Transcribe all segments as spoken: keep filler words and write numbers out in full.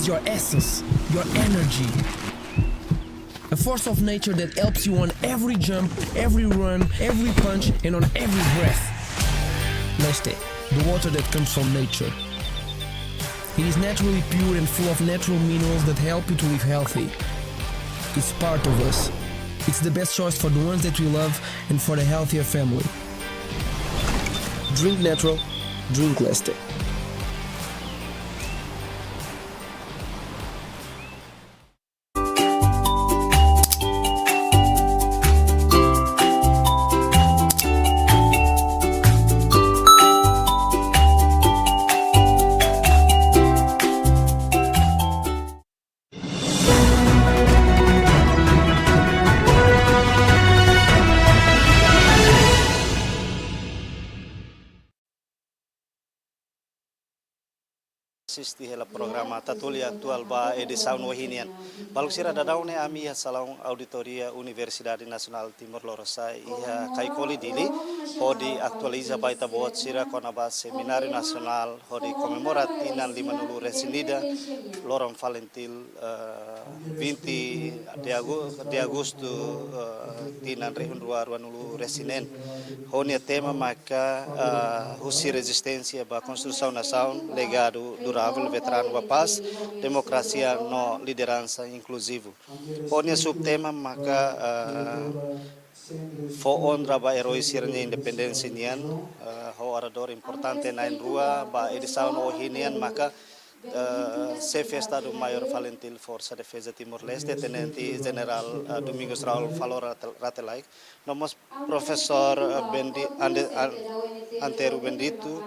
your essence, your energy. A force of nature that helps you on every jump, every run, every punch, and on every breath. Leste, the water that comes from nature. It is naturally pure and full of natural minerals that help you to live healthy. It's part of us. It's the best choice for the ones that we love and for the healthier family. Drink natural, drink Leste. Asiste hela programa Tatoli Atuál ba edisaun ohin nian. Maluk sira, daudaun ne'e ami iha salaun auditoria Universidade Nasionál Timor Lorosa'e iha Kaikoli, Dili, hodi atualiza ba ita-boot sira kona-ba semináriu nasionál hodi komemora tinan limanulu-resin-ida, loron FALINTIL, eh, vinte de agu-, de agostu, eh, tinan rihun rua ruanulu-resin-neen. Ho nia tema maka, eh, husi rezisténsia ba konstrusaun nasaun, legadu duravel, veteranu ba pás, demokrasia no lideransa inkluzivu. Ho nia subtema maka, eh, fó onra ba eroi sira-nia independénsia nian, eh, ho oradór importante na'in-rua ba edisaun ohin nian maka, eh, Xefe Estadu-Maiór FALINTIL Forsa Defeza Timor-Leste, Tenente Jenerál, eh, Domingos Raul Falora Ratel-, Ratelais, no mós Profesór, eh, Bendi-, Ande-, An-, Antero Bendito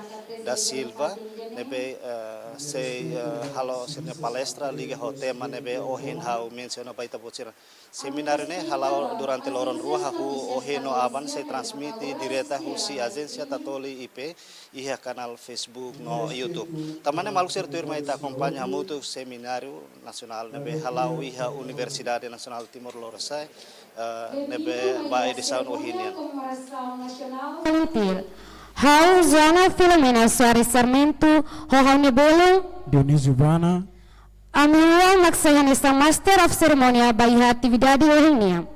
da Silva, ne'ebé, eh, sei, eh, halo sira-nia palestra liga ho tema ne'ebé ohin ha'u mensiona ba ita-boot sira. Semináriu ne'e hala'o durante loron rua, hahú ohin no aban, sei transmite direta husi Ajénsia Tatoli I P iha kanál Facebook no YouTube. Tanba ne'e maluk sira, tuirmai ita akompaña hamutuk semináriu nasionál ne'ebé hala'o iha Universidade Nasionál Timor Lorosa'e, eh, ne'ebé ba edisaun ohin nian. FALINTIL. Ha'u Joana Filomena Soares Sarmento, ho ha'u-nia belun Dionísio Bana. Ami rua mak sai hanesan Master of Ceremony ba iha atividade ohin nian.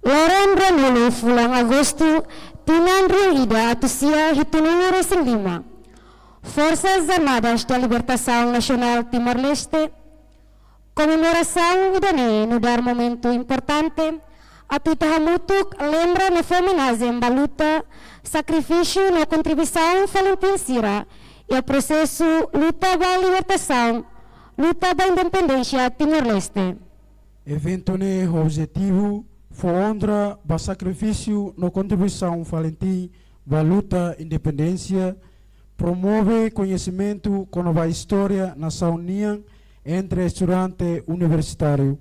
Loron ruanulu fulan Agostu, tinan rihun ida atus sia hitunulu-resin-lima. Forças Armadas da Libertação Nacional Timor-Leste. Komemorasaun ida-ne'e nu'udar momentu importante atu ita hamutuk lembra no fó omenajen ba luta, sakrifísiu no kontribuisaun FALINTIL sira iha prosesu luta ba libertasaun, luta ba independénsia Timor-Leste. Eventu ne'e ho objetivu fó onra ba sakrifísiu no kontribuisaun FALINTIL ba luta independénsia, promove koñesimentu kona-ba istória nasaun nian entre estudante universitáriu,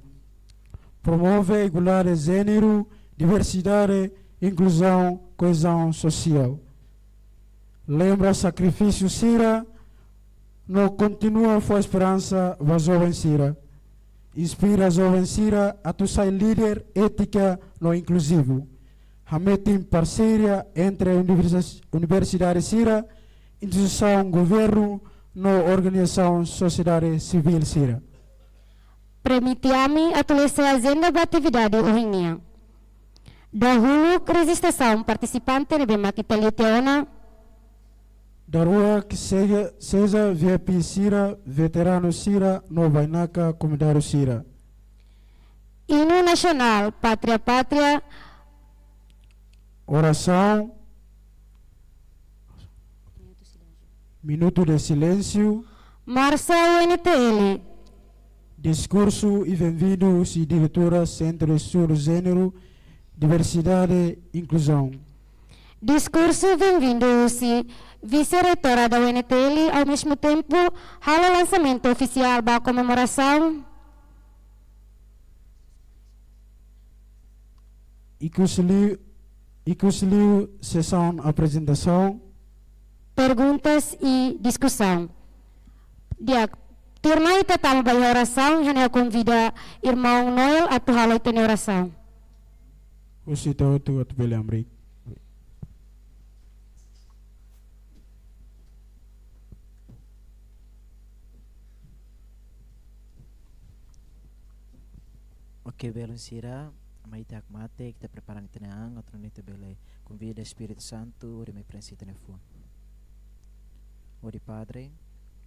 promove igualdade jéneru, diversidade, inkluzaun, koezaun sosiál. Lembra sakrifísiu sira no kontinua fó esperansa ba joven sira. Inspira joven sira atu sai líder étika no inkluzivu. Hametin parseria entre universi-, universidade sira, instituisaun governu no organizasaun sosiedade sivíl sira. Permite ami atu lese ajenda ba atividade ohin nian. Dahuluk rejistrasaun partisipante ne'ebé mak ita liu tiha ona. Daruak seja, seja V I P sira, veteranu sira, no bainaka konvidadu sira. Inu nasionál, Pátria Pátria. Orasaun. Minutu de silénsiu. Marsa U N T L. Diskursu i benvindu husi diretora Sentru de Estudu Jéneru, Diversidade, Inkluzaun. Diskursu benvindu husi Vise-Reitora da U N T L, ao mesmo tempo halo lansamentu ofisiál ba komemorasaun. Ikusliu, ikusliu sesaun aprezentasaun. Perguntas e discussão. Di'ak, tuirmai ita tama ba iha orasaun, ha'u konvida irmaun Noel atu halo ita-nia orasaun. Husu ita hotu atu bele hamriik. Oke, belun sira, mai ita hakmatek, ita prepara ita-nia an, atu nune'e ita bele konvida Espíritu Santu hodi mai prenxe ita-nia fuan. Hodi Padre,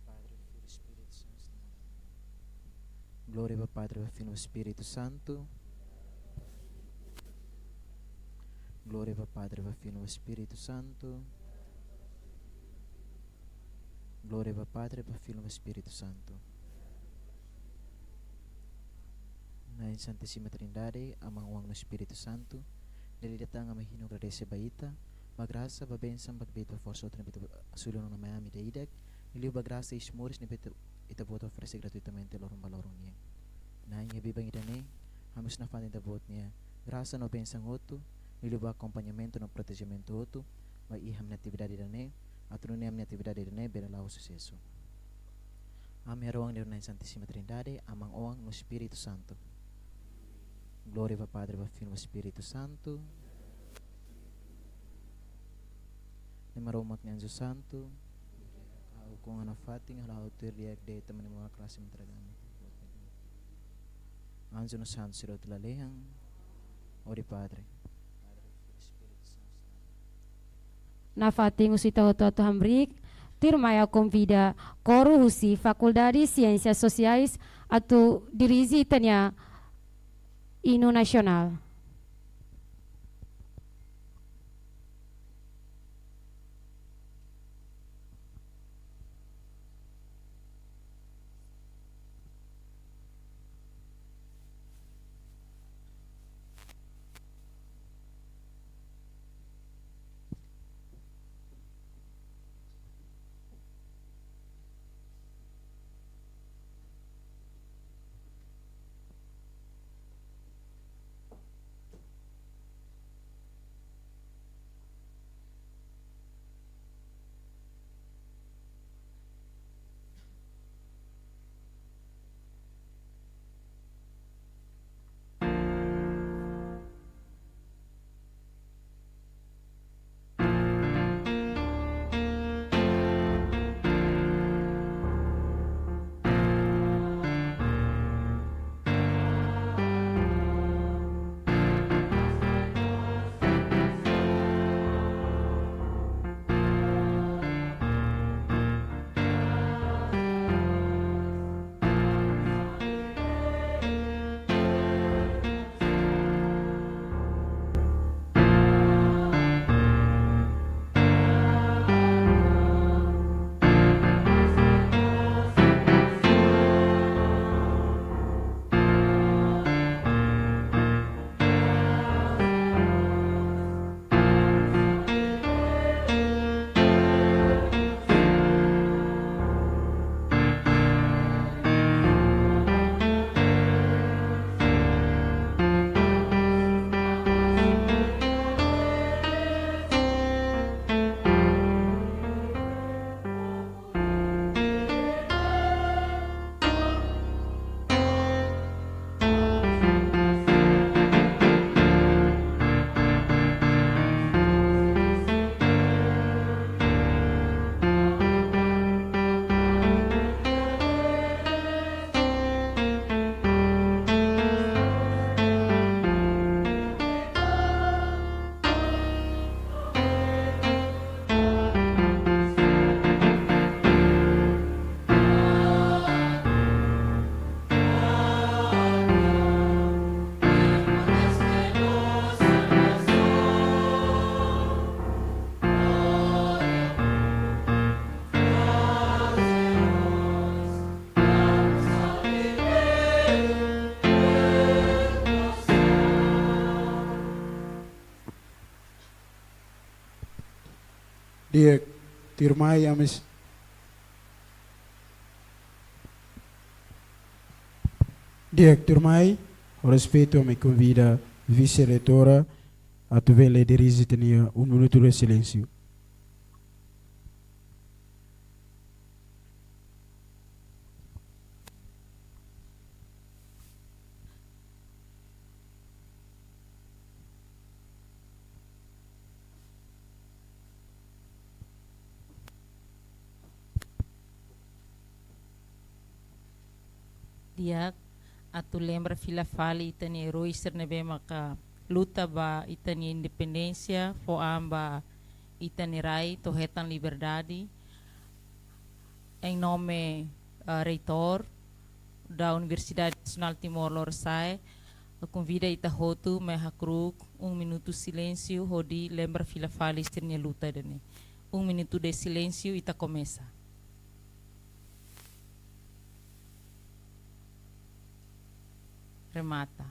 Padre, Filho, Espíritu Santu. Glória ba Padre, ba Filho, Espíritu Santu. Glória ba Padre, ba Filho, Espíritu Santu. Glória ba Padre, ba Filho, ba Espíritu Santu. Na'i Santísima Trindade, Aman, Oan no Espíritu Santu. Dala ida tan ami hinu agradese ba Ita, ba grasa, ba bensaun, ba kbiit, ba forsa hotu ne'ebé Ita selu ona mai ami ida-idak. Liuliu ba grasa iis moris ne'ebé Ita, Ita-Boot oferese gratuitamente loron ba loron nian. Na'i, iha biban ida-ne'e, ami mós nafatin Ita-Boot nia grasa no bensaun hotu, liuliu ba akompañamentu no protejimentu hotu, ba iha ami-nia atividade ida-ne'e, atu nune'e ami-nia atividade ida-ne'e bele la'o susesu. Ami harohan iha Na'i Santísima Trindade, Aman, Oan no Espíritu Santu. Glória ba Padre, ba Filho, ba Espíritu Santu. Na'i Maromak nia anju santu, halo ukun iha nafatin, halo tuir di'ak de'it, Aman, Oan no Espíritu Santu. Anju no santu sira hotu lalehan, hodi Padre. Nafatin husi ita hotu atu hamriik, tuirmai ha'u konvida kóru husi Fakuldade Siénsias Sosiais atu dirije ita-nia inu nasionál. Di'ak, tuirmai ami s-, di'ak, tuirmai, ho respeitu ami konvida vise-reitora atu bele dirije ita-nia um minuto de silêncio. Di'ak, atu lembra fila fali ita-nia eroi sira ne'ebé maka luta ba ita-nia independénsia, fó an ba ita-nia rai, to'o hetan liberdade. Em nome, ah, reitór da Universidade Nacional Timor Lorosa'e, konvida ita hotu mai hakru'uk um minutu silénsiu hodi lembra fila fali sira-nia luta ida-ne'e. Um minuto de silêncio, ita komesa. Remata.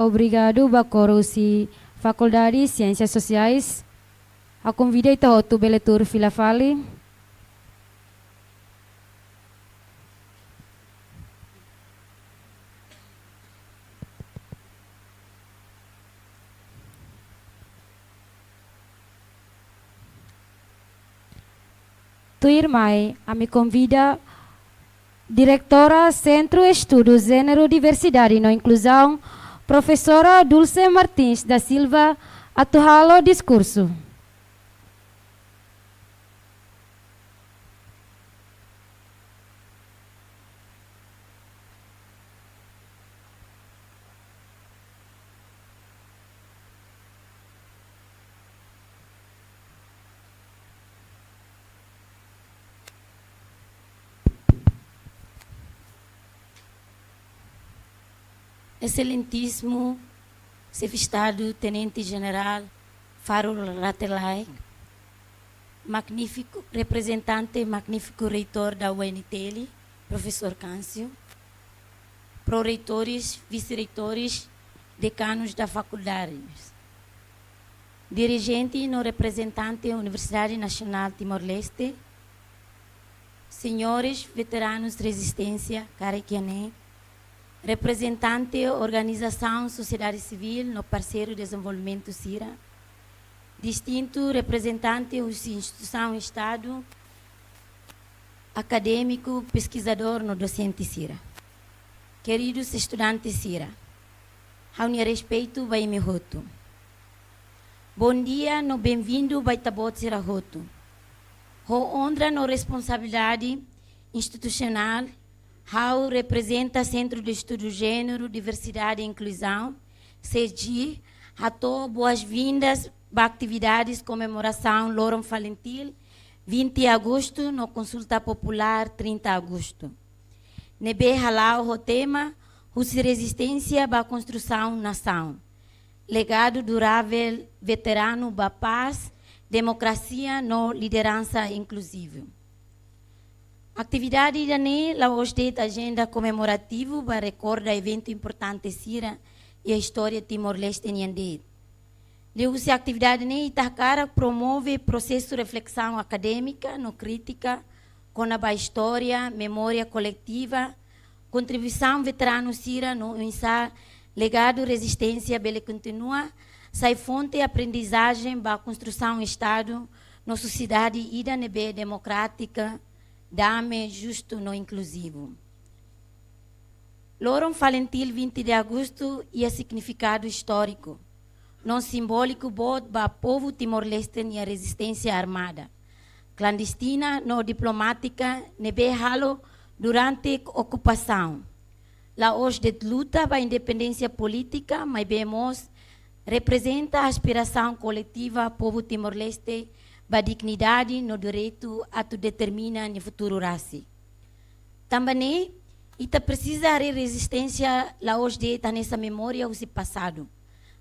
Obrigadu ba kór husi Fakuldade Siénsias Sosiais. Ha'u konvida ita hotu bele tuur fila fali. Tuirmai, ami konvida Diretora Sentru Estudu Jéneru, Diversidade no Inkluzaun, Profesora Dulce Martins da Silva, atu halo diskursu. Exelentíssimo Xefe Estadu, Tenente Jenerál Faro Rate Laek, magnífiku, reprezentante, magnífiku Reitór da U N T L, Profesór Câncio, proreitores, vise-reitores, dekanus da fakuldade, dirijente no reprezentante Universidade Nasionál Timor-Leste, señores veteranus rezisténsia karik iha ne'e, reprezentante organizasaun sosiedade sivíl no parseiru dezenvolvimentu sira, distintu reprezentante husi instituisaun Estadu, akadémiku, peskizadór no dosente sira. Keridus estudante sira, ha'u-nia respeitu ba imi hotu. Bondia no benvindu ba ita-boot sira hotu. Ho onra no responsabilidade institusionál, ha'u reprezenta Sentru de Estudu Jéneru, Diversidade e Inkluzaun, SEDI, hato'o boas-vindas ba atividades komemorasaun Loron Falintil, vinte Agostu, no Konsulta Populár, trinta Agostu, ne'ebé hala'o ho tema Husi Rezisténsia ba Konstrusaun Nasaun, Legadu Durável Veteranu ba Pás, Demokrasia no Lideransa Inkluzivu. Atividade ida-ne'e la'ós de'it ajenda komemorativu ba rekorda eventu importante sira iha istória Timor-Leste nian de'it. Liuhusi atividade ne'e ita hakarak promove prosesu reflesaun akadémika no krítika kona-ba istória, memória koletiva, kontribuisaun veteranu sira no oinsá legadu rezisténsia bele kontinua sai fonte aprendizajen ba konstrusaun Estadu no sosiedade ida ne'ebé demokrátika, dame, justu no inkluzivu. Loron Falintil vinte de Agostu iha signifikadu istóriku no simbóliku boot ba povu Timor-Leste nia rezisténsia armada, klandestina no diplomátika ne'ebé halo durante okupasaun. La'ós de'it luta ba independénsia polítika, maibé mós reprezenta aspirasaun koletiva povu Timor-Leste ba dignidade no direitu atu determina nia futuru rasik. Tanba ne'e, ita presiza haree rezisténsia la'ós de'it hanesan memória husi pasadu,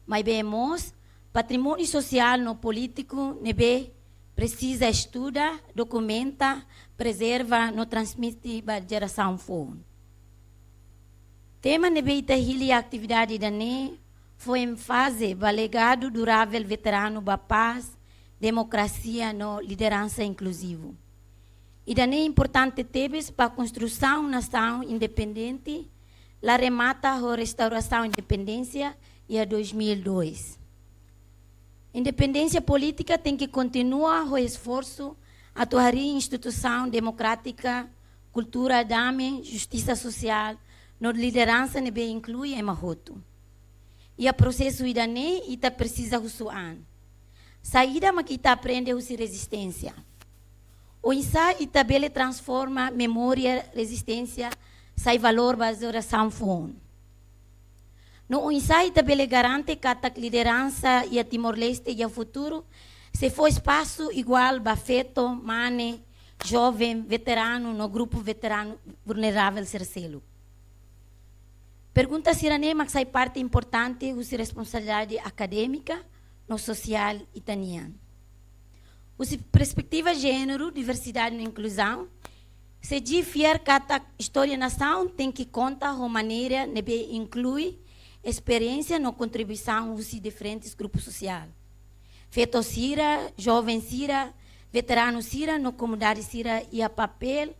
maibé mós patrimóniu sosiál no polítiku ne'ebé presiza estuda, dokumenta, prezerva no transmite ba jerasaun foun. Tema ne'ebé ita hili atividade ida-ne'e fó énfaze ba legadu durável veteranu ba pás, demokrasia no lideransa inkluzivu. Ida-ne'e importante tebes ba konstrusaun nasaun independente, la remata ho restaurasaun independénsia iha dois mil e dois. Independénsia polítika tenke kontinua ho esforsu atu harii instituisaun demokrátika, kultura dame, justisa sosiál, no lideransa ne'ebé inklui ema hotu. Iha prosesu ida-ne'e ita presiza husu an: saida mak ita aprende husi rezisténsia? Oinsá ita bele transforma memória rezisténsia sai valór ba jerasaun foun? No oinsá ita bele garante katak lideransa iha Timor-Leste iha futuru sei fó espasu iguál ba feto, mane, joven, veteranu no grupu veteranu vulneravel sira seluk? Pergunta sira-ne'e mak sai parte importante husi responsabilidade akadémika no sosiál ita-nian. Husi perspetiva jéneru, diversidade no inkluzaun, SEDI fiar katak istória nasaun tenke konta ho maneira ne'ebé inklui esperiénsia no kontribuisaun husi diferentes grupu sosiál. Feto sira, joven sira, veteranu sira no komunidade sira iha papél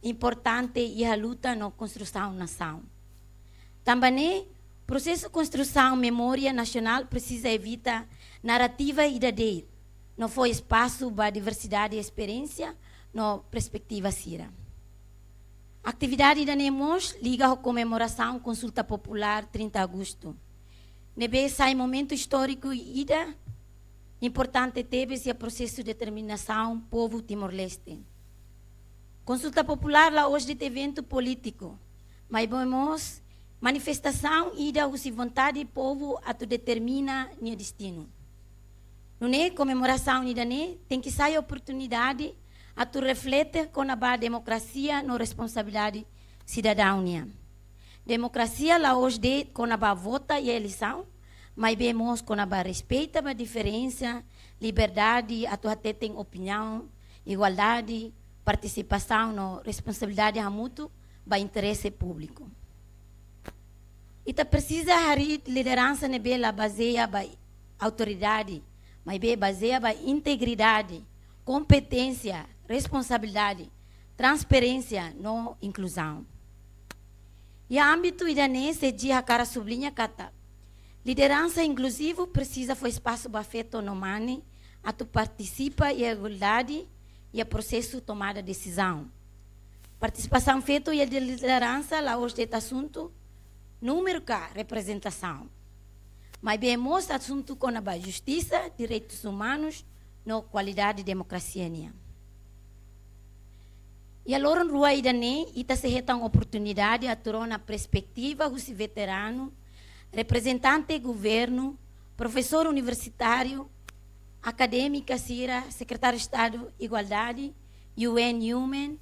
importante iha luta no konstrusaun nasaun. Tanba ne'e, prosesu konstrusaun memória nasionál presiza evita narrativa ida de'it, no fó espasu ba diversidade esperiénsia no perspetiva sira. Atividade ida-ne'e mós liga ho komemorasaun konsulta populár trinta Agostu, ne'ebé sai momentu istóriku ida importante tebes iha prosesu determinasaun povu Timor-Leste. Konsulta populár la'ós de'it eventu polítiku, maibé mós manifestasaun ida husi vontade povu atu determina nia destinu. Nune'e komemorasaun ida-ne'e tenke sai oportunidade atu reflete kona-ba demokrasia no responsabilidade sidadaun nian. Demokrasia la'ós de'it kona-ba vota iha eleisaun, maibé mós kona-ba respeita ba diferensa, liberdade atu hateten opiniaun, igualdade, partisipasaun no responsabilidade hamutuk ba interese públiku. Ita presiza harii lideransa ne'ebé la bazeia ba autoridade, maibé bazeia ba integridade, kompeténsia, responsabilidade, transparénsia no inkluzaun. Iha ámbitu ida-ne'e, CEJI hakarak subliña katak lideransa inkluzivu presiza fó espasu ba feto no mane atu partisipa iha igualdade iha prosesu tomada desizaun. Partisipasaun feto iha lideransa la'ós de'it asuntu númeru ka reprezentasaun, maibé mós asuntu kona-ba justisa, direitus umanus no kualidade demokrasia nian. Iha loron rua ida-ne'e, ita sei hetan oportunidade atu rona perspetiva husi veteranu, reprezentante governu, profesór universitáriu, akadémika sira, Sekretáriu Estadu Igualdade, U N Women,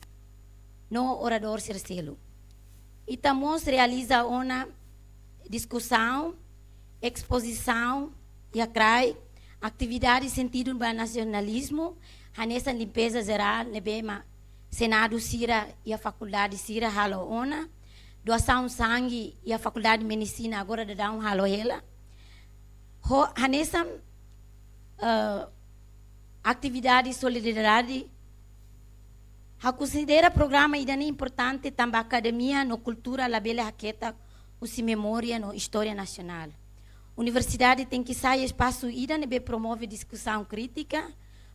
no oradór sira seluk. Ita mós realiza ona diskusaun, espozisaun, iha kraik, atividade sentidu ba nasionalizmu, hanesan limpeza jerál ne'ebé mak Senadu sira iha fakuldade sira halo ona, doasaun sangue iha Fakuldade Medisina agora daudaun halo hela. Ho, hanesan, eh, atividade solidariedade, ha'u konsidera programa ida-ne'e importante tanba akademia no kultura labele haketak husi memória no istória nasionál. Universidade tenke sai espasu ida ne'ebé promove diskusaun krítika,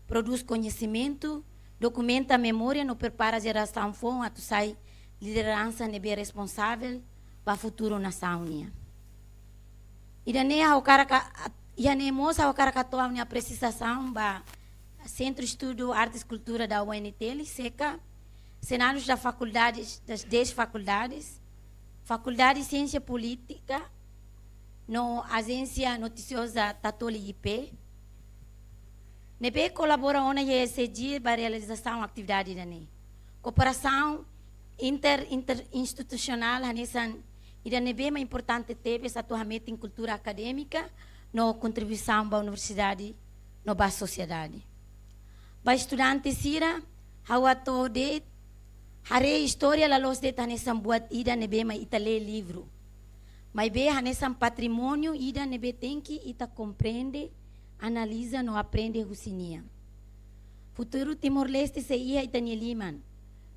prodús koñesimentu, dokumenta memória no prepara jerasaun foun atu sai lideransa ne'ebé responsavel ba futuru nasaun nian. Ida-ne'e ha'u hakarak a-, iha ne'e mós ha'u hakarak hato'o ha'u-nia apresiasaun ba Centro de Estudo Artes e Cultura da U N T L, SECA, Senadus das Faculdades, das dez faculdades, Faculdade de Ciência Política, no Agência Noticiosa Tatoli I P, ne'ebé kolabora ona iha CEJI ba realizasaun atividade ida-ne'e. Kooperasaun inter, interinstitusionál hanesan ida ne'ebé mak importante tebes atu hametin kultura akadémika no kontribuisaun ba universidade no ba sosiedade. Ba estudante sira, ha'u hato'o de'it, haree istória la loos de'it hanesan buat ida ne'ebé mak ita lee livru. Maibé hanesan patrimóniu ida ne'ebé tenke ita komprende, analiza no aprende husi nia. Futuru Timor-Leste sei iha ita-nia liman.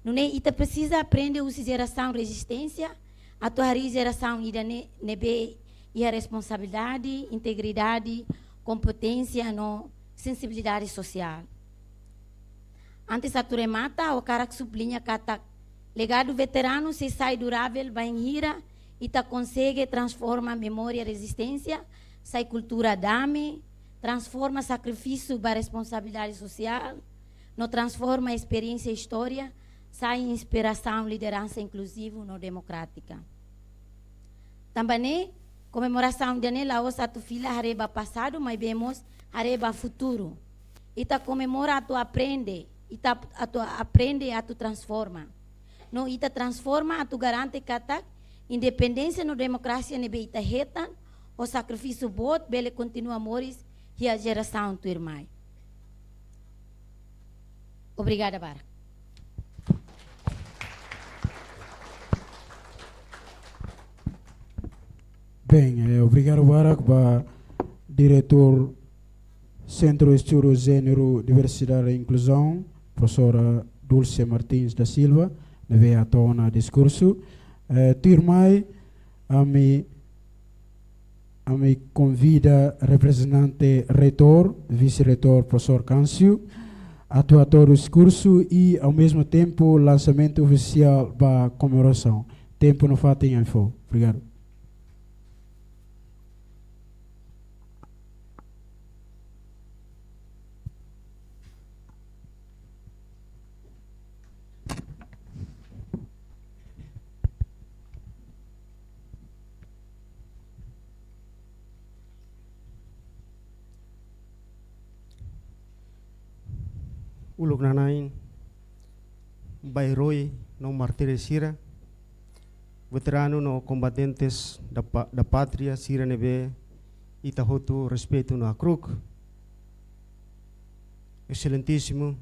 Nune'e ita presiza aprende husi jerasaun rezisténsia, atu harii jerasaun ida-ne'e, ne'ebé iha responsabilidade, integridade, kompeténsia no sensibilidade sosiál. Antes atu remata, ha'u hakarak subliña katak legadu veteranu sei sai duravel bainhira ita konsege transforma memória rezisténsia sai kultura dame, transforma sakrifísiu ba responsabilidade sosiál, no transforma esperiénsia istória sai inspirasaun lideransa inkluzivu no demokrátika. Tanba ne'e, komemorasaun ida-ne'e la'ós atu fila haree ba pasadu, maibé mós haree ba futuru. Ita komemora atu aprende, ita atu aprende atu transforma. No ita transforma atu garante katak independénsia no demokrasia ne'ebé ita hetan ho sakrifísiu boot bele kontinua moris iha jerasaun tuirmai. Obrigada barak. Bem, eh, obrigadu barak ba Diretór Sentru Estudu Jéneru, Diversidade e Inkluzaun, Profesora Dulce Martins da Silva, ne'ebé hato'o ona diskursu. Eh, tuirmai, ami, ami konvida reprezentante reitór, vise-reitór, Profesór Câncio, atu hato'o diskursu i, ao mesmo tempo, lansamentu ofisiál ba komemorasaun. Tempu no fatin ami fó. Obrigadu. Uluk nanain, ba eroi no mártir sira, veteranu no kombatentes da pa-, da pátria sira ne'ebé ita hotu respeitu no hakru'uk. Exelentíssimo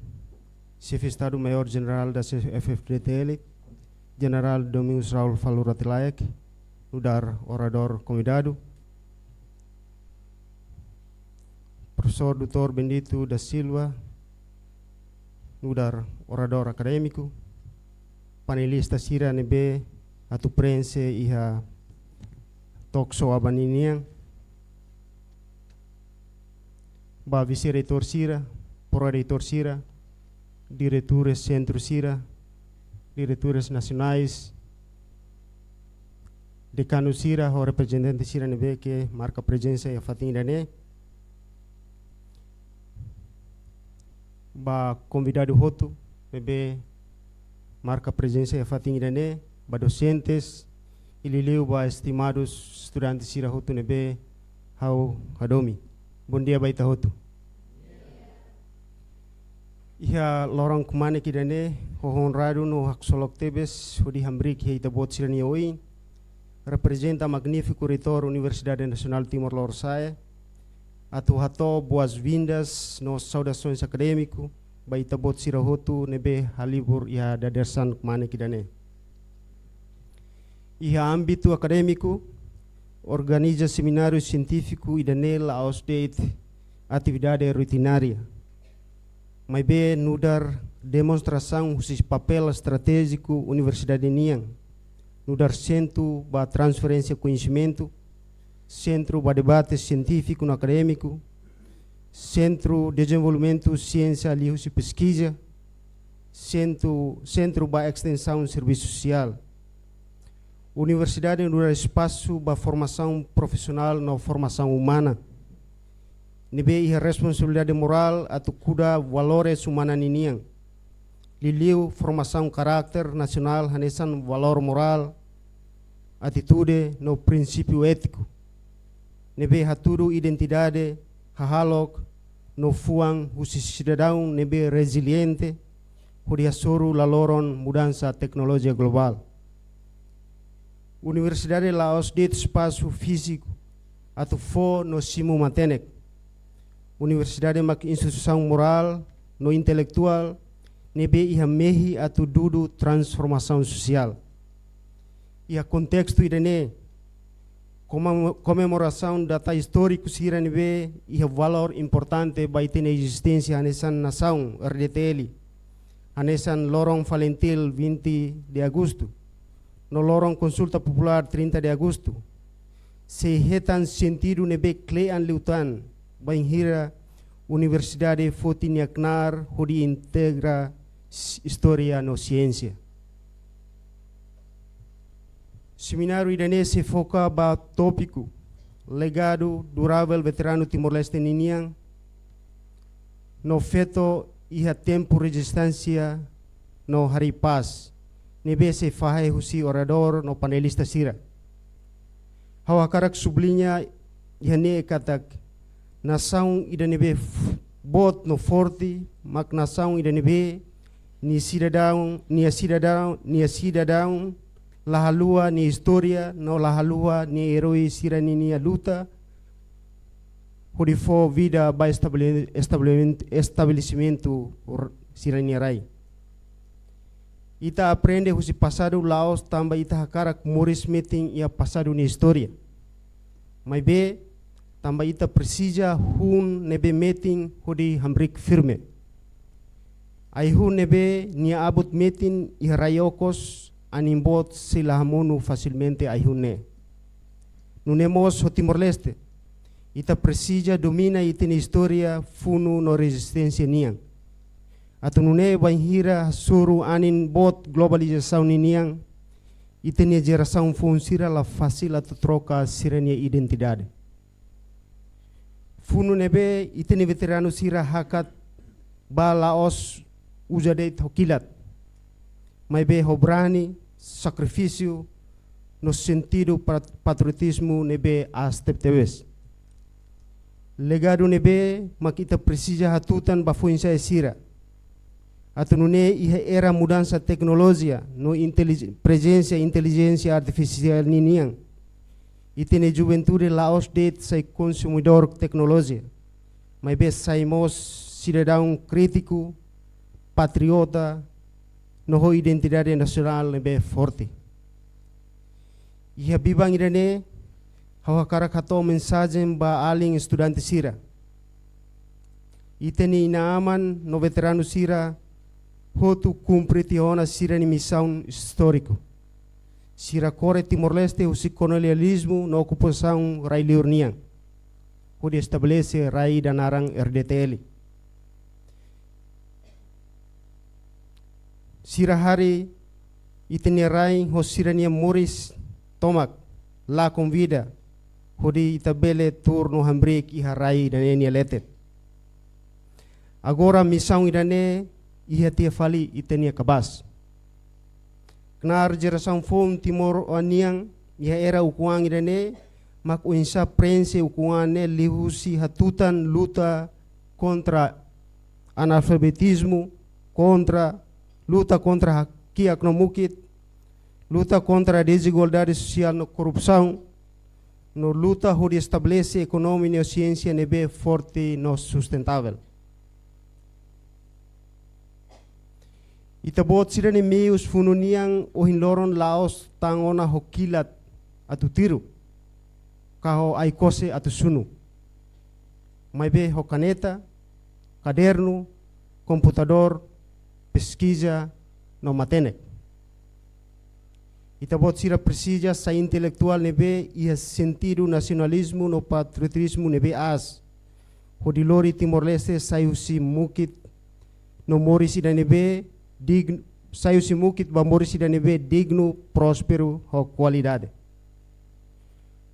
Xefe Estadu Maiór Jenerál da F-FDTL, Jenerál Domingos Raul Falur Ratilaek, nu'udar oradór konvidadu. Profesór doutór Bendito da Silva, nu'udar oradór akadémiku, panelista sira ne'ebé atu prenxe iha talk show aban ninian, ba vise-reitór sira, pró-reitór sira, diretores sentru sira, diretores nasionais, dekanu sira ho reprezentante sira ne'ebé ke marka prezensa iha fatin ida-ne'e. Ba konvidadu hotu ne'ebé marka prezensa iha fatin ida-ne'e, ba dosentes, i liuliu ba estimadus estudante sira hotu ne'ebé ha'u hadomi. Bondia ba ita hotu. Iha loron kmanek ida-ne'e, ha'u onradu no haksolok tebes hodi hamriik iha ita-boot sira-nia oin, reprezenta magnífiku Reitór Universidade Nasionál Timor Lorosa'e, atu hato'o boas-vindas no saudasoens akadémiku ba ita-boot sira hotu ne'ebé halibur iha dadeer-saan kmanek ida-ne'e. Iha ámbitu akadémiku, organiza semináriu sientífiku ida-ne'e la'ós de'it atividade rotinária, maibé nu'udar demonstrasaun husi papél estratéjiku universidade nian, nu'udar sentru ba transferénsia koñesimentu, sentru ba debate sientífiku no akadémiku, sentru dezenvolvimentu siénsia liuhusi peskiza, sentru, sentru ba estensaun servisu sosiál. Universidade nu'udar espasu ba formasaun profisionál no formasaun umana, ne'ebé iha responsabilidade morál atu kuda valores umana ninian, liuliu formasaun karáter nasionál hanesan valór morál, atitude no prinsípiu étiku, ne'ebé hatudu identidade hahalok no fuan husi sidadaun ne'ebé reziliente, hodi hasoru laloron mudansa teknolojia globál. Universidade la'ós de'it espasu fíziku atu fó no simu matenek. Universidade mak instituisaun morál no intelektuál ne'ebé iha mehi atu dudu transformasaun sosiál. Iha kontestu ida-ne'e, komemo-, komemorasaun data istóriku sira ne'ebé iha valór importante ba ita-nia ezisténsia hanesan nasaun, R D T L, hanesan loron Falintil, vinte de agosto, no loron konsulta populár, trinta de agosto, sei hetan sentidu ne'ebé kle'an liután bainhira universidade foti nia knaar hodi integra s-, istória no siénsia. Semináriu ida-ne'e sei foka ba tópiku Legadu Durável Veteranu Timor-Leste ninian no Feto iha Tempu Rezisténsia no Harii Pás, ne'ebé sei fahe husi oradór no panelista sira. Ha'u hakarak subliña iha ne'e katak nasaun ida ne'ebé f-, boot no forte mak nasaun ida ne'ebé nia sidadaun, nia sidadaun, nia sidadaun la haluha nia istória no la haluha nia eroi sira-ninia luta hodi fó vida ba estabele-, estabelemen-, estabelesimentu r-, sira-nia rai. Ita aprende husi pasadu la'ós tanba ita hakarak moris metin iha pasadu nia istória, Maibé, tanba ita presiza hun ne'ebé metin hodi hamriik firme. Ai-hun ne'ebé nia abut metin iha rai okos, anin boot sei la hamonu fasilmente ai-hun ne'e. Nune'e mós ho Timor-Leste, ita presiza domina ita-nia istória funu no rezisténsia nian. Atu nune'e bainhira hasoru anin boot globalizasaun ninian, ita-nia jerasaun foun sira la fasil atu troka sira-nia identidade. Funu ne'ebé ita-nia veteranu sira hakat ba la'ós uza de'it ho kilat, maibé ho brani, sakrifísiu, no sentidu pat-, patriotizmu ne'ebé aas tebetebes. Legadu ne'ebé mak ita presiza hatutan ba foin-sa'e sira. Atu nune'e iha era mudansa teknolojia no inteli-, prezensa intelijénsia artifisiál ninian, ita-nia juventude la'ós de'it sai konsumidór teknolojia, maibé sai mós sidadaun krítiku, patriota, no ho identidade nasionál ne'ebé forte. Iha biban ida-ne'e, ha'u hakarak hato'o mensajen ba alin estudante sira. Ita-nia inan-aman no veteranu sira hotu kumpre tiha ona sira-nia misaun istóriku. Sira kore Timor-Leste husi kolonializmu no okupasaun rai-liur nian, hodi estabelese rai ida naran R D T L. Sira harii ita-nia rain ho sira-nia moris tomak, lakon vida, hodi ita bele tuur no hamriik iha rai ida-ne'e nia leten. Agora misaun ida-ne'e iha tiha fali ita-nia kabaas. Knaar jerasaun foun timoroan nian iha era ukun-an ida-ne'e mak oinsá preenxe ukun-an ne'e liuhusi hatutan luta kontra analfabetizmu, kontra, luta kontra hakiak no mukit, luta kontra dezigualdade sosiál no korrupsaun, no luta hodi estabelese ekonomia no siénsia ne'ebé forte no sustentável. Ita-boot sira-nia meius funu nian ohin loron la'ós tan ona ho kilat atu tiru, ka ho ai-kose atu sunu. Maibé ho kaneta, kadernu, komputadór, peskiza, no matenek. Ita-boot sira presiza sai intelektuál ne'ebé iha sentidu nasionalizmu no patriotizmu ne'ebé aas, hodi lori Timor-Leste sai husi mukit no moris ida ne'ebé dign-, sai husi mukit ba moris ida ne'ebé dignu, prósperu, ho kualidade.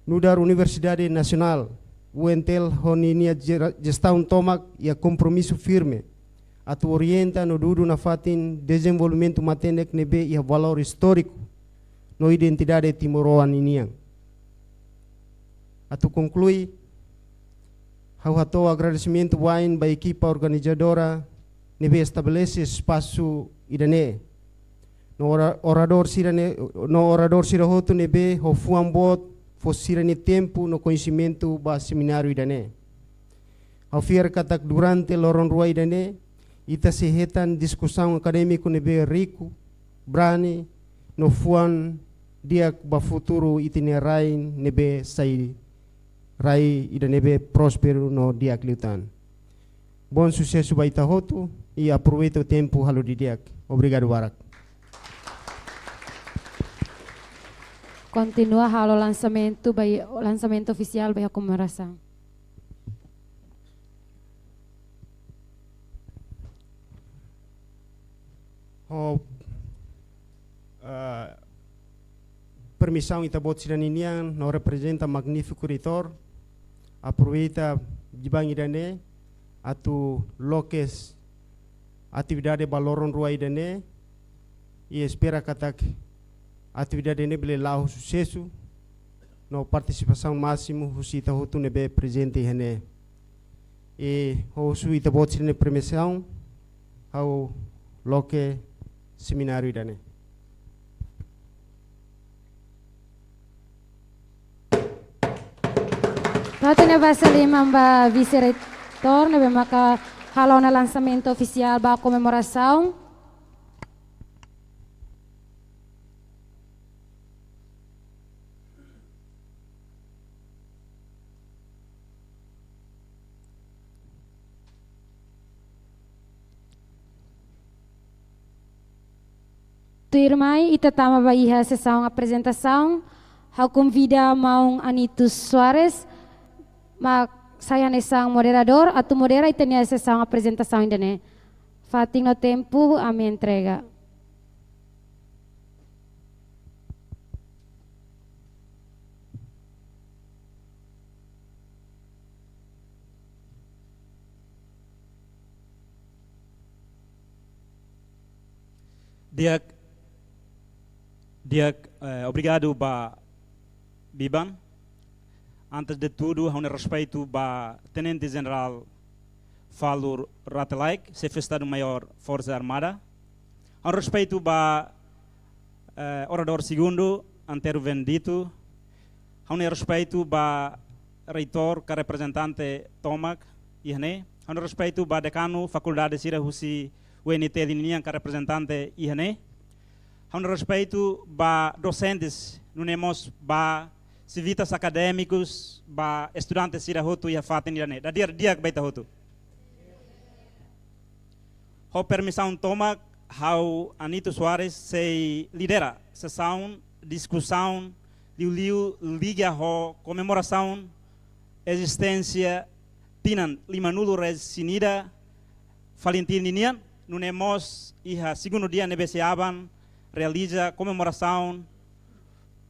Nu'udar Universidade Nasionál, U N T L ho ninia jera-, jestaun tomak iha kompromisu firme atu orienta no dudu nafatin dezenvolvimentu matenek ne'ebé iha valór istóriku no identidade timoroan ninian. Atu konklui, ha'u hato'o agradesimentu wa'in ba ekipa organizadora ne'ebé estabelese espasu ida-ne'e. No ora-, oradór sira-ne'e, no oradór sira hotu ne'ebé ho fuan boot fó sira-nia tempu no koñesimentu ba semináriu ida-ne'e. Ha'u fiar katak durante loron rua ida-ne'e, ita sei hetan diskusaun akadémiku ne'ebé riku, brani, no fuan di'ak ba futuru ita-nia rai ne'ebé sai rai ida ne'ebé prósperu no di'ak liután. Bom susesu ba ita hotu, i aproveita tempu halo didi'ak. Obrigadu barak. Kontinua halo lansamentu ba i-, lansamentu ofisiál ba iha komemorasaun. Ho, ah, permisaun ita-boot sira-ninian no reprezenta magnífiku reitór, aproveita biban ida-ne'e atu loke atividade ba loron rua ida-ne'e, i espera katak atividade ne'e bele la'o ho susesu no partisipasaun másimu husi ita hotu ne'ebé prezente iha ne'e. I husu ita-boot sira-nia permisaun, ha'u loke semináriu ida-ne'e. To'o tiha ona basa liman ba vise-reitór ne'ebé maka halo ona lansamentu ofisiál ba komemorasaun. Tuirmai, ita tama ba iha sesaun aprezentasaun, ha'u konvida maun Anito Soares, mak sai hanesan moderadór, atu modera ita-nia sesaun aprezentasaun ida-ne'e. Fatin no tempu, ami entrega. Di'ak, di'ak, eh, obrigadu ba biban. Antes de tudo, ha'u-nia respeitu ba Tenente Jenerál Falur Rate Laek, Xefe Estadu Maiór Forsa Armada. Ha'u-nia respeitu ba, eh, oradór segundu, Antero Bendito. Ha'u-nia respeitu ba reitór ka reprezentante tomak iha ne'e. Ha'u-nia respeitu ba dekanu fakuldade sira husi U N T L nian ka reprezentante iha ne'e. Ha'u-nia respeitu ba dosentes, nune'e mós ba sivitas akadémikus, ba estudante sira hotu iha fatin ida-ne'e. Dadeer di'ak ba ita hotu. Ho permisaun tomak, ha'u Anito Soares sei lidera sesaun diskusaun liuliu liga ho komemorasaun ezisténsia tinan limanulu-resin-ida FALINTIL ninian, nune'e mós iha segundu dia ne'ebé sei aban realiza komemorasaun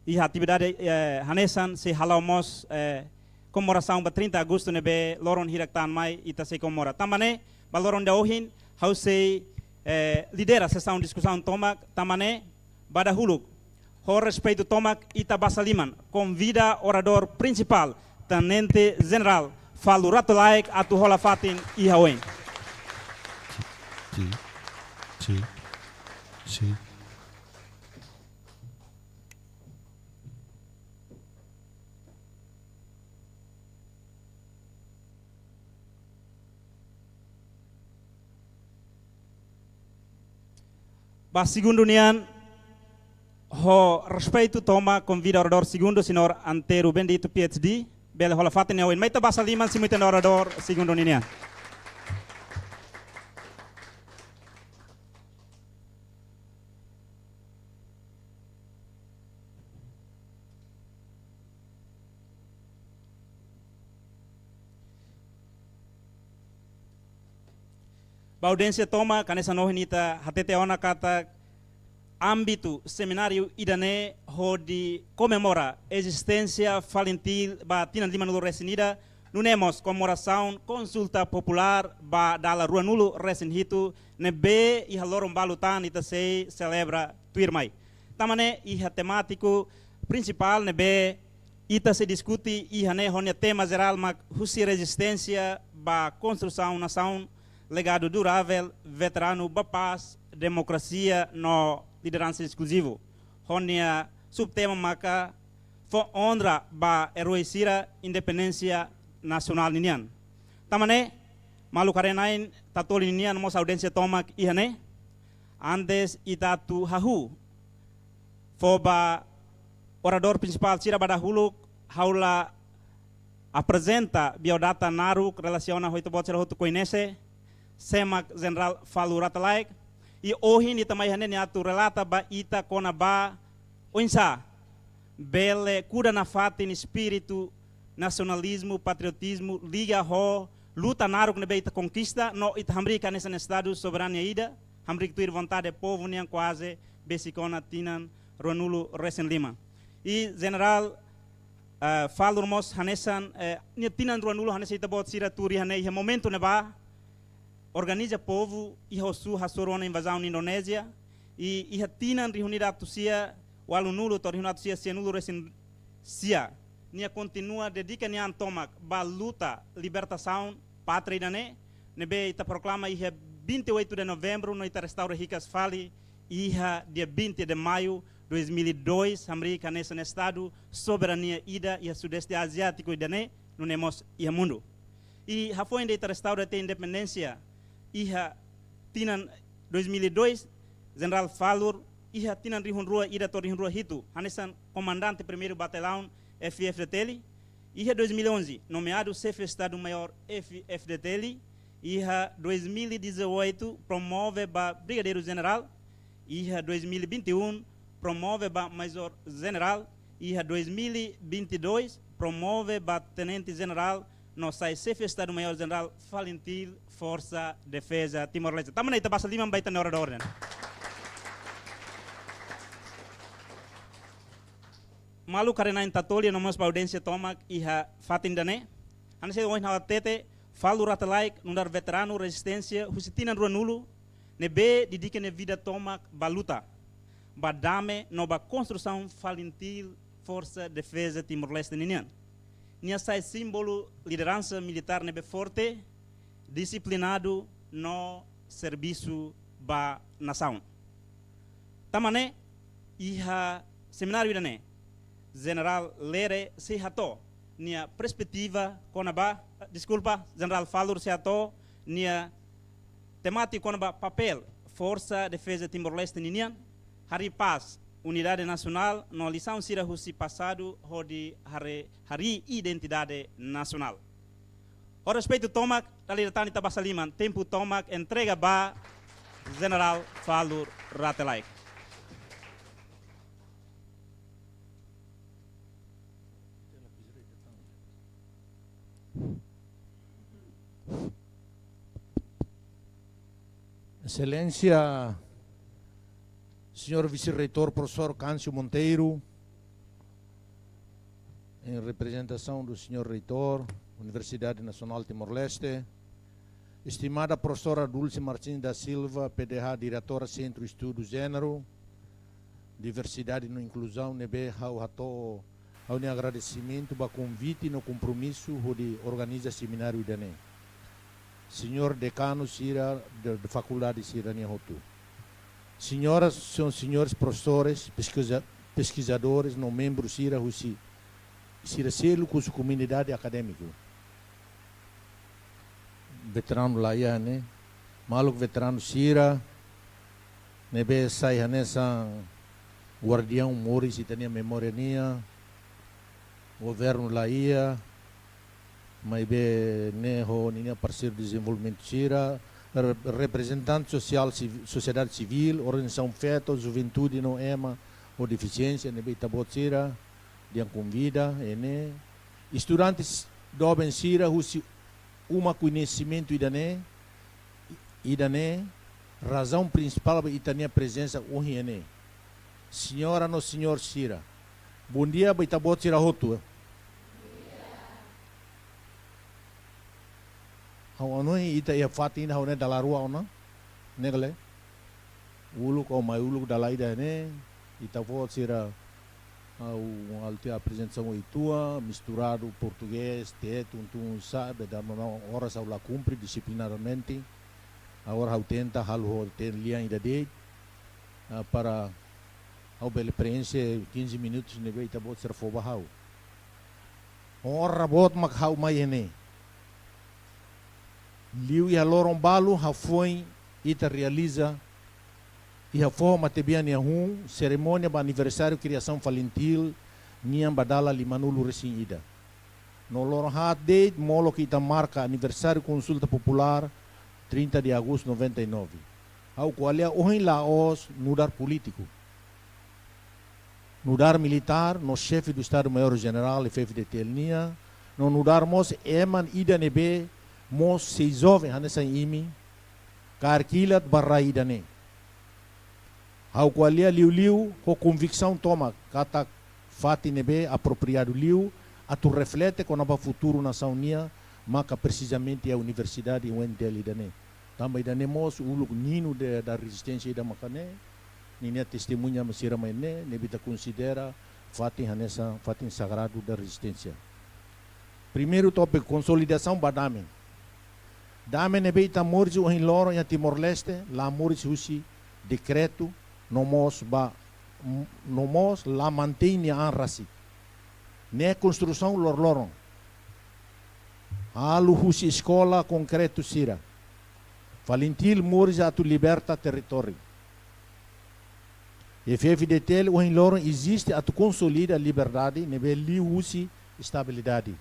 iha atividade, eh, hanesan sei hala'o mós, eh, komemorasaun ba trinta Agostu ne'ebé loron hirak tan mai ita sei komemora. Tanba ne'e, ba loron ida ohin, ha'u sei, eh, lidera sesaun diskusaun tomak, tanba ne'e, ba dahuluk, ho respeitu tomak ita basa liman, konvida oradór prinsipál, Tenente Jenerál Falur Rate Laek atu hola fatin iha oin. Sim, sim, sim. Ba segundu nian, ho respeitu tomak konvida oradór segundu, Señór Antero Bendito, P H D, bele hola fatin iha oin. Mai ita basa liman simu ita-nia oradór segundu ninian. Ba audiénsia tomak, hanesan ohin ita hatete ona katak ámbitu semináriu ida-ne'e hodi komemora ezisténsia FALINTIL ba tinan limanulu-resin-ida, nune'e mós komemorasaun konsulta populár ba dala ruanulu-resin-hitu, ne'ebé iha loron balu tan ita sei selebra tuirmai. Tanba ne'e iha temátiku prinsipál ne'ebé ita sei diskute iha ne'e ho nia tema jerál mak husi rezisténsia ba konstrusaun nasaun, legadu durável, veteranu ba pás, demokrasia no lideransa inkluzivu. Ho nia subtema maka fó onra ba erói sira independénsia nasionál ninian. Tanba ne'e, maluk haree-na'in, Tatoli ninian mós audiénsia tomak iha ne'e. Antes ita atu hahú fó ba oradór prinsipál sira ba dahuluk, ha'u la aprezenta biodata naruk relasiona ho ita-boot sira hotu koñese, sé mak Jenerál Falur Rate Laek, i ohin ita mai iha ne'e nia atu relata ba ita kona-ba oinsá bele kuda nafatin espíritu nasionalizmu, patriotizmu, liga ho luta naruk ne'ebé ita konkista, no ita hamriik hanesan Estadu soberania ida, hamriik tuir vontade povu nian kuaze besik ona tinan ruanulu-resin-lima. I Jenerál, eh, Falur mós hanesan, eh, nia tinan ruanulu hanesan ita-boot sira tuur iha ne'e iha momentu ne'ebá, organiza povu iha Ossú hasoru ona invazaun Indonézia, i iha tinan rihun ida atus sia ualunulu to'o rihun atus sia sianulu-resin-sia, nia kontinua dedika nia an tomak ba luta libertasaun pátria ida-ne'e, ne'ebé ita proklama iha vinte e oito de novembro, no ita restaura hikas fali iha dia vinte de maio dois mil e dois, hamriik hanesan Estadu soberania ida iha Sudeste Aziátiku ida-ne'e, nune'e mós iha mundu. I hafoin ita restaura tiha independénsia iha tinan dois mil e dois, Jenerál Falur iha tinan rihun rua ida to'o rihun rua hitu, hanesan komandante primeiru batallaun F F D T L, iha dois mil e onze, nomeadu xefe Estadu Maiór F F D T L, iha dois mil e dezoito, promove ba brigadeiru jenerál, Iha dois mil e vinte e um, promove ba Major Jenerál, iha dois mil e vinte e dois, promove ba Tenente Jenerál, no sai Xefe Estadu Maior Jenerál Falintil Forsa Defeza Timor-Leste. Tanba ne'e ita basa liman ba ita-nia oradór nian. Maluk haree-na'in Tatoli no mós ba audiénsia tomak iha fatin ida-ne'e. Hanesan ohin ha'u hatete, Falur Rate Laek nu'udar veteranu rezisténsia husi tinan ruanulu, ne'ebé dedika nia vida tomak ba luta ba dame no ba konstrusaun Falintil Forsa Defeza Timor-Leste ninian. Nia sai símbolu lideransa militár ne'ebé forte, disiplinadu no servisu ba nasaun. Tanba ne'e, iha semináriu ida-ne'e, Jenerál Lere sei hato'o nia perspetiva kona-ba, deskulpa, Jenerál Falur sei hato'o nia temátika kona-ba papél Forsa Defeza Timor-Leste ninian, harii pás, unidade nasionál no lisaun sira husi pasadu hodi harii, harii identidade nasionál. Ho respeitu tomak, dala ida tan ita basa liman, tempu tomak entrega ba Jenerál Falur Rate Laek. Exelénsia, Señór Vise-Reitór Profesór Câncio Monteiro, em representação do Señór Reitór, Universidade Nasionál Timor-Leste, estimada Profesora Dulce Martins da Silva, P D H, Diretora Sentru Estudu Jéneru, Diversidade no Inkluzaun, ne'ebé ha'u hato'o ha'u-nia agradesimentu ba konvite no kompromisu hodi organiza semináriu ida-ne'e. Señór dekanu sira de, de fakuldade sira-nia hotu. Señoras, señores profesores, peskiza-, peskizadores no membru sira husi, sira seluk husi komunidade akadémiku. Veteranu la iha ne'e, maluk veteranu sira, ne'ebé sai hanesan guardiaun moris ita-nia memória nian, governu la iha, maibé ne'e ho ninia parseiru dezenvolvimentu sira, re-, reprezentante sosiál sivi-, sosiedade sivíl, organizasaun feto, juventude no ema ho defisiénsia, ne'ebé ita-boot sira, dehan konvida, e ne'e, estudantes joven sira husi uma koñesimentu ida-ne'e, ida-ne'e, razaun prinsipál ba ita-nia prezensa ohin ne'e. Señora no señór sira, bondia ba ita-boot sira hotu. Ha'u hanoin ita iha fatin ida ha'u ne'e dala rua ona, ne'e ka lae? Uluk ha'u mai uluk dala ida ne'e, ita-boot sira, ha'u halo tiha aprezentasaun uitoan, misturadu portugés, tetun, tun, sa, be dala ruma oras ha'u la kumpre disiplinadamente. Agora ha'u tenta halo ho ten lian ida de'it, ah, para ha'u bele preenxe quinze minutos ne'ebé ita-boot sira fó ba ha'u. Onra boot mak ha'u mai ne'e. Liu iha loron balu hafoin ita realiza iha foho matebian nia hun, serimónia ba aniversáriu kriasaun Falintil nian ba dala limanulu resin ida. No loron haat de'it molok ita marka aniversáriu konsulta populár, trinta de agosto noventa e nove. Ha'u ko'alia ohin la'ós nu'udar polítiku. Nu'udar militár, no xefe do Estadu Maiór Jenerál, F-FDTL nian, no nu'udar mós ema ida ne'ebé mós sei joven hanesan imi, kaer kilat ba rai ida-ne'e. Ha'u ko'alia liuliu ho konviksaun tomak katak fatin ne'ebé apropriadu liu atu reflete kona-ba futuru nasaun nian, maka presizamente iha Universidade U N T L ida-ne'e. Tanba ida-ne'e mós uluk ninu de, da rezisténsia ida maka ne'e, ninia testemuña mak sira mai ne'e, ne'ebé ita konsidera fatin hanesan fatin sagradu da rezisténsia. Primeiru tópiku, konsolidasaun ba dame. Dame ne'ebé ita moris ohin loron iha Timor-Leste, la moris husi dekretu, no mós ba, no mós la mantein nia an rasik. Ne'e konstrusaun loroloron. Halo husi eskola konkretu sira. Falintil moris atu liberta territóriu. F-FDTL ohin loron eziste atu konsolida liberdade ne'ebé liu husi estabilidade,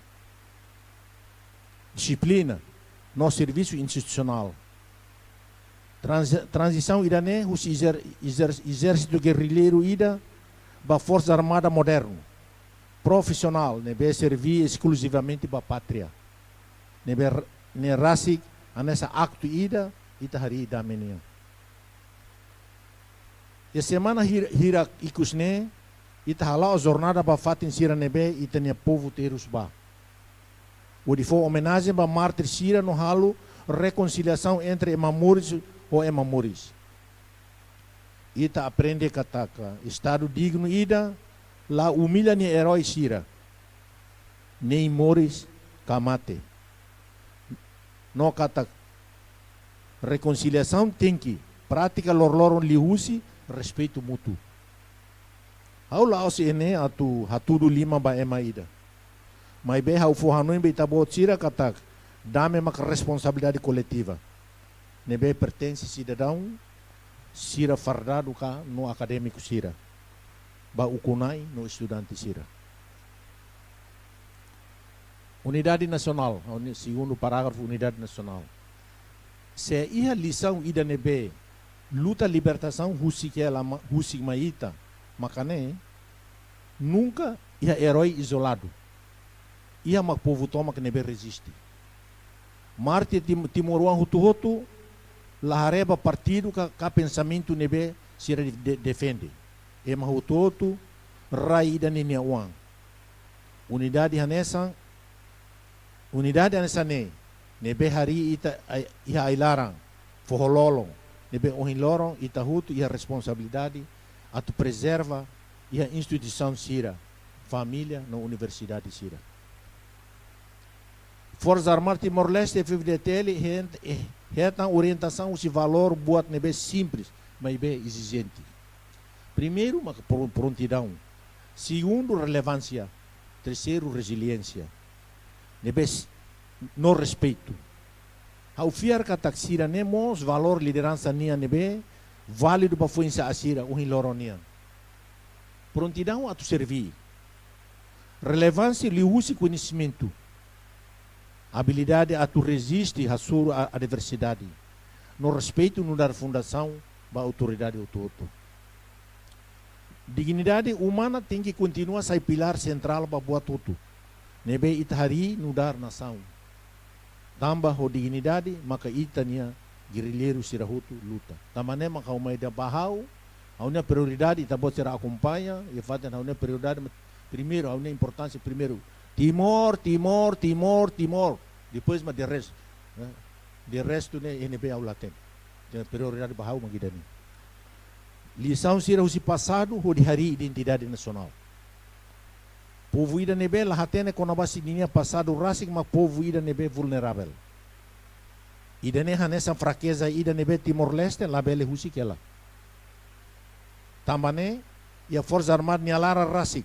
dixiplina no servisu institusionál. Transi-, tranzisaun ida-ne'e husi ezer-, ezer-, ezérsitu gerrilleiru ida ba forsa armada modernu, profisionál, ne'ebé serví eskluzivamente ba pátria. Ne'ebé r-, ne'e rasik hanesan aktu ida ita harii dame nian. Iha semana hir-, hirak ikus ne'e, ita hala'o jornada ba fatin sira ne'ebé ita-nia povu terus ba, hodi fó omenajen ba mártir sira no halo rekonsiliasaun entre ema moris ho ema moris. Ita aprende katak Estadu dignu ida la umilha nia erói sira, nein moris ka mate. No katak rekonsiliasaun tenke prátika loroloron liuhusi respeitu mútuu. Ha'u la'ós iha ne'e atu hatudu liman ba ema ida. Maibé ha'u fó hanoin ba ita-boot sira katak dame maka responsabilidade koletiva ne'ebé pertense sidadaun sira fardadu ka no akadémiku sira, ba ukun-na'in no estudante sira. Unidade nasionál, uni-, segundu parágrafu, unidade nasionál. Se iha lisaun ida ne'ebé luta libertasaun husik hela ma-, husik mai ita, maka ne'e, nunka iha erói izoladu. Iha mak povu tomak ne'ebé reziste. Mártir tim-, timoroan hotu-hotu la haree ba partidu ka, ka pensamentu ne'ebé sira de-, de-, defende. Ema hotu-hotu rai ida ninia oan. Unidade hanesan, unidade hanesan ne'e, ne'ebé harii ita ai-, iha ai-laran, foho-lolon, ne'ebé ohin loron ita hotu iha responsabilidade atu prezerva iha instituisaun sira, família no universidade sira. Forsa Armada Timor-Leste, F F D T L, het-, eh, hetan orientasaun husi valór buat ne'ebé simples, maibé ezijente. Primeiru, maka pro-, prontidaun. Segundu, relevánsia. Terseiru, reziliénsia. Ne'ebé s-, no respeitu. Ha'u fiar katak sira-ne'e mós valór lideransa nian ne'ebé válidu ba foin-sa'e sira ohin loron nian. Prontidaun atu serví. Relevánsia liuhusi koñesimentu. Abilidade atu reziste hasoru a-, adversidade. No respeitu nu'udar fundasaun ba autoridade hotu-hotu. Dignidade umana tenke kontinua sai pilár sentrál ba buat hotu ne'ebé ita harii nu'udar nasaun. Tanba ho dignidade maka ita-nia gerrilleiru sira hotu luta. Tanba ne'e maka ha'u mai dehan ba ha'u, ha'u-nia prioridade, ita-boot sira akompaña, iha fatin ha'u-nia prioridade, ma-, primeiru, ha'u-nia importánsia primeiru. Timor, Timor, Timor, Timor. Depois mak de restu, eh, de restu ne'e, ne'ebé ha'u la hatene. Jadi prioridade ba ha'u mak ida-ne'e. Lisaun sira husi pasadu hodi harii identidade nasionál. Povu ida ne'ebé la hatene kona-ba sira-nia pasadu rasik mak povu ida ne'ebé vulneravel. Ida-ne'e hanesan frakeza ida ne'ebé Timor-Leste labele husik hela. Tanba ne'e, iha Forsa Armada nia laran rasik,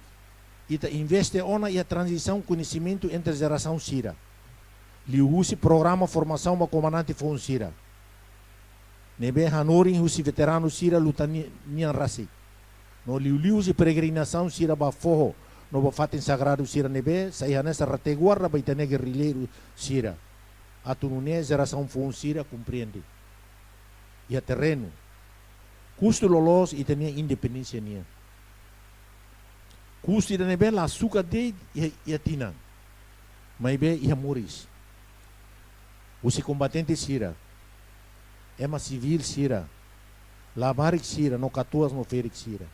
ita investe ona iha tranzisaun koñesimentu entre jerasaun sira, liuhusi programa formasaun ba komandante foun sira ne'ebé hanorin husi veteranu sira luta ni-, nian rasik. No liuliu husi peregrinasaun sira ba foho no ba fatin sagradu sira ne'ebé sai hanesan retaguarda ba ita-nia gerrilleiru sira, atu nune'e jerasaun foun sira komprende iha terrenu kustu loloos ita-nia independénsia nian. Kustu ida ne'ebé la sukat de'it iha, iha tinan, maibé iha moris. Husi kombatente sira, ema sivíl sira, labarik sira, no katuas no ferik sira.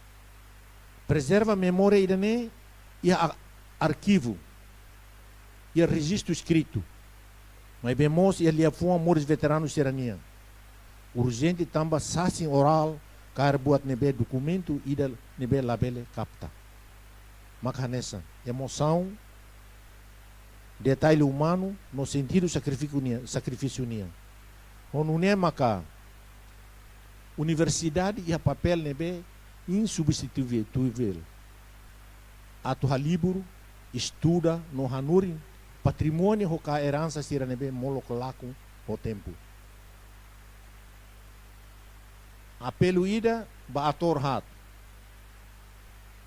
Prezerva memória ida-ne'e iha a-, arkivu, iha rejistu eskritu, maibé mós iha liafuan moris veteranu sira-nian. Urjente tanba sasin orál kaer buat ne'ebé dokumentu ida ne'ebé labele kapta. Maka hanesan emosaun, detalle umanu no sentidu sakrifísiu nian, sakrifísiu nian. Ho nune'e maka universidade iha papél ne'ebé insubstituivel atu halibur, estuda no hanorin patrimóniu ho ka eransa sira ne'ebé molok lakon ho tempu. Apelu ida ba atór haat.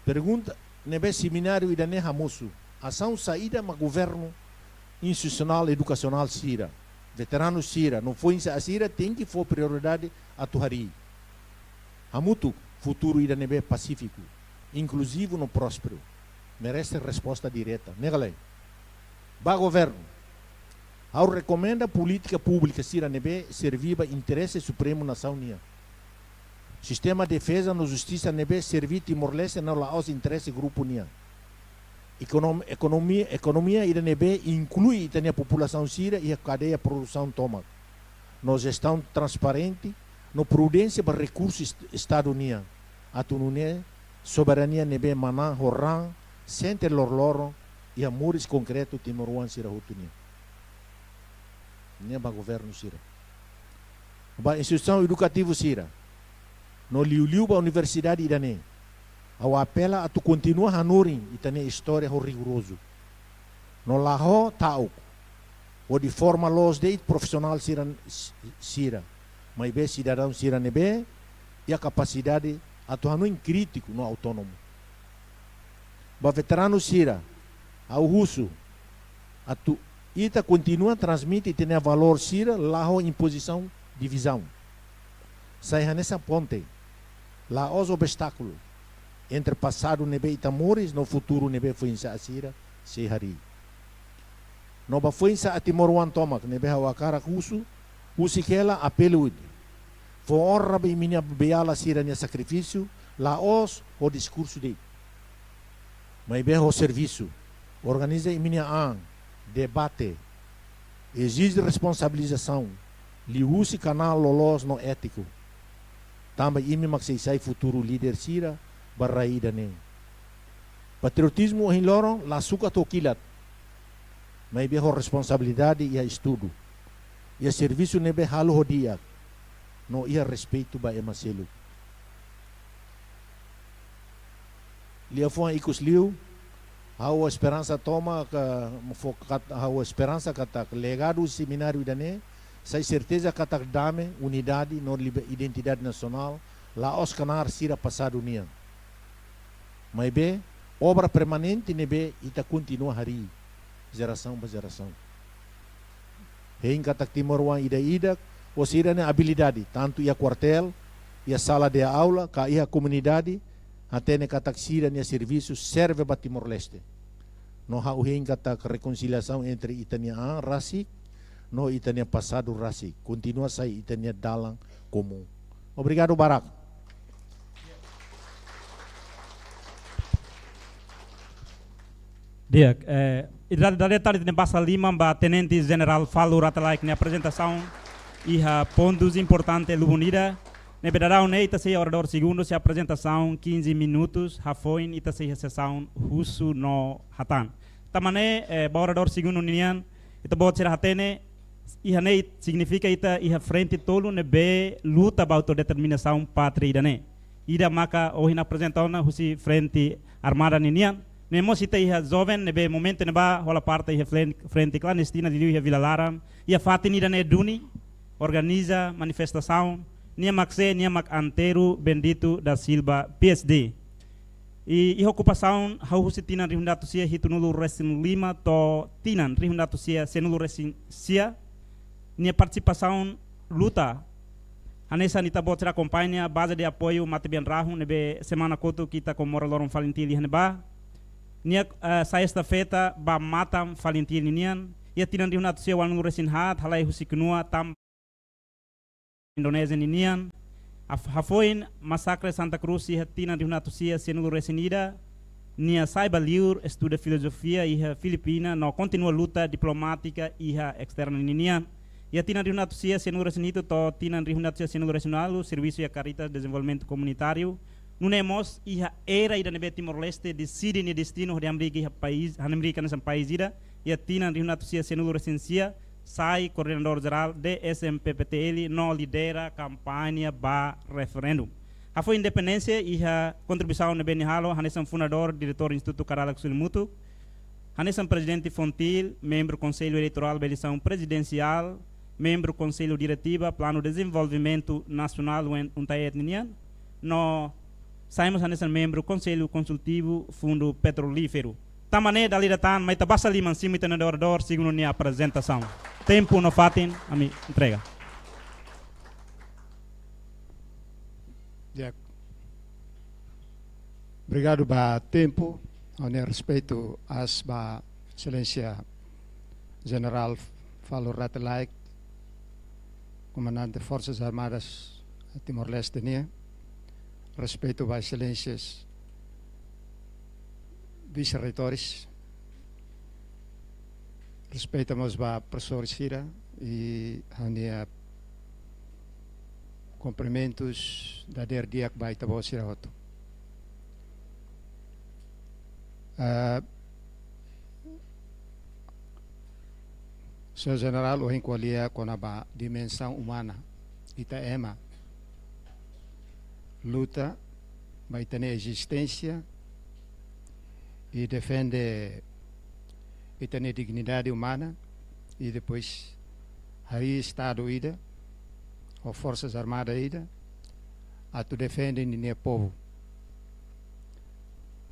Pergunta ne'ebé semináriu ida-ne'e hamosu: asaun saida mak governu, institusionál, edukasionál sira, Veteranu sira no foin-sa'e sira tenke fó prioridade atu harii. Hamutuk futuru ida ne'ebé pasífiku, inkluzivu no prósperu merese resposta direta. Ne'e ka lae? Ba governu, ha'u rekomenda polítika públika sira ne'ebé serve ba interese supremu nasaun nian. Sistema defeza no justisa ne'ebé serve Timor-Leste no la'ós interese grupu nian. Ekonom-, ekonomia, ekonomia ida ne'ebé inklui ita-nia populasaun sira iha kadeia produsaun tomak. No jestaun transparente, no prudénsia ba rekursu est-, Estadu nian. Atu nune'e soberania ne'ebé manán ho raan, sente loroloron, iha moris konkretu timoroan sira hotu nian. Ne'e ba governu sira. Ba instituisaun edukativu sira, no liuliu ba universidade ida-ne'e, ha'u apela atu kontinua hanorin ita-nia istória ho rigorozu. No la ho ta'uk, hodi forma loos de'it profisionál sira, sira, maibé sidadaun sira ne'ebé iha kapasidade atu hanoin krítiku no autónomu. Ba veteranu sira, ha'u husu atu ita kontinua transmite ita-nia valór sira, la ho impozisaun divizaun. Sai hanesan ponte, la'ós obstákulu entre pasadu ne'ebé ita moris no futuru ne'ebé foin-sa'e sira sei harii. No ba foin-sa'e timoroan tomak ne'ebé ha'u hakarak husu, husik hela apelu ida: fó onra ba imi-nia beiala sira-nia sakrifísiu, la'ós ho diskursu de'it, maibé ho servisu. Organiza imi-nia an, debate, ezije responsabilizasaun liuhusi kanál loloos no étiku. Tanba imi mak sei sai futuru líder sira ba rai ida-ne'e. Patriotizmu ohin loron la sukat ho kilat, maibé ho responsabilidade iha estudu, iha servisu ne'ebé halo ho di'ak, no iha respeitu ba ema seluk. Liafuan ikus liu, ha'u esperansa tomak, fó kat-, ha'u esperansa katak legadu semináriu ida-ne'e sai serteza katak dame, unidade no libe-, identidade nasionál la'ós knaar sira pasadu nian, maibé obra permanente ne'ebé ita kontinua harii jerasaun ba jerasaun. Hein katak timoroan ida-idak ho sira-nia abilidade, tantu iha kuartél, iha sala de aula, ka iha komunidade, hatene katak sira-nia servisu serve ba Timor-Leste. No ha'u hein katak rekonsiliasaun entre ita-nia an rasik no ita-nia pasadu rasik kontinua sai ita-nia dalan komún. Obrigadu barak. Di'ak, eh, ida-ne'e dala ida ita-nia basa liman ba Tenente Jenerál Falur Ratallaek nia aprezentasaun iha pontus importante lubun ida. Ne'ebé daudaun ne'e ita sei oradór segundu, sei aprezentasaun quinze minutos, hafoin ita sei iha sesaun husu no hatán. Tanba ne'e, eh, ba oradór segundu ninian, ita-boot sira hatene, iha ne'e signifika ita iha frente tolu ne'ebé luta ba autodeterminasaun pátria ida-ne'e. Ida maka ohin aprezenta ona husi frente armada ninian. Ne'e mós ita iha joven ne'ebé momentu ne'ebá hola parte iha fren-, frente klandestina liuliu iha Vila Laran, iha fatin ida-ne'e duni, organiza manifestasaun, nia mak sé, nia mak Antero Bendito da Silva, P S D. I, iha okupasaun hahú husi tinan rihun atus sia hitunulu resin lima to'o tinan rihun atus sia sianulu resin sia, nia partisipasaun luta. Hanesan ita-boot sira akompaña baze de apoiu matebian rahun ne'ebé semana kotuk ita komemora loron FALINTIL iha ne'ebá. Nia, eh, sai estafeta ba matan FALINTIL ninian. Iha tinan rihun atus sia ualunulu resin haat, halai husi knua tanba Indonézia ninian. Af-, hafoin masakre Santa Cruz iha tinan rihun atus sia sianulu resin ida, nia sai ba liur estuda filozofia iha Filipina no kontinua luta diplomátika iha esterna ninian. Iha tinan rihun atus sia sianulu resin hitu to'o tinan rihun atus sia sianulu resin ualu, servisu iha Caritas Dezenvolvimentu Komunitáriu. Nune'e mós iha era ida ne'ebé Timor-Leste deside nia destinu hodi hamriik iha país, hamriik hanesan país ida, iha tinan rihun atus sia sianulu resin sia, sai koordenadór jerál D S M P P T L no lidera kampaña ba referendu. Hafoin independénsia iha kontribuisaun ne'ebé nia halo hanesan fundadór, diretór Institutu Karalak Sulimutu, hanesan prezidente FONTIL, membru Konsellu Eleitorál ba eleisaun prezidensiál, membru Konsellu Diretiva Planu Dezenvolvimentu Nasionál UNTAED ninian, no sai mós hanesan membru Konsellu Konsultivu Fundu Petrolíferu. Tanba ne'e dala ida tan, mai ita basa liman simu ita-nia oradór, segundu nia aprezentasaun. Tempu no fatin, ami entrega. Di'ak. Obrigadu ba tempu, ha'u-nia respeitu aas ba Exelénsia Jenerál Falur Rate Laek, Komandante Forsas Armadas Timor-Leste nian. Respeitu ba Exelénsias Vise-Reitores. Respeitu mós ba profesór sira i ha'u-nia kumprimentus dadeer di'ak ba ita-boot sira hotu. Ah, Señór Jenerál, ohin ko'alia kona-ba dimensaun umana. Ita ema luta ba ita-nia ezisténsia i defende ita-nia dignidade umana i depois harii Estadu ida ou Forsas Armadas ida atu defende ninia povu.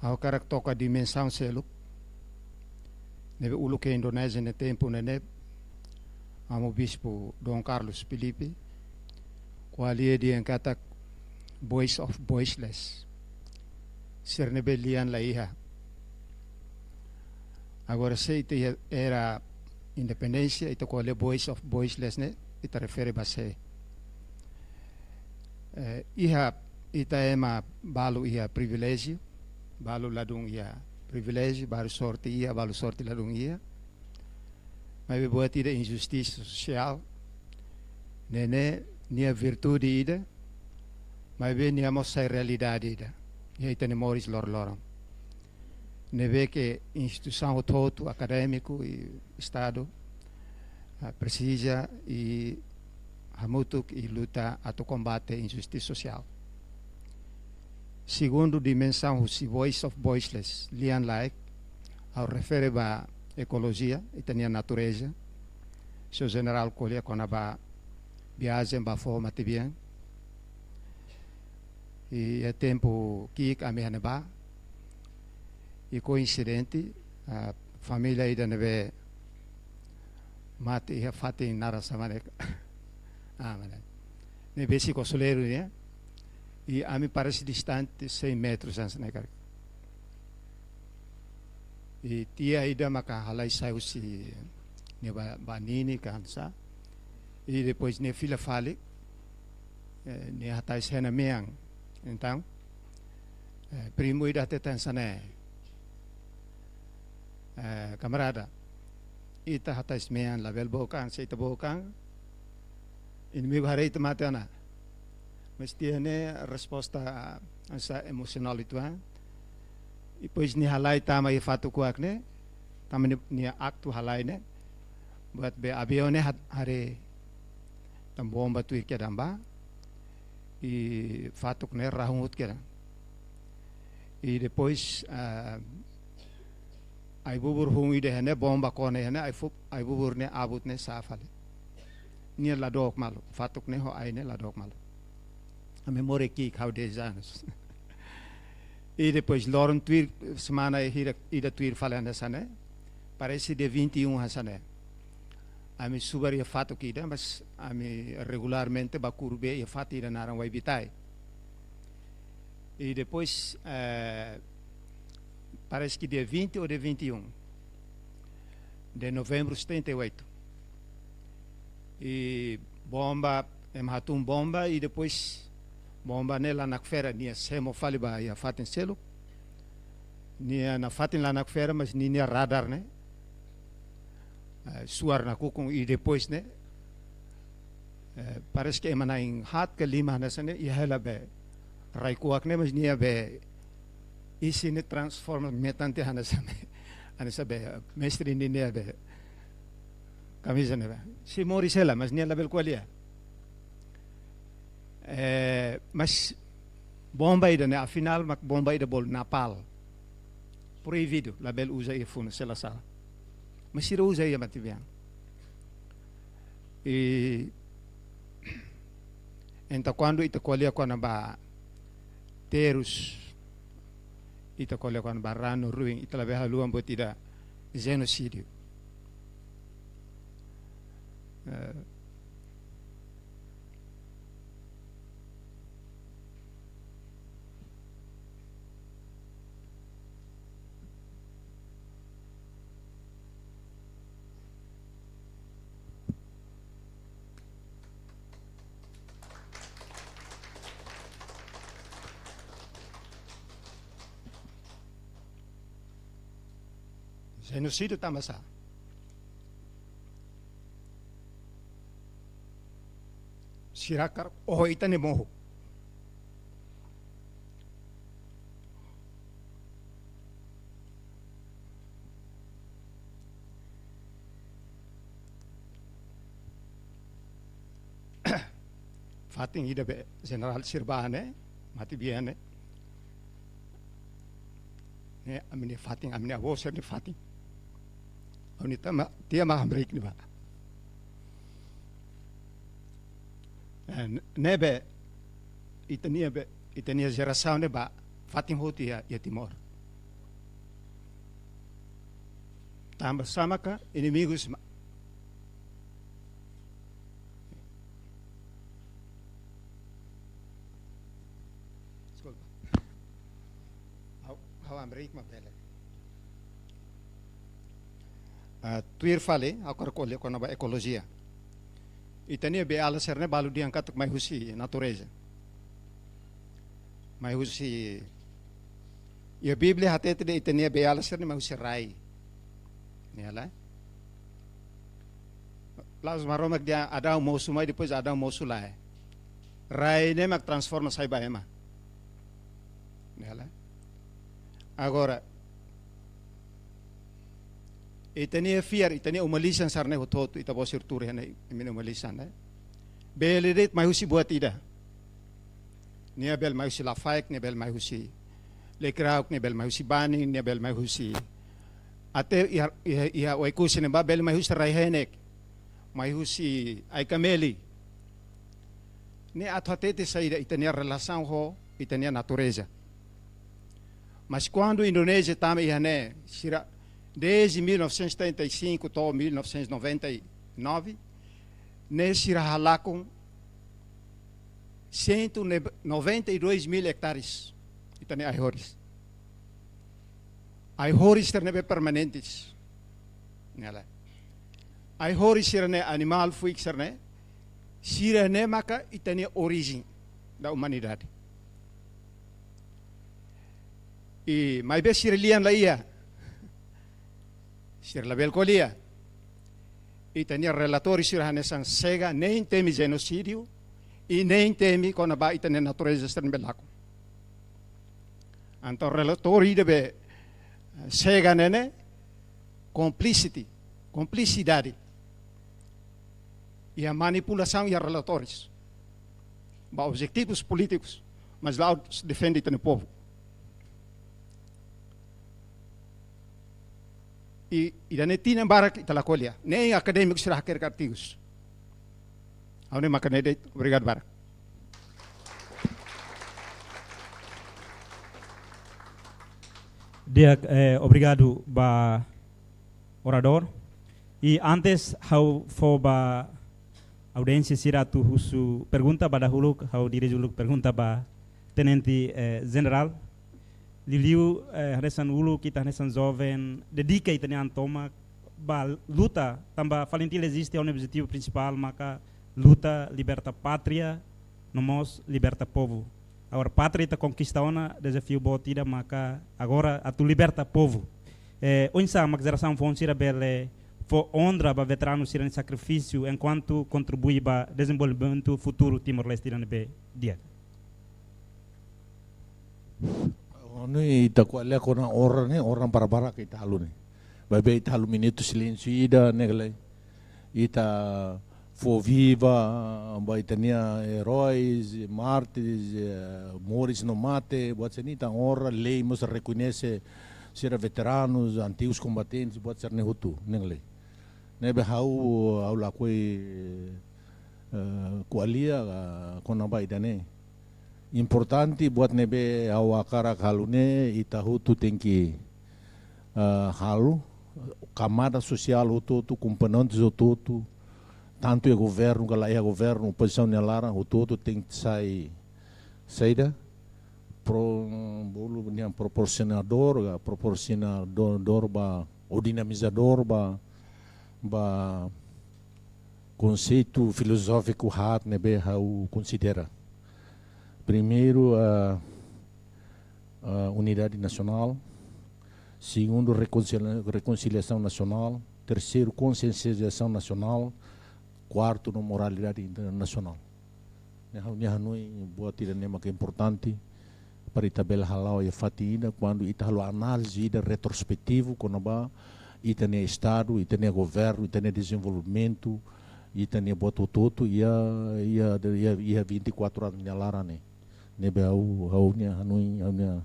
Ha'u hakarak toka dimensaun seluk ne'ebé uluk iha Indonézia nia tempu ne'e, Amu Bispu Dom Carlos Filipe ko'alia dehan katak voice of voiceless. Sira ne'ebé lian la iha. Agora, se ita iha era independénsia, ita ko'alia voice of voiceless ne'e, ita refere ba sé? Eh, iha, ita ema balu iha priviléjiu, balu ladún iha priviléjiu, balu sorte iha, balu sorte ladún iha. Maibé buat ida injustisa sosiál, ne'e ne'e nia virtude ida, maibé nia mós sai realidade ida iha ita-nia moris loroloron. Ne'ebé ke instituisaun hotu-hotu, akadémiku i Estadu, ah, presiza i hamutuk i luta atu kombate injustisa sosiál. Segundu dimensaun husi voice of voiceless, lian laek, ha'u refere ba ekolojia, ita-nia natureza. Señór Jenerál ko'alia kona-ba viajen ba foho matebian. I iha tempu ki'ik ami iha ne'ebá. I koinsidente, ah, família ida ne'ebé mate iha fatin naran sá mak ne'e. Ah, mana. Ne'e besik kosoleiru ne'e. I ami parese distante cem metros hanesan ne'e karik. I tia ida maka halai sai husi nia ba, ba nini ka hanesan. I depois nia fila fali, eh, nia hatais hena mean. Entaun, eh, primu ida hatete hanesan ne'e, eh, kamarada, ita hatais mean labele book an, se ita book an, inimigu haree ita mate ona. Mas tia ne'e resposta hanesan emosionál uitoan. Depois nia halai tama iha fatuk kuak ne'e, tama nia, nia aktu halai ne'e. Buat be aviaun ne'e hat-, haree tan bomba tuir kedan ba. I fatuk ne'e rahun hotu kedan. I depois, ah, ai-bubur hun ida iha ne'e, bomba kona iha ne'e, ai fu-, ai-bubur ne'e abut ne'e sa'e fali. Nia la dook malu, fatuk ne'e ho ai ne'e la dook malu. Ami moris ki'ik ha'u dez anos. I depois loron tuir, semana ida, ida tuir fali hanesan ne'e, parese dia vinte e um hanesan ne'e. Ami subar iha fatuk ida, mas ami regularmente bá kuru bee iha fatuk ida naran Waibitai. I depois, eh, parese ke dia vinte ou dia vinte e um de novembro setenta e oito. I bomba, ema hatún bomba, i depois bomba ne'e la nakfera, nia semo fali ba iha fatin seluk. Nia nafatin la nakfera, mas ninia radar ne'e, eh, suar nakukun, i depois ne'e, eh, parese ke ema na'in haat ka lima hanesan ne'e, iha hela be rai kuak ne'e, mas nia be isin ne'e transforma metan tiha hanesan ne'e. Hanesan be mestre ninia be kamiza ne'e be. Sei moris hela, mas nia labele ko'alia. Eh, mas bomba ida ne'e, afinál, mak bomba ida bolu napal. Proibidu, labele uza iha funu, se la sala. Mas sira uza iha matebian. I entaun kuandu ita ko'alia kona-ba terus ita ko'alia kona-ba ranu ruin, ita labele haluha buat ida jenosidiu. Eh, Jenosidiu tanba sá? Sira hakarak oho ita-nia mohu. Fatin ida be jenerál sira bá ne'e, mate bian ne'e. Ne'e ami-nia fatin, ami-nia avó sira-nia fatin. Ha'u-nia tiya mak, tiya mak hamriik ne'ebá. Eh, ne'ebé, ita-nia be, ita-nia jerasaun ne'ebá, fatin hotu iha, iha Timor. Tanba sá maka inimigus ma-, deskulpa. Ha'u, ha'u hamriik mak bele. Ah, tuir fali, ha'u hakarak ko'alia kona-ba ekolojia. Ita-nia beiala sira-ne'e balu dehan katak mai husi natureza. Mai husi, iha Bíblia hatete dehan ita-nia beiala sira-ne'e mai husi rai. Ne'e lae. La'ós Maromak dehan Adão mosu mai, depois Adão mosu lae. Rai ne'e mak transforma sai ba ema. Ne'e lae. Agora, ita-nia fiar, ita-nia uma-lisan sira-ne'e hotu-hotu, ita-boot sira tuur iha ne'e, imi-nia uma-lisan ne'e. Bele de'it mai husi buat ida. Nia bele mai husi lafaek, nia bele mai husi lekirauk, nia bele mai husi banin, nia bele mai husi, até iha, iha, iha Oekusi ne'ebá bele mai husi rai-henek, mai husi ai-kameli. Ne'e atu hatete saida ita-nia relasaun ho ita-nia natureza. Mas kuandu Indonézia tama iha ne'e, sira, desde mil novecentos e setenta e cinco to'o mil novecentos e noventa e nove, ne'e sira halakon cento e noventa e dois mil hectares ita-nia ai-horis. Ai-horis sira ne'ebé permanentes. Ne'e lae. Ai-horis sira-ne'e, animál fuik sira-ne'e, sira-ne'e maka ita-nia orijen da umanidade. I maibé sira lian la iha. Sira labele ko'alia. Ita-nia relatóriu sira hanesan sega, nein temi jenosidiu, i nein temi kona-ba ita-nia natureza sira ne'ebé lakon. Entaun relatóriu ida be, eh, sega ne'e ne'e, complicity, komplisidade. Iha manipulasaun iha relatórius. Ba objetivus polítikus, mas la'ós defende ita-nia povu. I, ida-ne'e tinan barak ita la ko'alia. Nein akadémiku sira hakerek artigus. Ha'u ne'e maka ne'e de'it, obrigadu barak. Di'ak, eh, obrigadu ba oradór. I antes ha'u fó ba audiénsia sira atu husu pergunta, ba dahuluk ha'u dirije uluk pergunta ba Tenente, eh, Jenerál. Liuliu, eh, hanesan uluk ita hanesan joven dedika ita-nia an tomak ba luta, tanba FALINTIL eziste ho objetivu prinsipál maka luta liberta pátria, no mós liberta povu. Agora pátria ita konkista ona, dezafiu boot ida maka agora atu liberta povu. Eh, oinsá mak jerasaun foun sira bele fó onra ba veteranu sira-nia sakrifísiu enkuantu kontribui ba dezenvolvimentu futuru Timor-Leste ida ne'ebé di'ak? Ne'e ita ko'alia kona-ba onra ne'e, onra barbarak ita halo ne'e. Maibé ita halo minutu silénsiu ida ne'e ka lae. Ita fó viva ba ita-nia eróis, mártires, eh, moris no mate, buat sira-ne'e ita onra, lei mós rekoñese sira veteranus, antigus kombatentes, buat sira-ne'e hotu, ne'e ka lae. Ne'ebé ha'u, ha'u lakohi, eh, ko'alia, ah, kona-ba ida-ne'e. importante buat ne'ebé ha'u hakarak halo ne'e, ita hotu tenke, eh, halo, kamada sosiál hotu-hotu, komponentes hotu-hotu, tantu iha governu ka la iha governu, opozisaun nia laran, hotu-hotu tenke sai, saida, pro, bolu nian proporsionadór, ka proporsionadór ba, ou dinamizadór ba, ba konseitu filozófiku haat ne'ebé ha'u konsidera. Primeiru, ah, ah, unidade nasionál. Segundu, rekonsilia-, rekonsiliasaun nasionál. Terseiru, konsiensializasaun nasionál. Kuartu, no moralidade internasionál. Ne'e ha'u-nia hanoin buat ida-ne'e mak importante para ita bele hala'o iha fatin ida, kuandu ita halo análize ida retrospetivu kona-ba ita-nia Estadu, ita-nia governu, ita-nia dezenvolvimentu, ita-nia buat hotu-hotu iha, iha, iha, iha vinte e quatro anu nia laran ne'e. Ne'ebé ha'u, ha'u-nia hanoin, ha'u-nia,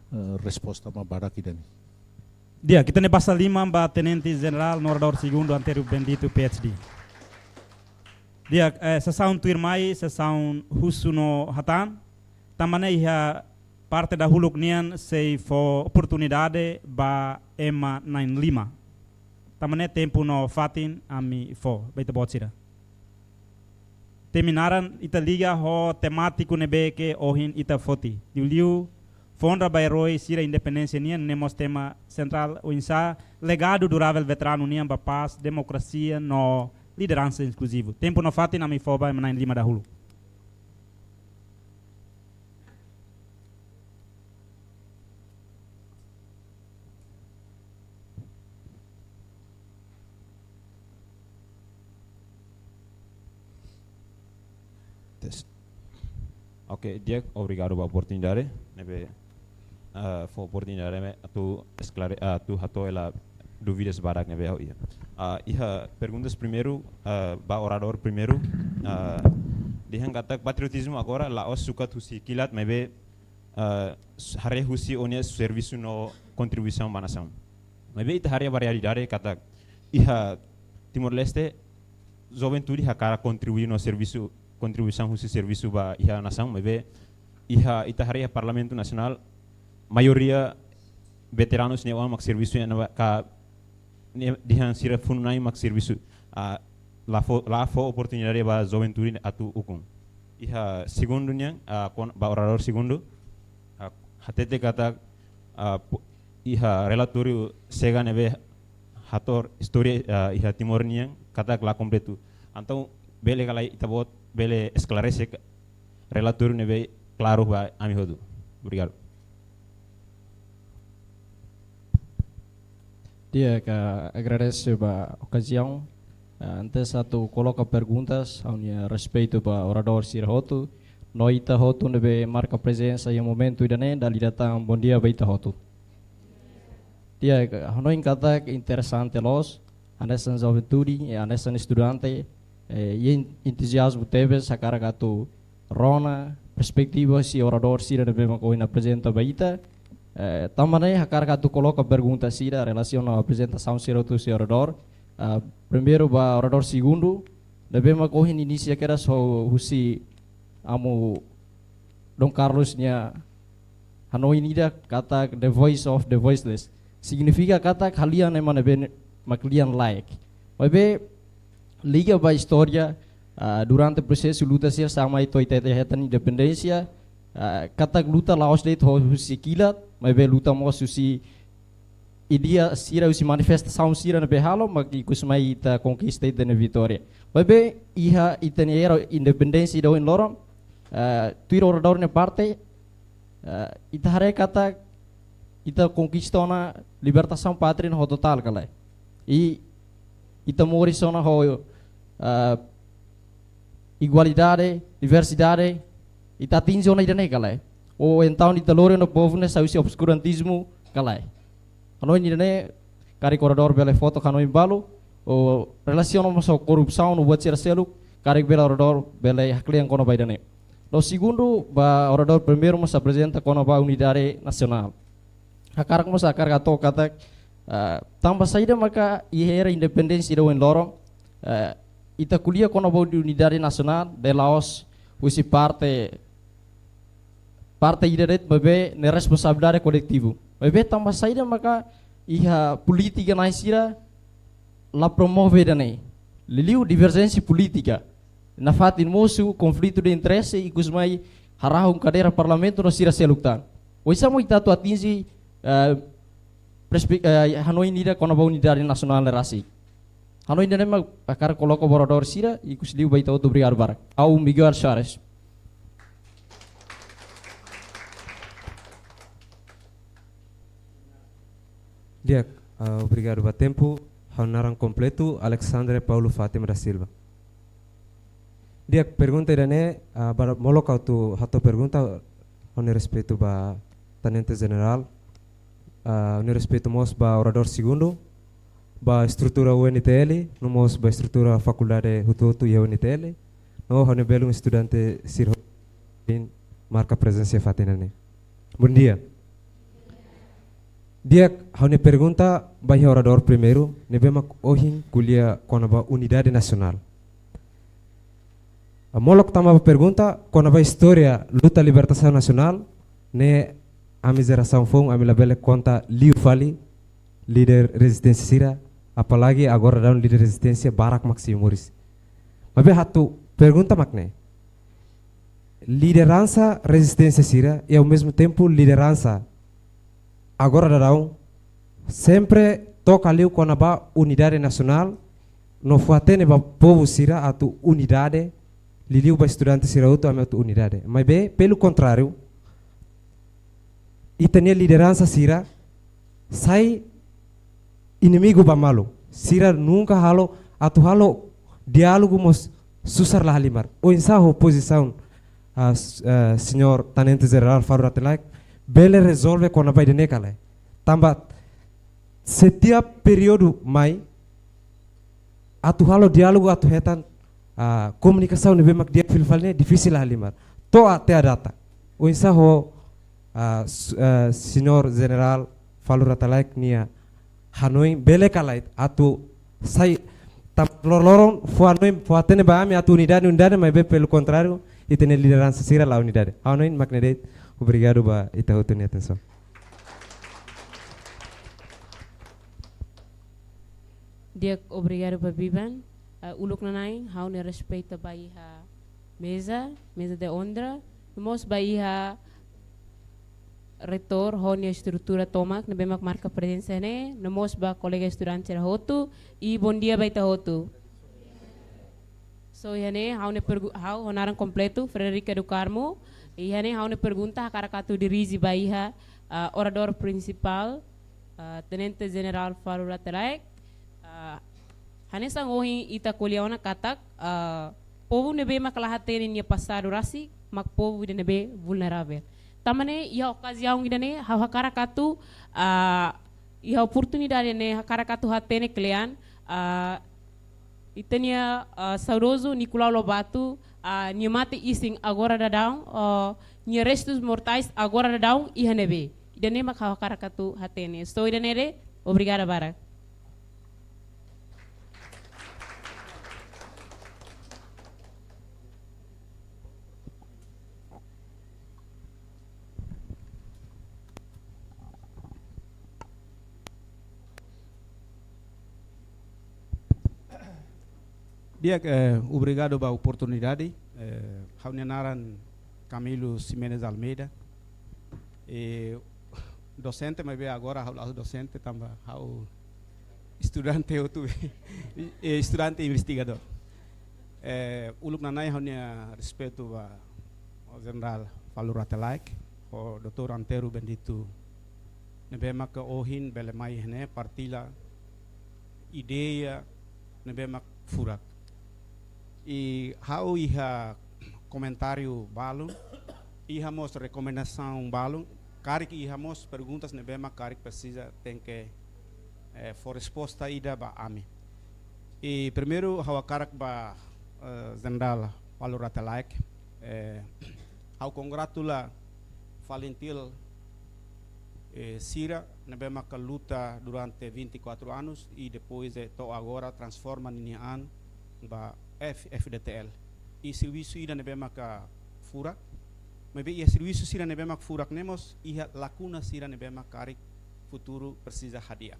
eh, resposta mak badak ida-ne'e. Di'ak, ita-nia basa liman ba Tenente Jenerál no oradór segundu Antério Bendito, P H D. Di'ak, eh, sesaun tuirmai, sesaun husu no hatán. Tanba ne'e iha parte dahuluk nian sei fó oportunidade ba ema na'in lima. Tanba ne'e tempu no fatin ami fó ba ita-boot sira. Temi naran ita liga ho temátiku ne'ebé ke ohin ita foti. Liuliu fó onra ba erói sira independénsia nian, ne'e mós tema sentrál oinsá legadu duravel veteranu nian ba pás, demokrasia no lideransa inkluzivu. Tempu no fatin ami fó ba ema na'in lima dahuluk. Tes. Oke, di'ak, obrigadu ba oportunidade ne'ebé, ah, fó oportunidade mai atu esklare-, ah, atu hato'o hela dúvidas badak ne'ebé ha'u iha. Ah, iha perguntas primeiru, ah, ba oradór primeiru, ah, dehan katak patriotizmu agora la'ós sukat husi kilat, maibé, ah, s-, haree husi ó-nia servisu no kontribuisaun ba nasaun. Maibé ita haree ba realidade katak iha Timor-Leste, juventude hakarak kontribui no servisu, kontribuisaun husi servisu ba iha nasaun, maibé iha ita haree iha Parlamentu Nasionál, maioria veteranus nia oan mak servisu, iha ne'ebá ka ne'e dehan sira funu-na'in mak servisu, ah, la fó, la fó oportunidade ba juventude atu ukun. Iha segundu nian, ah, kon-, ba oradór segundu, ah, hatete katak, ah, po-, iha relatóriu SEGA ne'ebé hato'o istória, ah, iha Timor nian katak la kompletu. Entaun, bele ka lae ita-boot bele esklarese ka-, relatóriu ne'ebé klaru ba ami hotu. Obrigadu. Di'ak, agradese ba okaziaun. Ah, antes atu koloka perguntas, ha'u-nia respeitu ba oradór sira hotu. No ita hotu ne'ebé marka prezensa iha momentu ida-ne'e, dala ida tan bondia ba ita hotu. Di'ak, hanoin katak interesante loos, hanesan juventude, eh, hanesan estudante, eh, iha en-, entuziazmu tebes hakarak atu rona perspetiva husi oradór sira ne'ebé mak ohin aprezenta ba ita. Eh, tanba ne'e hakarak atu koloka pergunta sira relasiona ho aprezentasaun sira hotu husi oradór. Ah, primeiru ba oradór segundu, ne'ebé mak ohin inisia kedas ho husi amu Dom Carlos nia hanoin ida katak the voice of the voiceless. Signifika katak hale'an ema ne'ebé mak lian-laek. Maibé liga ba istória, ah, durante prosesu luta sira sampai to'o ita hetan independénsia, ah, katak luta la'ós de'it ho husi kilat, maibé luta mós husi ideia sira, husi manifestasaun sira ne'ebé halo, mak ikus mai ita konkista ita-nia vitória. Maibé iha ita-nia era independénsia ida ohin loron, ah, tuir oradór nia parte, ah, ita haree katak ita konkista ona libertasaun pátria ne'e ho totál ka lae. I ita moris ona ho, ah, igualdade, diversidade, ita atinje ona ida-ne'e ka lae. Ou entaun ita lori ona povu ne'e sai husi obskurantizmu ka lae. Hanoin ida-ne'e karik oradór bele fó took hanoin balu, ou relasiona mós ho korrupsaun no buat sira seluk, karik bele oradór bele haklean kona-ba ida-ne'e. No segundu, ba oradór primeiru mós aprezenta kona-ba unidade nasionál. Hakarak mós hakarak hato'o katak, ah, tanba saida maka iha era independénsia ida ohin loron, ah, ita ko'alia kona-ba unidade nasionál, ne'e la'ós husi parte parte ida de'it, maibé ne'e responsabilidade koletivu. Maibé tanba saida maka iha polítika na'in sira la promove ida-ne'e? Liuliu diverjénsia polítika. Nafatin mosu konflitu de interese, ikus mai harahun kadeira parlamentu no sira seluk tan. Oinsá mak ita atu atinje, eh, perspe-, eh, hanoin ida kona-ba unidade nasionál ne'e rasik? Hanoin ida-ne'e mak hakarak koloka ba oradór sira, ikus liu ba ita hotu, obrigadu barak. Ha'u Miguel Soares. Di'ak, ah, obrigadu ba tempu. Ha'u naran kompletu Alexandre Paulo Fátima da Silva. Di'ak, pergunta ida-ne'e, ah, ba molok atu hato'o pergunta, ha'u-nia respeitu ba Tenente Jenerál, ah, ha'u-nia respeitu mós ba oradór segundu, ba estrutura U N T L, no mós ba estrutura fakuldade hotu-hotu iha U N T L, no ha'u-nia belun estudante sira hotu ne'ebé marka prezensa iha fatin ne'e. Bondia. Di'ak, ha'u-nia pergunta ba iha oradór primeiru, ne'ebé mak ohin ko'alia kona-ba unidade nasionál. Ah, molok tama ba pergunta kona-ba istória luta libertasaun nasionál, ne'e ami jerasaun foun, ami labele konta liu fali líder rezisténsia sira, apalagi agora daudaun líder rezisténsia barak mak sei moris. Maibé ha'u-nia pergunta mak ne'e. Lideransa rezisténsia sira, i ao mesmo tempo lideransa agora daudaun, sempre toka liu kona-ba unidade nasionál, no fó-hatene ba povu sira atu unidade, liuliu ba estudante sira hotu, ami atu unidade. Maibé, pelo contrário, ita-nia lideransa sira sai inimigu ba malu. Sira nunka halo, atu halo diálogu mós susar la halimar. Oinsá ho pozisaun, ah, s-, ah, señór Tenente Jenerál Falur Rate Laek bele rezolve kona-ba ida-ne'e ka lae? Tanba setiap períodu mai, atu halo diálogu, atu hetan, ah, komunikasaun ne'ebé mak di'ak fila fali ne'e difisil la halimar. To'o até à data. Oinsá ho, ah, s-, ah, señór Jenerál Falur Rate Laek nia hanoin bele ka lae atu sai tan loroloron fó hanoin, fó-hatene ba ami atu unidade, unidade, maibé pelo contrário, ita-nia lideransa sira la unidade. Ha'u hanoin mak ne'e de'it, obrigadu ba ita hotu nia atensaun. Di'ak, obrigadu ba biban. Ah, uluk nanain, ha'u-nia respeitu ba iha meza, meza de onra, no mós ba iha reitór ho nia estrutura tomak ne'ebé mak marka prezensa ne'e, no mós ba kolega estudante sira hotu, i bondia ba ita hotu. So, iha ne'e ha'u-nia pergu-, ha'u ho naran kompletu, Frederica do Carmo. Iha ne'e ha'u-nia pergunta hakarak atu dirije ba iha, ah, oradór prinsipál, ah, Tenente Jenerál Falur Rate Laek. Ah, hanesan ohin ita ko'alia ona katak, ah, povu ne'ebé mak la hatene nia pasadu rasik, mak povu ida ne'ebé vulneravel. Tanba ne'e, iha okaziaun ida-ne'e, ha'u hakarak atu, ah, iha oportunidade ne'e hakarak atu hatene kle'an, ah, ita-nia, ah, saudozu Nicolau Lobato, ah, nia mate-isin agora daudaun, ah, nia restus mortais agora daudaun iha ne'ebé? Ida-ne'e mak ha'u hakarak atu hatene. So, ida-ne'e de'it, obrigada barak. Di'ak, eh, obrigadu ba oportunidade. Eh, ha'u-nia naran Camilo Ximenes Almeida. Eh, dosente, maibé agora ha'u la'ós dosente, tanba ha'u estudante hotu, eh, estudante investigadór. Eh, uluk nanain ha'u-nia respeitu ba Jenerál Falur Rate Laek, ho doutór Antero Bendito, ne'ebé maka ohin bele mai iha ne'e partilla ideia ne'ebé mak furak. I ha'u iha komentáriu balun, iha mós rekomendasaun balun, karik iha mós perguntas ne'ebé mak karik presiza tenke, eh, fó resposta ida ba ami. I primeiru ha'u hakarak ba, eh, Jenerál Falur Rate Laek, eh, ha'u kongratula FALINTIL, eh, sira ne'ebé maka luta durante vinte e quatro anos i depois, eh, to'o agora transforma ninia an ba F-, F D T L. I servisu ida ne'ebé maka furak, Maibé iha servisu sira ne'ebé mak furak ne'e mós iha lakuna sira ne'ebé mak karik futuru presiza hadi'a.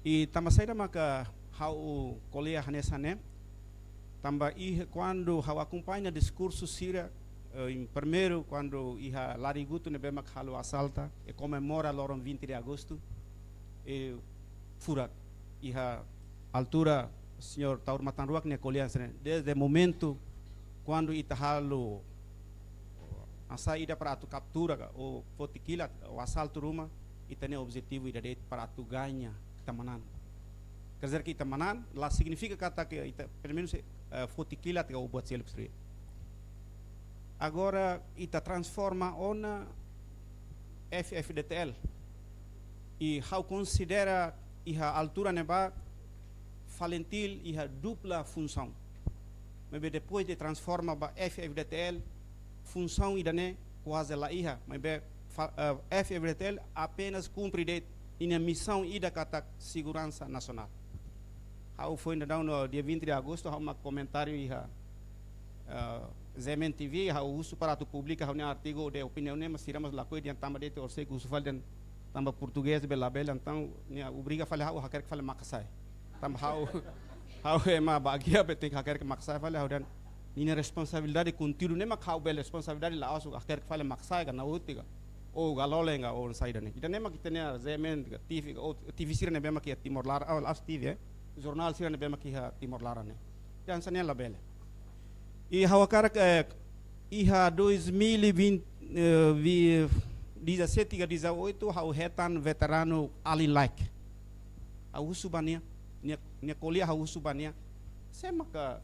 I tanba saida maka ha'u ko'alia hanesan ne'e? Tanba iha kuandu ha'u akompaña diskursu sira, eh, em primeiru kuandu iha Larigutu ne'ebé mak halo asalta, e komemora loron vinte de agostu, e furak iha altura señór Taur Matan Ruak nia ko'alia hanesan ne'e. Desde momentu kuandu ita halo hanesan ida para atu kaptura ka, ou foti kilat, ou asaltu ruma, ita-nia objetivu ida de'it para atu gaña, ita manán. Quer dizer que ita manán, la signifika katak ita, pelumenus, eh, foti kilat ka ou buat seluk sira. Agora, ita transforma ona F-FDTL. I ha'u konsidera iha altura ne'ebá FALINTIL iha dupla funsaun. Maibé depois de transforma ba F-FDTL, funsaun ida-ne'e kuaze la iha, maibé fa-, eh, F-FDTL apenas kumpre de'it ninia misaun ida katak seguransa nasionál. Ha'u foin daudaun no dia vinte de agostu, ha'u mak komentáriu iha, eh, Z M N T V, ha'u husu para atu publika ha'u-nia artigu de opiniaun ne'e, mas sira mós lakohi dehan tanba de'it orsida husu fali dehan tanba portugés bele labele, entaun nia obriga fali ha'u hakerek fali Makasae. Tanba ha'u, ha'u ema bagia be tenke hakerek Makasae fali, ha'u dehan ninia responsabilidade konteúdu ne'e mak ha'u bele responsabilidade la'ós hakerek fali Makasae ka Naute ka, ou Galolen ka, ou saida ne'e. Ida-ne'e mak ita-nia Z M N ka, T V ka, ou T V sira ne'ebé mak iha Timor laran, ou la'ós T V, eh, jornál sira ne'ebé mak iha Timor laran ne'e. Dehan hanesan ne'e labele. I ha'u hakarak, eh, iha dois mil e vinte, eh, vi-, dezassete ka dezoito, ha'u hetan veteranu Alin Laek. Ha'u husu ba nia, nia, nia ko'alia, ha'u husu ba nia. Sé maka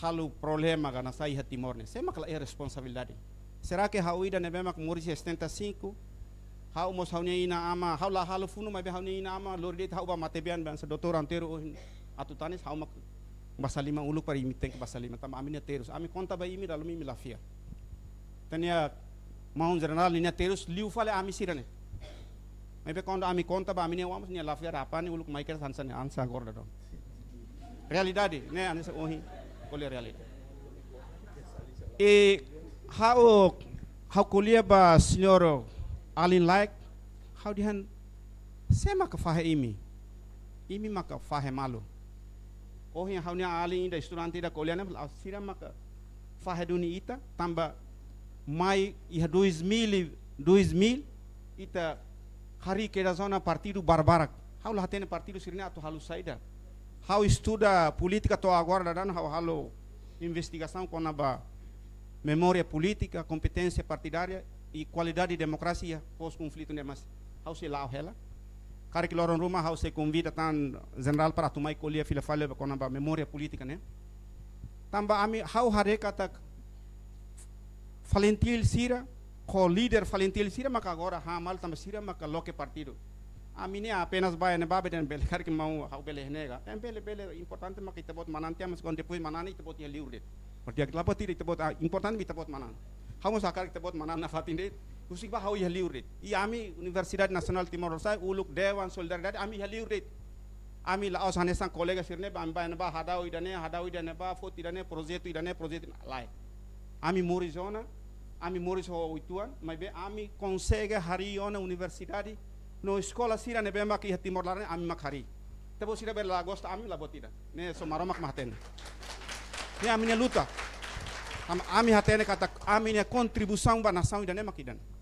halo problema ka hanesan iha Timor ne'e? Sé maka la iha responsabilidade? Será que ha'u ida ne'ebé mak moris iha setenta e cinco, ha'u mós ha'u-nia inan-aman, ha'u la halo funu, maibé ha'u-nia inan-aman lori de'it ha'u ba matebian, hanesan doutór Antero ohin atu tanis, ha'u mak basa liman uluk para imi tenke basa liman, tanba ami-nia terus. Ami konta ba imi, dala ruma imi la fiar. Ita-nia maun jenerál ninia terus liu fali ami sira-ne'e. Maibé kuandu ami konta ba ami-nia oan mós nia la fiar, apa ne'e uluk mai kedas hanesan ne'e, hanesan agora daudaun. Realidade, ne'e hanesan ohin, ko'alia realidade. I ha'u, ha'u ko'alia ba señór Alin Laek, ha'u dehan, sé maka fahe imi? Imi maka fahe malu. Ohin ha'u-nia alin ida, estudante ida ko'alia ne'e, la'ós sira maka fahe duni ita, tanba mai iha dois mil, dois mil, ita harii kedas ona partidu barbarak. Ha'u la hatene partidu sira-ne'e atu halo saida. Ha'u estuda polítika to'o agora daudaun, ha'u halo investigasaun kona-ba memória polítika, kompeténsia partidária i kualidade demokrasia pós-konflitu ne'e, mas ha'u sei la'o hela. Karik loron ruma ha'u sei konvida tan jenerál para atu mai ko'alia fila fali ba kona-ba memória polítika ne'e. Tanba ami, ha'u haree katak FALINTIL sira, ho líder FALINTIL sira maka agora han malu tanba sira maka loke partidu. Ami ne'e apenas ba iha ne'ebá be dehan bele karik maun ha'u bele iha ne'e ka. Dehan bele, bele, importante maka ita-boot manán tiha, mas kuandu depois manán ne'e ita-boot iha liur de'it. Berarti la buat ida ita-boot, ah, importante ita-boot manán. Ha'u mós hakarak ita-boot manán nafatin de'it. Husik ba ha'u iha liur de'it. I ami Universidade Nasionál Timor Leste, uluk Dewan Solidariedade, ami iha liur de'it. Ami la'ós hanesan kolega sira-ne'e ba, ami ba iha ne'ebá, hadau ida-ne'e, hadau ida-ne'ebá, foti ida-ne'e, projetu ida-ne'e, projetu lae. Ami moris ona, ami moris ho uitoan, maibé ami konsege harii ona universidade no eskola sira ne'ebé mak iha Timor laran, ami mak harii. Ita-boot sira bele la gosta ami, la buat ida. Ne'e só Maromak mak hatene. Ne'e ami-nia luta. Am-, ami hatene katak ami-nia kontribuisaun ba nasaun ida-ne'e mak ida-ne'e.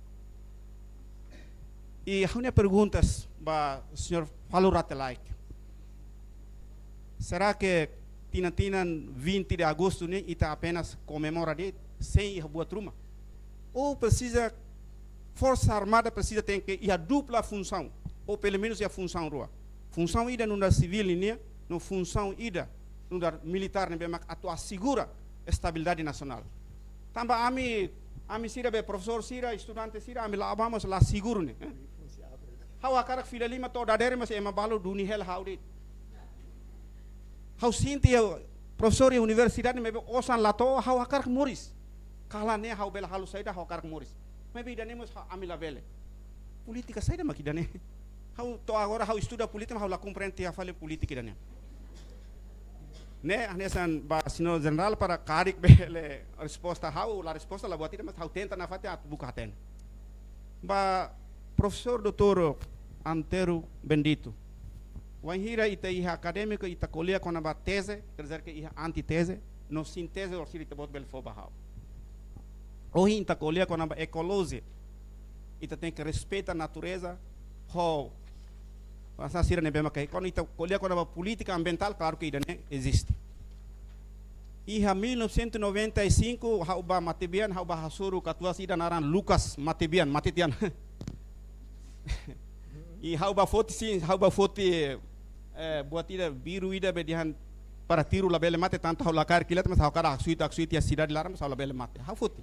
I ha'u-nia perguntas ba señór Falur Rate Laek. Será que tinan-tinan vinte de agostu ne'e ita apenas komemora de'it, sein iha buat ruma? Ou presiza, Forsa Armada presiza tenke iha dupla funsaun, ou pelumenus iha funsaun rua. Funsaun ida nu'udar sivíl nian, no funsaun ida nu'udar militár ne'ebé mak atu asegura estabilidade nasionál. Tanba ami, ami sira be profesór sira, estudante sira, ami la'o ba mós la seguru ne'e, eh? Ha'u hakarak fila liman to'o dadeer mas ema balu duni hela ha'u de'it. Ha'u sente iha profesór iha universidade maibé osan la to'o, ha'u hakarak moris. Kalan ne'e ha'u bele halo saida, ha'u hakarak moris. Maibé ida-ne'e mós ha-, ami labele. Polítika saida mak ida-ne'e? Ha'u to'o agora ha'u estuda polítika, ha'u la komprende tiha fali polítika ida-ne'e. Ne'e, hanesan ba señór jenerál para karik bele resposta ha'u, la resposta la buat ida, mas ha'u tenta nafatin atu buka hatene. Ba profesór doutór Antero Bendito. Wainhira ita iha akadémiku, ita ko'alia kona-ba teze, quer dizer que iha antíteze, no sínteze, orsida ita-boot bele fó ba ha'u. Ohin ita ko'alia kona-ba ekolojia, ita tenke respeita natureza, ho, hanesan sira ne'ebé mak, kuandu ita ko'alia kona-ba polítika ambientál, klaru ke ida-ne'e eziste. Iha mil novecentos e noventa e cinco, ha'u ba Matebian, ha'u ba hasoru katuas ida naran Lucas Matebian, mate tiha ona. I ha'u ba foti sin, ha'u ba foti, eh, buat ida biru ida be dehan para tiru labele mate, tantu ha'u la kaer kilat, mas ha'u hakarak haksoit, haksoit iha sidade laran, mas ha'u labele mate. Ha'u foti.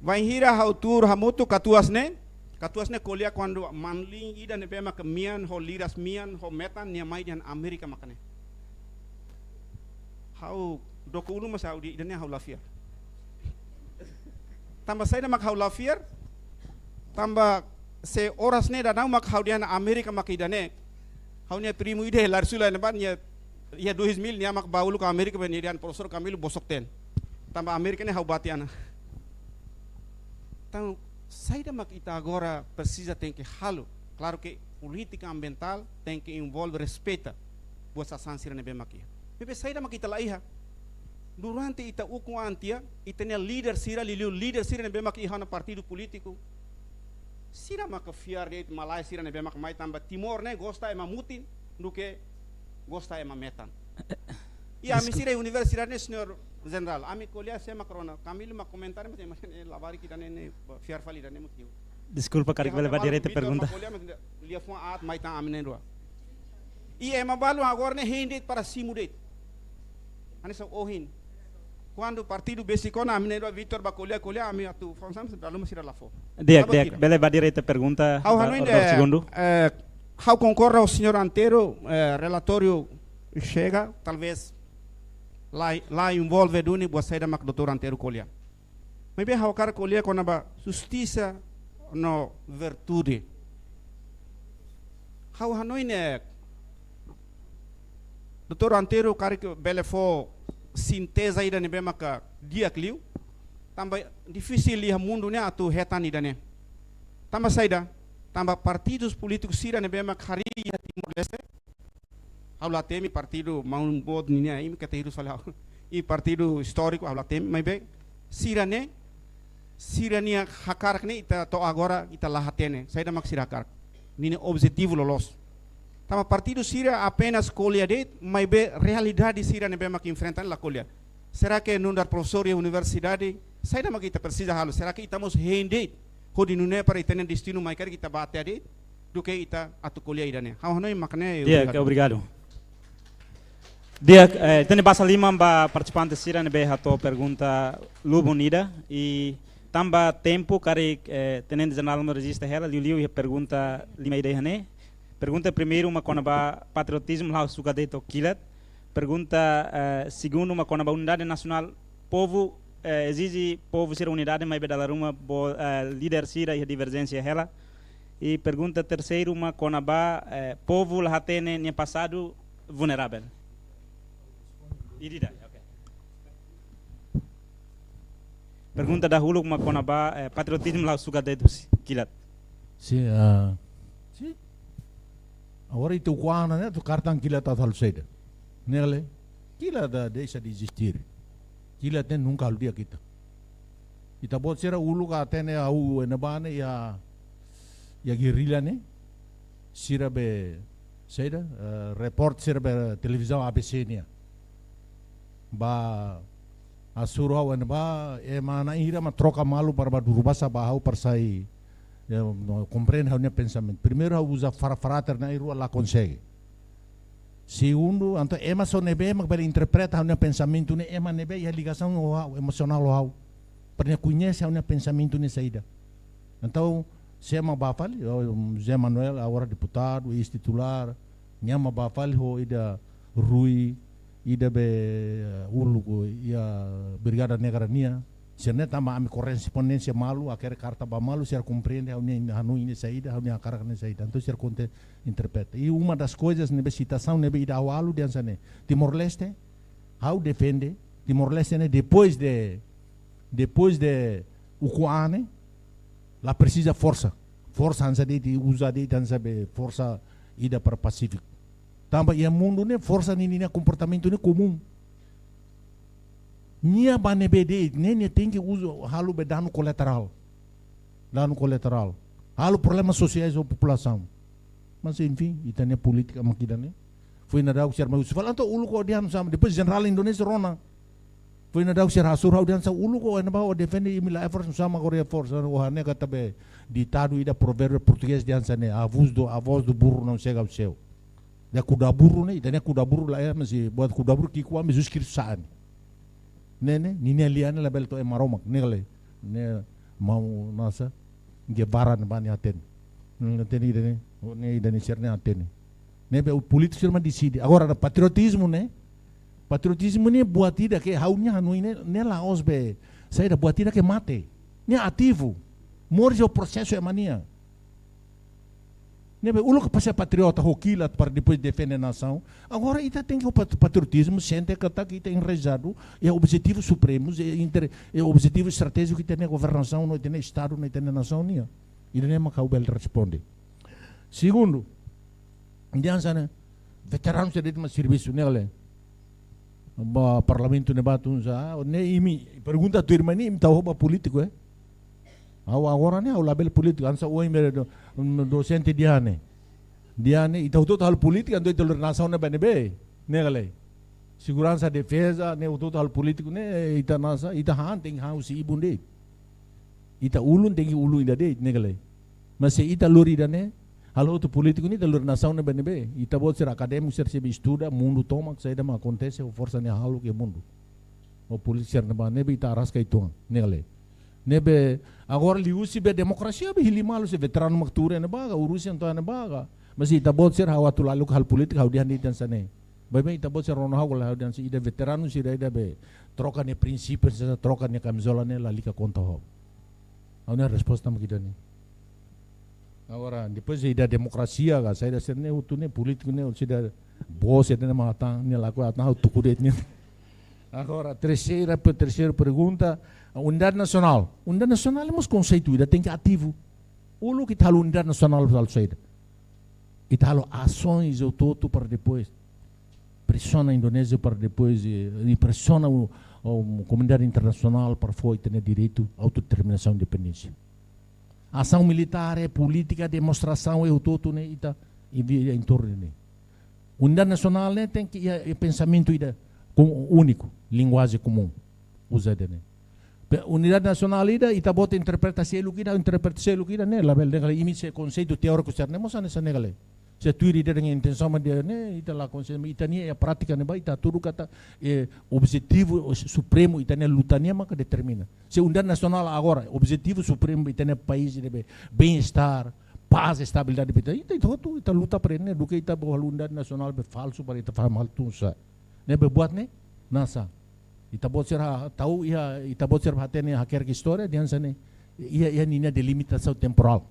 Wainhira ha'u tuur hamutuk katuas ne'e, katuas ne'e ko'alia kuandu manlin ida ne'ebé mak mean ho liras mean ho metan nia mai dehan Amérika maka ne'e. Ha'u dook ulun, mas ha'u dehan ida-ne'e ha'u la fiar. Tanba saida mak ha'u la fiar? Tanba se oras ne'e daudaun mak ha'u dehan Amérika maka ida-ne'e, ha'u-nia primu ida iha Larisula ne'ebá, nia iha dois mil nia mak ba uluk Amérika be nia dehan profesór Camilo bosok-teen. Tanba Amérika ne'e ha'u ba tiha ona. Entaun, saida mak ita agora presiza tenke halo? Klaru ke polítika ambientál tenke envolve respeita buat sasán sira ne'ebé mak iha. Maibé saida mak ita la iha? Durante ita ukun an tiha, ita-nia líder sira, liuliu líder sira ne'ebé mak iha ona partidu polítiku, sira maka fiar de'it malae sira ne'ebé mak mai, tanba Timor ne'e gosta ema mutin duké gosta ema metan. I ami, deskulpa, sira universidade ne'e, señór jenerál, ami ko'alia sé mak rona, Camilo mak komentáriu, mas ema ne'e labarik ida-ne'e, ne'e fiar fali ida-ne'e motivu. Deskulpa, karik bele ba direta pergunta. Lia fun at mai tan ami na'in-rua. I ema balu agora ne'e hein de'it para simu de'it. Hanesan ohin. Kuandu partidu besik ona, ami na'in-rua Victor ba ko'alia, ko'alia, ami atu fó, sam, dala ruma sira la fó. Di'ak, di'ak, bele ba direta pergunta. Ha'u ba hanoin, oradór, eh, segundu. Eh, ha'u konkorda ho señór Antero, eh, relatóriu chega, talvés la, la envolve duni buat saida mak doutór Antero ko'alia. Maibé ha'u hakarak ko'alia kona-ba justisa no virtude. Ha'u hanoin, eh, doutór Antero karik bele fó sintéza ida ne'ebé maka di'ak liu. Tanba difisil iha mundu ne'e atu hetan ida-ne'e. Tanba saida? Tanba partidus polítikus sira ne'ebé mak harii iha Timor-Leste. Ha'u la temi partidu maun boot ninia, imi keta hirus fali ha'u. I partidu istóriku, ha'u la temi, maibé sira-ne'e, sira-nia hakarak ne'e ita to'o agora ita la hatene. Saida mak sira hakarak? Ninia objetivu loloos. Tanba partidu sira apenas ko'alia de'it, maibé realidade sira ne'ebé mak enfrenta la ko'alia. Será ke nu'udar profesór iha universidade, saida mak ita presiza halo? Será ke ita mós hein de'it hodi nune'e para ita-nia destinu mai karik ita bá tiha de'it, duké ita atu ko'alia ida-ne'e? Ha'u hanoin mak ne'e. Di'ak, obrigadu. Obrigadu. Di'ak, eh, ita-nia basa liman ba partisipante sira ne'ebé hato'o pergunta lubun ida, i tanba tempu karik, eh, tenente jenerál mós rejista hela, liuliu iha pergunta lima ida iha ne'e. Pergunta primeiru mak kona-ba patriotizmu la'o sukat de'it to'o kilat. Pergunta, eh, segundu mak kona-ba unidade nasionál, povu, eh, ezije povu sira unidade, maibé dala ruma bo-, eh, líder sira iha diverjénsia hela. I pergunta terseiru mak kona-ba, eh, povu la hatene nia pasadu vulneravel. Ida-idak, oke. Pergunta dahuluk mak kona-ba, eh, patriotizmu la'o sukat de'it husi kilat. Sin, ah, sin. Agora ita ukun an ne'e atu kaer tan kilat atu halo saida? Ne'e lae, kilat atu dexa de ezistir. Kilat ne'e nunka halo di'ak ita. Ita-boot sira uluk hatene ha'u iha ne'ebá ne'e iha, iha gerrilla ne'e. Sira be, saida, eh, report sira be televizaun A B C nian. Ba hasoru ha'u iha ne'ebá, ema na'in hira mak troka malu para ba Durubasa ba ha'u para sai, eh, no, komprende ha'u-nia pensamentu. Primeiru ha'u uza fra-, frater na'in-rua la konsege. Segundu, entaun ema só ne'ebé mak bele interpreta ha'u-nia pensamentu ne'e ema ne'ebé iha ligasaun ho ha'u, emosionál ho ha'u. Para nia koñese ha'u-nia pensamentu ne'e saida. Entaun, sé mak bá fali, oh, José Manuel, agora deputadu, eis-titulár, nia mak bá fali ho ida rui, ida be, eh, uluk iha Brigada Negra nian. Sira-ne'e tanba ami korrespondénsia malu, hakerek karta ba malu, sira komprende ha'u-nia hanoin ne'e saida, ha'u-nia hakarak ne'e saida. Entaun sira konta interpreta. I uma das coisas ne'ebé sitasaun ne'ebé ida ha'u halo dehan hanesan ne'e: Timor-Leste, ha'u defende Timor-Leste ne'e depois de, depois de ukun an ne'e, la presiza forsa. Forsa hanesan de'it, uza de'it hanesan be forsa ida para pasífiku. Tanba iha mundu ne'e forsa ninia komportamentu ne'e komún. Nia ba ne'ebé de'it, ne'e nia tenke uza, halo be danu kolaterál. Danu kolaterál. Halo problema sosiais ba populasaun. Mas, enfim, ita-nia polítika mak ida-ne'e. Foin daudauk sira mai husu fali, entaun uluk ó dehan hanesan, depois jenerál Indonézia rona. Foin daudauk sira hasoru ha'u dehan hanesan, uluk ó iha ne'ebá ó defende imi la iha forsa, hanesan agora iha forsa, ó hanesan katak be ditadu ida, provérbiu portugés dehan hanesan ne'e: a voz do, a voz do burro não chega ao céu. Dehan kuda burru ne'e, ita-nia kuda burru la iha, mas buat kuda burru ki'ik-oan, mas Jesus Kristu sa'e. Ne'e, ne'e, ninia lian ne'e labele to'o iha Maromak, ne'e ka lae. Ne'e maun hanesan Guevara ne'ebá nia hatene. Ne'e hatene ida-ne'e, ne'e ida-ne'e sira-ne'e hatene. Ne'ebé polítiku sira mak deside. Agora, patriotizmu ne'e, patriotizmu ne'e buat ida ke ha'u-nia hanoin ne'e, ne'e la'ós be saida, buat ida ke mate. Ne'e ativu. Moris ho prosesu ema nian. Ne'ebé uluk para ser patriota ho kilat para depois defende nasaun. Agora ita tenke ho pat-, patriotizmu, sente katak ita enraizadu iha objetivu supremu, iha inter-, iha objetivu estratéjiku ita-nia governasaun, no ita-nia estadu, no ita-nia nasaun nian. Ida-ne'e mak ha'u bele responde. Segundu, dehan hanesan ne'e, veteranu sira de'it mak servisu, ne'e ka lae. Ba parlamentu ne'ebá tun sá, ne'e imi pergunta tuirmai ne'e, imi tau ba polítiku, eh? Ha'u agora ne'e, ha'u labele polítiku, hanesan ohin be do, dosente dehan ne'e. Dehan ne'e, ita hotu-hotu halo polítika, entaun ita lori nasaun ne'e ba ne'ebé, ne'e ka lae. Seguransa, defeza, ne'e hotu-hotu halo polítiku, ne'e ita hanesan, ita han, tenke han husi ibun de'it. Ita ulun, tenke ulun ida de'it, ne'e ka lae. Mas se ita lori ida-ne'e, halo hotu polítiku ne'e, ita lori nasaun ne'e ba ne'ebé. Ita-boot sira akadémiku, sira sei be estuda, mundu tomak, saida mak akontese, ho forsa ne'e halo ke mundu. Ho polítika sira ne'ebá, ne'ebé ita araska uitoan, ne'e ka lae. Ne'ebé, agora liuhusi be demokrasia, be hili malu, se veteranu mak tuur iha ne'ebá ka, urus entaun iha ne'ebá ka. Mas ita-boot sira ha'u atu lalika halo polítika, ha'u dehan de'it hanesan ne'e. Baibain ita-boot sira rona ha'u ka lae, ha'u dehan hanesan ida veteranu sira ida be troka nia prinsípiu, sira troka nia kamizola ne'e lalika konta ho ha'u. Ha'u-nia resposta mak ida-ne'e. Agora, depois ida demokrasia ka, saida sira-ne'e, hotu ne'e, polítiku ne'e, sira bos sira-ne'e mak hatán, ne'e lakohi hatán, ha'u tuku de'it ne'e. Agora, terseira, pe-, terseira pergunta, unidade nasionál. Unidade nasionál mós konseitu ida tenke ativu. Uluk ita halo unidade nasionál halo saida? Ita halo asaun hotu-hotu para depois presiona Indonézia para depois, eh, i presiona o, o komunidade internasionál para fó ita-nia direitu autodeterminasaun, independénsia. Asaun militár, eh, polítika, demonstrasaun, eh, hotu-hotu ne'e ita, i vi-, em torno ne'e. Unidade nasionál ne'e tenke iha, iha pensamentu ida kom-, úniku, linguajen komún. Uza ida-ne'e. Pe-, unidade nasionál ida, ita-boot interpreta seluk ida, interpreta seluk ida, ne'e labele, ne'e ka lae, imi sei konseitu teóriku sira-ne'e mós hanesan ne'e ka lae. Se tuir ida-ne'e intensaun mak ida-ne'e, ita la konseitu, ita-nia iha prátika ne'ebá, ita hatudu katak, eh, objetivu supremu ita-nia luta nian maka determina. Se unidade nasionál agora, objetivu supremu ita-nia país ne'ebé bem-estar, pás, estabilidade, ita, ita, ita hotu, ita luta para ne'e, duké ita bá halo unidade nasionál be falsu para ita faham hal tun sá. Ne'ebé buat ne'e, hanesan. Ita-boot sira tau iha, ita-boot sira hatene hakerek istória, dehan hanesan ne'e. Iha, iha ninia delimitasaun temporál.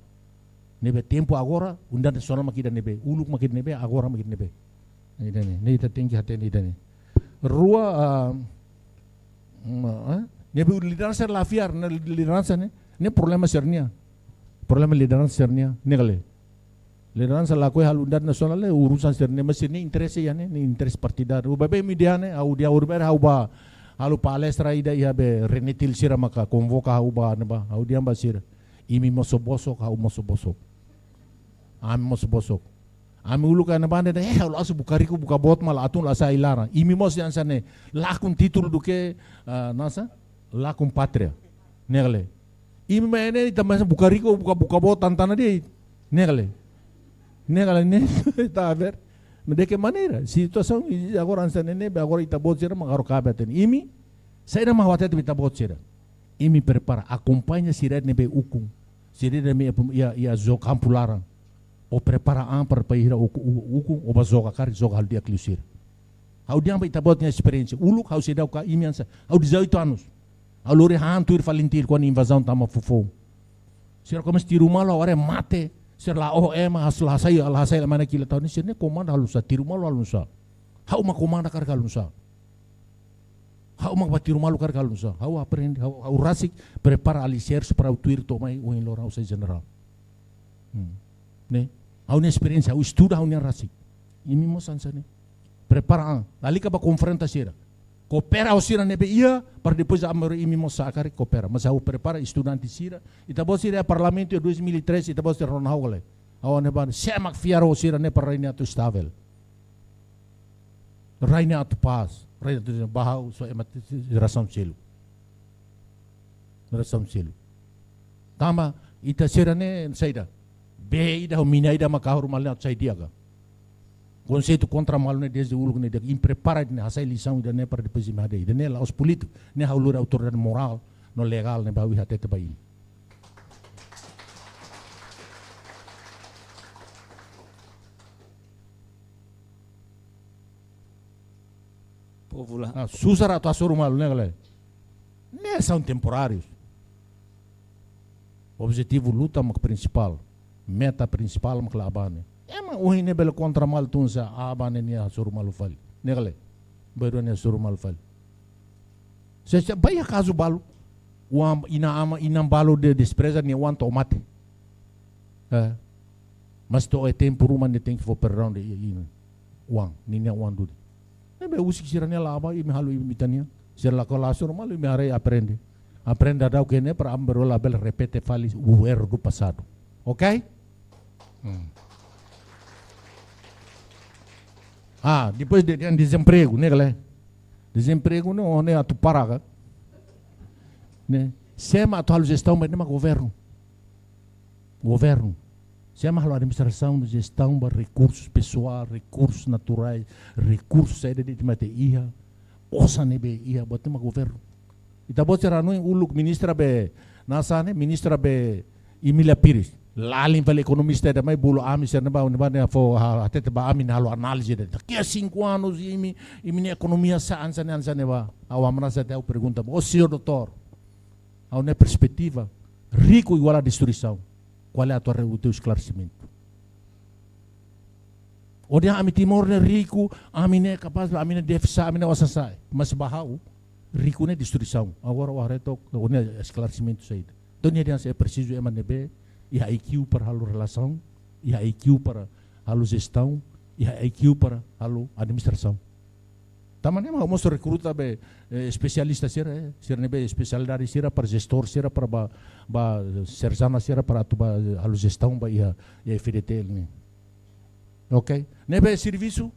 Ne'ebé tempu agora, unidade nasionál mak ida ne'ebé, uluk mak ida ne'ebé, agora mak ida ne'ebé. Ida-ne'e, ne'e ita tenke hatene ida-ne'e. Rua, ah, ma, eh? Ne'ebé lideransa la fiar, ne'e lideransa ne'e, ne'e problema sira-nian. Problema lideransa sira-nian, ne'e ka lae. Lideransa lakohi halo unidade nasionál ne'e urusan sira-nian, mas sira-nia interese iha ne'e, ne'e interese partidáriu. Baibain imi dehan ne'e, ha'u dehan, ha'u dehan ha'u bá halo palestra ida iha be RENETIL sira maka konvoka ha'u bá ne'ebá, ha'u dehan ba sira: Imi mosu bosok, ha'u mosu bosok. Ami mosu bosok. Ami uluk iha ne'ebá dehan, eh, ha'u la'ós buka riku, buka boot mak la hatún, la sa'e iha laran. Imi mós dehan hanesan ne'e, lakon títulu duké, ah, hanesan, lakon pátria. Ne'e ka lae. Imi mak ne'e, ita mós buka riku, buka, buka boot, tan-tan de'it. Ne'e ka lae. Ne'e ka lae, ne'e, ita ver. Mas de que maneira? Situasaun agora hanesan ne'e, ne'ebé agora ita-boot sira mak agora kabe hatene. Imi, saida mak ha'u hatete ba ita-boot sira? Imi prepara, akompaña sira ne'ebé ukun. Sira ne'ebé iha, iha, iha joga kampu laran. Ó prepara an para bainhira ukun, u-, ukun, ó bá joga karik, joga halo di'ak liu sira. Ha'u dehan ba ita-boot nia esperiénsia. Uluk ha'u seidauk ka imi hanesan. Ha'u dezoito anos. Ha'u lori han tuir fali tiha kuandu invazaun tama foufoun. Sira komesa tiru malu, ha'u haree mate. Sira la'o ema, ha'u la hasai, la hasai la mana kila tahu ne'e, sira-nia komandu halo nusá, tiru malu halo nusá. Ha'u mak komanda karik halo nusá. Ha'u mak bá tiru malu karik halo nusá. Ha'u aprende, ha'u, ha'u rasik prepara alicerce para ha'u tuir to'o mai ohin loron ha'u sai jenerál. Hmm. Ne'e? Ha'u-nia esperiénsia, ha'u estuda ha'u-nia rasik. Imi mós hanesan ne'e. Prepara an. Lalika bá konfronta sira. Koopera ho sira ne'ebé iha, para depois amoru imi mós sa'e karik koopera. Mas ha'u prepara estudante sira. Ita-boot sira iha parlamentu iha dois mil e três, ita-boot sira rona ha'u ka lae. Ha'u hanoin ba, sé mak fiar ho sira ne'e para rai ne'e atu estavel. Rai ne'e atu pás, rai ne'e atu ba ha'u, só ema te-, jerasaun seluk. Jerasaun seluk. Tanba, ita sira ne'e saida. Bee ida ho mina ida mak kahur malu ne'e atu sai di'ak ka. Konseitu kontra malu ne'e dezde uluk ne'e di'ak. Imi prepara ida-ne'e, hasai lisaun ida-ne'e para depois imi hadi'a. Ida-ne'e la'ós polítiku, ne'e ha'u lori autoridade morál no legál ne'ebé ha'u iha hatete ba imi. Povu la. Ah, susar atu hasoru malu, ne'e ka lae? Ne'e são temporários. Objetivu luta mak prinsipál. Meta prinsipál mak la aban ne'e. Ema ohin ne'e bele kontra malu tun sá, aban ne'e nia hasoru malu fali. Ne'e ka lae? Bainrua nia hasoru malu fali. Se, se, ba iha kazu balu. Oan, inan-aman, inan balu de despreza nia oan to'o mate. Eh. Mas to'o iha tempu ruma nia tenke fó perdaun de'it, i, i, oan, ninia oan duni. Ne'ebé husik sira-ne'e la aban, imi halo imi ita-nian. Sira lakohi la hasoru malu, imi haree aprende. Aprende daudaun ne'e para aban-bainrua labele repete fali o erro do passado. Ok? Hmm. Ah, depois de, de dezempregu, ne'e ka lae? Dezempregu ne'e, ó ne'e atu para ka. Ne'e? Sé mak atu halo jestaun ba ne'e mak governu. Governu. Sé mak halo administrasaun, jestaun ba rekursus pesoál, rekursus naturais, rekursus saida de'it mak ita iha, osan ne'ebé iha, buat ne'e mak governu. Ita-boot sira hanoin uluk ministra be, hanesan ne'e, ministra be Emília Pires. Lalin fali ekonomista ida mai bolu ami sira-ne'e ba, ne'ebá ne'e fó ha-, hatete ba ami ne'e halo análize de'it. Daqui a cinco anos imi, imi-nia ekonomia sa'e hanesan ne'e, hanesan ne'e ba. Ha'u hamnasa tiha ha'u pergunta, ó señór doutór, ha'u-nia perspetiva, riku iguál a destruisaun. Kuál atu haree ó-nia esklaresimentu? Ó dehan ami Timor ne'e riku, ami ne'e kapás, ami ne'e défit sa'e, ami ne'e osan sa'e. Mas ba ha'u, riku ne'e destruisaun. Agora ó haree took, ó-nia esklaresimentu saida. Entaun nia dehan se presizu ema ne'ebé iha I Q para halo relasaun, iha I Q para halo jestaun, iha I Q para halo administrasaun. Tanba ne'e mak ha'u mós rekruta be, eh, espesialista sira, eh, sira ne'ebé espesialidade sira para jestór sira para ba, ba, eh, serzana sira para atu ba, eh, halo jestaun ba iha, iha F D T L ne'e. Ok? Ne'ebé servisu,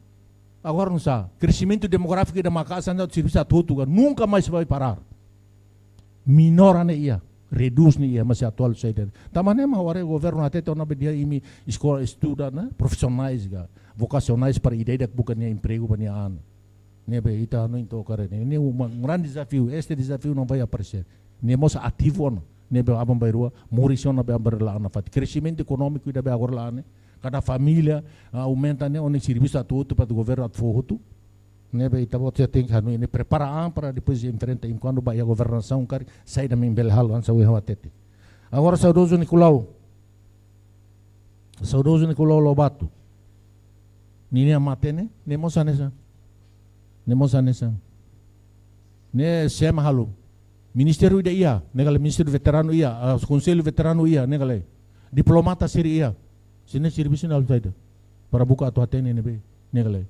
agora nusá, kresimentu demográfiku ida maka'as hanesan ne'e servisu atu hotu ka, nunka mais vai parar. Minora ne'e iha, redús ne'e iha, mas atuál saida. Tanba ne'e mak ha'u haree governu hatete ona be dehan imi eskola estuda, ne'e, profisionais ka, vokasionais para ida-idak buka nia empregu ba nia an. Ne'ebé ita hanoin took karik ne'e, ne'e uma, um grande desafio, este desafio não vai aparecer. Ne'e mós ativu ona, ne'ebé aban-bainrua, moris ona be aban-bainrua la'o nafatin. Kresimentu ekonómiku ida be agora la'o ne'e, kada família, ah, aumenta ne'e, ó-nia servisu atu hotu, para governu atu fó hotu. Ne'ebé ita-boot sira tenke hanoin ne'e, prepara an para depois enfrenta, enkuantu ba iha governasaun karik, saida mak imi bele halo, hanesan ohin ha'u hatete. Agora saudozu Nicolau. Saudozu Nicolau Lobato. Ninia mate ne'e, ne'e mós hanesan. Ne'e mós hanesan. Ne'e sé mak halo. Ministériu ida iha, ne'e ka lae, Ministériu Veteranu iha, ah, Konsellu Veteranu iha, ne'e ka lae. Diplomata sira iha. Sira-nia servisu ne'e halo saida. Para buka atu hatene ne'ebé, ne'e ka lae.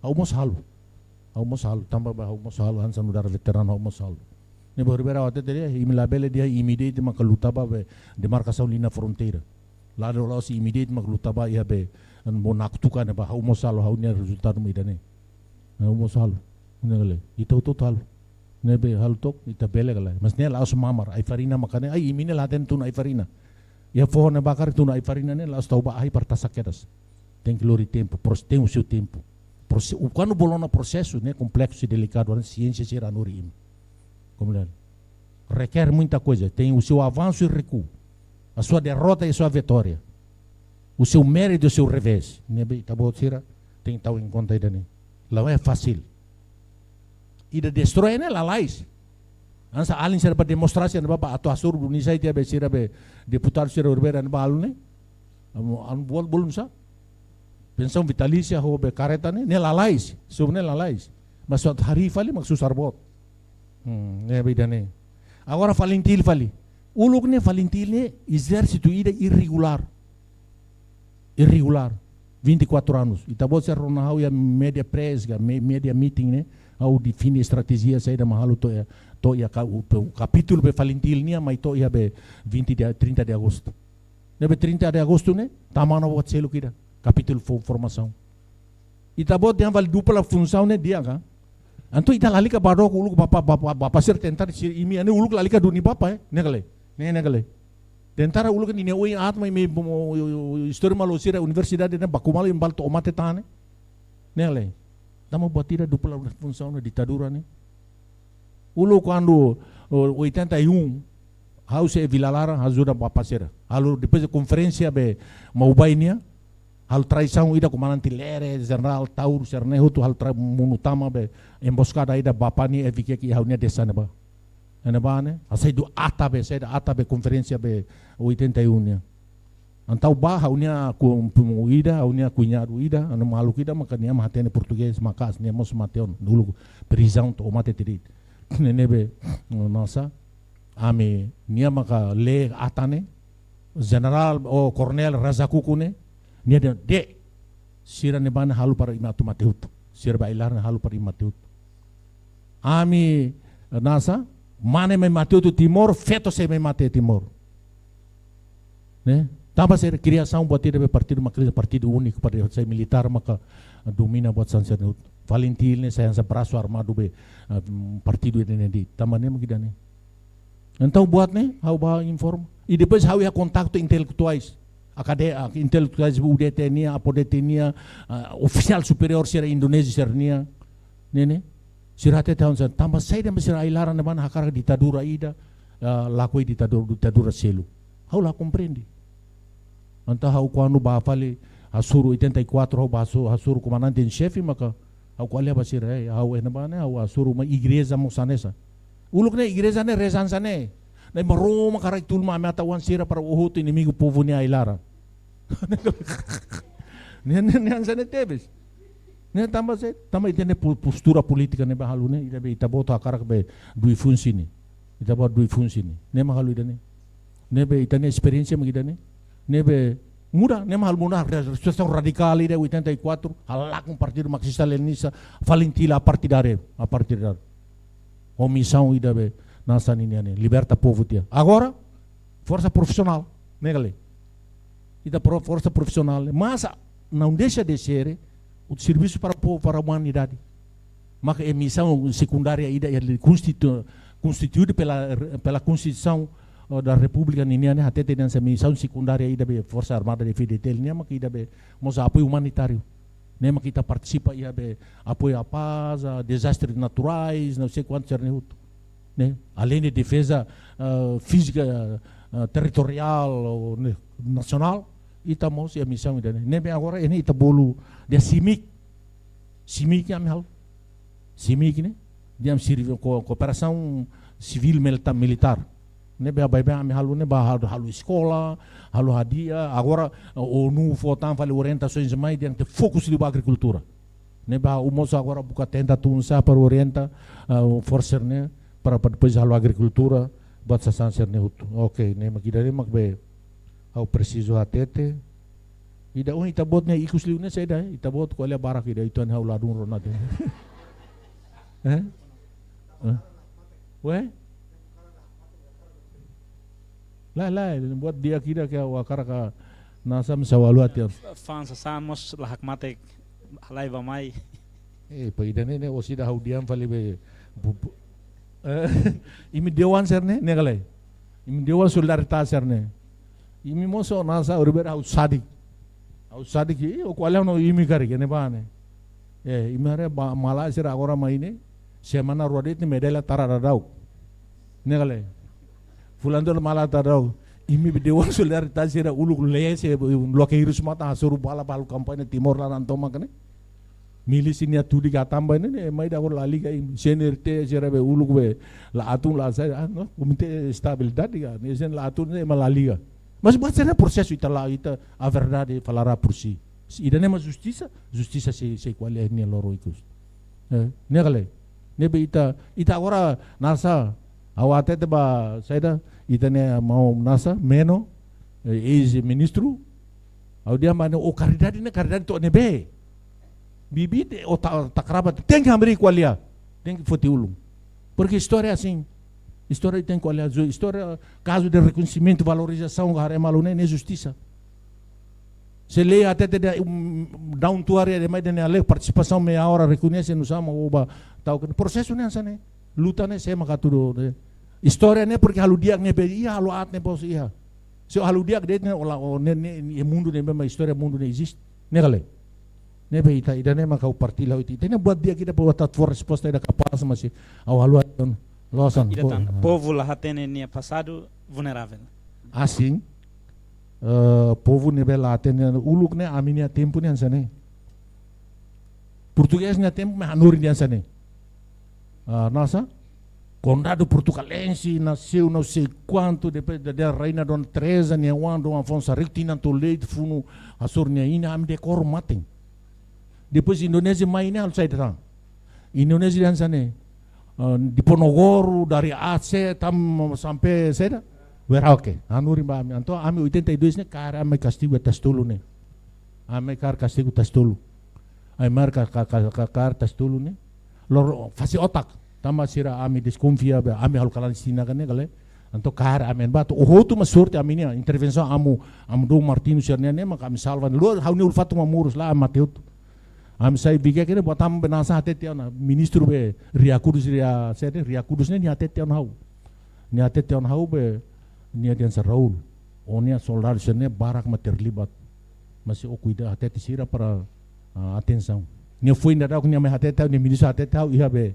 Ha'u mós halo. Ha'u mós halo, tanba ba ha'u mós halo, hanesan nu'udar veteranu ha'u mós halo. Ne'ebé horibainrua ha'u hatete dehan, imi labele dehan imi de'it mak luta ba be demarkasaun liña fronteira. La'ós, la'ós imi de'it mak luta ba iha be, an bo naktuka ne'ebá, ha'u mós halo, ha'u-nia rezultadu mak ida-ne'e. Ha'u mós halo. Ne'e ka lae. Ita hotu-hotu halo. Ne'ebé halo took, ita bele ka lae. Mas ne'e la'ós mamar, ai-farina maka ne'e, ai imi ne'e la hatene tun ai-farina. Iha foho ne'ebá karik tun ai-farina ne'e, la'ós tau ba ahi para tasak kedas. Tenke lori tempu, pros-, tem o seu tempo. Prose-, o, kuandu bolu ona prosesu, ne'e kompleksu i delikadu, ne'e siénsia sira hanorin. Como ele requer muita coisa, tem o seu avanço e recuo, a sua derrota e a sua vitória, o seu mérito e o seu revés. Ne'ebé ita-boot sira tenke tau em conta ida-ne'e. Não é fácil. Ida destrói ne'e lalais. Hanesan alin sira bá demonstrasi ne'ebá, bá atu hasoru duni sai tiha be sira be deputadu sira urbera ne'ebá halo ne'e. Anu, anu buat bolu nusá? Pensaun vitalísia ho be kareta ne'e, ne'e lalais, sub ne'e lalais. Mas atu harii fali mak susar boot. Hmm, ne'e be ida-ne'e. Agora FALINTIL fali. Uluk ne'e FALINTIL ne'e ezérsitu ida irregulár. Irregulár. Vinte e quatro anos. Ita-boot sira rona ha'u iha media press ka, me-, media meeting ne'e, ha'u define estratéjia saida mak halo to'o iha, to'o iha ka-, u-, pe-, kapítulu be FALINTIL nian mai to'o iha be vinte de, trinta de agosto. Ne'ebé trinta de agosto ne'e, tama ona buat seluk ida. Kapítulu fo-, formasaun. Ita-boot dehan fali dupla funsaun ne'e di'ak ka? Entaun ita lalika bá dook uluk bapa, bapa, bapa sira tentara sira, imi-nia uluk lalika duni bapa, eh? Ne'e ka lae? Ne'e, ne'e ka lae? Tentara uluk ninia oin aat mai, imi, mo, istória malu sira universidade ne'e baku malu imi bá to'o mate tan ne'e. Ne'e ka lae? Tanba buat ida dupla funsaun ne'e ditadura ne'e. Uluk kuandu, o, oitenta e um, ha'u sei Vila Laran, ajuda bapa sira. Halo depois de konferénsia be Maubai nian, halo traisaun ida komandante Lere, jenerál Taur, sira-ne'e hotu halo trai monu tama be emboscada ida bapa nia F Q Q ha'u-nia desa ne'ebá. Ne'ebá ne'e, hasai duni ata be, hasai duni ata be konferénsia be oitenta e um nian. Entaun bá ha'u-nia ku-, primo ida, ha'u-nia kuñadu ida, anu maluk ida, maka nia mak hatene portugés, maka'as nia mós mate ona, uluk prizaun to'o mate tiha de'it. Ne'e ne'ebé, nusá, ami, nia maka lee ata ne'e, jenerál, o koronél Razacuco ne'e, nia dehan, de'it, sira ne'ebá ne'e halo para imi atu mate hotu. Sira be ai-laran ne'e halo para imi mate hotu. Ami, nusá, mane mai mate hotu Timor, feto sei mai mate Timor. Ne'e? Tanba sira kriasaun buat ida be partidu mak kriasaun partidu úniku, partidu sai militár maka domina buat sira-ne'e hotu. FALINTIL ne'e sai hanesan brasu armadu be, ah, mm, partidu ida-ne'e de'it. Tanba ne'e mak ida-ne'e. Entaun buat ne'e, ha'u bá informa. I depois ha'u iha kontaktu intelektuais. Akade-, ah, intelektuais U D T nian, APODETE nian, ah, ofisiál superiór sira Indonézia sira-nian. Ne'e ne'e. Sira hatete hanesan, tanba saida mak sira ai-laran ne'ebá ne'e hakarak ditadura ida, ah, lakohi ditadura, ditadura seluk. Ha'u la komprende. Entaun ha'u kuandu bá fali hasoru oitenta e quatro, ha'u bá haso-, hasoru komandante en xefe maka ha'u ko'alia ba sira, eh, ha'u iha ne'ebá ne'e, ha'u hasoru mai igreja mós hanesan. Uluk ne'e igreja ne'e reza hanesan ne'e. Nai Maromak hakarak tulun mai mate oan sira para o hotu inimigu povu nia ai-laran. Ne'e, ne'e, ne'e hanesan ne'e tebes. Ne'e tanba saida, tanba ita-nia po-, postura polítika ne'ebé halo ne'e, ita be, ita-boot hakarak be dui funsi ne'e. Ita-boot dui funsi ne'e. Ne'e mak halo ida-ne'e. Ne'ebé ita-nia esperiénsia mak ida-ne'e. Ne'ebé muda, ne'e mak halo muda, re-, situasaun radikál ida oitenta e quatro, halakon partidu marxista-leninista, FALINTIL apartidáriu, apartidáriu. Ho misaun ida be, nusá nian ne'e, liberta povu tiha. Agora, forsa profisionál, ne'e ka lae? Ita pro-, forsa profisionál, mas não deixa de ser o serviço para o povo, para a humanidade. Maka iha misaun sekundária ida, iha konstitu-, konstituída pela, pela Constituição, eh, da República ninian ne'e, hatete hanesan misaun sekundária ida be Forsa Armada de F D T L nian, maka ida be mós apoiu umanitáriu. Ne'e maka ita partisipa iha be apoiu à paz, a dezastres naturais, não sei quantos sira-ne'e hotu. Ne'e? Além de defeza, ah, fízika, ah, territoriál, ou, ne'e, nasionál, ita mós iha misaun ida-ne'e. Ne'ebé agora ne'e ita bolu dehan CIMIC. CIMIC ami halo. CIMIC ne'e, dehan servi-, ko-, kooperasaun sivíl milita-, militár. Ne'ebé baibain ami halo ne'e bá halo, halo eskola, halo hadi'a, agora, eh, ONU fó tan fali orientasoens mai dehan ita fokus liu ba agrikultura. Ne'ebé ha'u mós agora buka tenta tun sá para orienta, eh, forsa ne'e, para, para depois halo agrikultura, buat sasán sira-ne'e hotu. Oke, ne'e mak ida-ne'e mak be, ha'u presiza hatete. Ida ohin ita-boot ne'e ikus liu ne'e saida, eh? Ita-boot ko'alia barak ida, entaun ha'u ladún rona de'it. Eh? Eh? Weh? Lae, lae, buat di'ak ida ke ha'u hakarak ka nusá mak sawal atu. Fans sasán mós la hakmatek halai bá mai. Eh, pa ida-ne'e ne'e, orsida ha'u dehan fali be, bu-, bu-, eh, imi dewan sira-ne'e, ne'e ka lae? Imi dewan solidariedade sira-ne'e. Imi mós nusá, ohin be ha'u sadik. Ha'u sadik, eh, o ko'alia no imi karik, ne'ebá ne'e. Eh, imi haree ba, malae sira agora mai ne'e, semana rua de'it ne'e medalla tara daudaun. Ne'e ka lae? Fulan tolu malae tara daudaun. Imi be dewan solidariedade sira uluk lee se, loke hirus matan hasoru bala ba halo kampaña Timor laran tomak ne'e. Milísia nia tudik hatán ba ne'e, ne'e, ema ida agora la liga, i C N R T, sira be uluk be, la hatún la sai, ah, no, Komité Estabilidade ka, ne'e sira la hatún ne'e, ema la liga. Mas buat sira prosesu ita la, ita, a verdade falará por si. Ida-ne'e mak justisa, justisa sei, sei ko'alia iha nia loron ikus. Eh, ne'e ka lae. Ne'ebé ita, ita agora nasa, ha'u hatete ba saida, ita-nia maun nasa, Meno, eh, eis-ministru, ha'u dehan ba ne'e, o karidade ne'e, karidade to'o ne'ebé. Bibi te, o ta, ta kraba, tenke hamriik ko'alia, tenke foti ulun. Porque istória é assim. Istória tenke ko'alia, istória, kazu de rekoñesimentu, valorizasaun, haree malu ne'e, ne'e justisa. Se lei hatete dehan, um, daun tuari, ema ida-ne'e lei partisipasaun meia hora, rekoñese, nusá mak o ba, tau ke, prosesu ne'e hanesan ne'e. Luta ne'e, sé mak atu dudu ne'e. Istória ne'e, porque halo di'ak ne'ebé iha, halo aat ne'e mós iha. Se halo di'ak de'it ne'e, o la, o ne'e, ne'e, ne'e mundu ne'e, memang istória mundu ne'e eziste. Ne'e ka lae. Ne'ebé ita, ida-ne'e mak ha'u partilla ho ita. Ita-nia buat di'ak ida para atu fó resposta ida kapás, mas ha'u halo aten. Losan. Ida tan, ah, povu la hatene nia pasadu vulneravel. Assim, eh, povu ne'ebé la hatene uluk ne'e, ami-nia tempu ne'e hanesan ne'e. Portugés nia tempu mak hanorin dehan hanesan ne'e. Ah, nasa? Condado portugalense nasceu não sei quanto, depois da, da rainha Dona Teresa, nia oan Dom Afonso Henrique, tinan tolu leet, funu hasoru nia inan, ami dekor maten. Depois Indonézia mai ne'e halo saida tan. Indonézia dehan hanesan ne'e. Ah, Diponegoro, dari Aceh, tan sampai saida? Merauke. Hanorin ba ami. Entaun ami oitenta e dois ne'e, kaer ami kastigu tasi tolu ne'e. Ami kaer kastigu tasi tolu. Ai mar ka, ka, ka, ka, kaer tasi tolu ne'e. Loro fase otak. Tanba sira ami deskonfia be ami halo klandestina ka ne'e ka lae. Entaun kaer ami ba to'o hotu mak sorte ami-nia intervensaun Amu, Amu Dom Martinho sira-nian ne'e mak ami salva. Loro ha'u-nia ulun fatuk mak moris la, ami mate hotu. Ami sai bike kene buat ami be nasa hatete ona ministru be Ria Kudus, Ria sede Ria Kudus ne'e nia hatete ona ha'u. Nia hatete ona ha'u be nia dehan hanesan Raul. O-nia soldadu sira-ne'e barak mak terlibat. Mas o kuidadu hatete sira para, ah, atensaun. Nia foin daudauk nia mai hatete ha'u, nia ministru hatete ha'u iha be.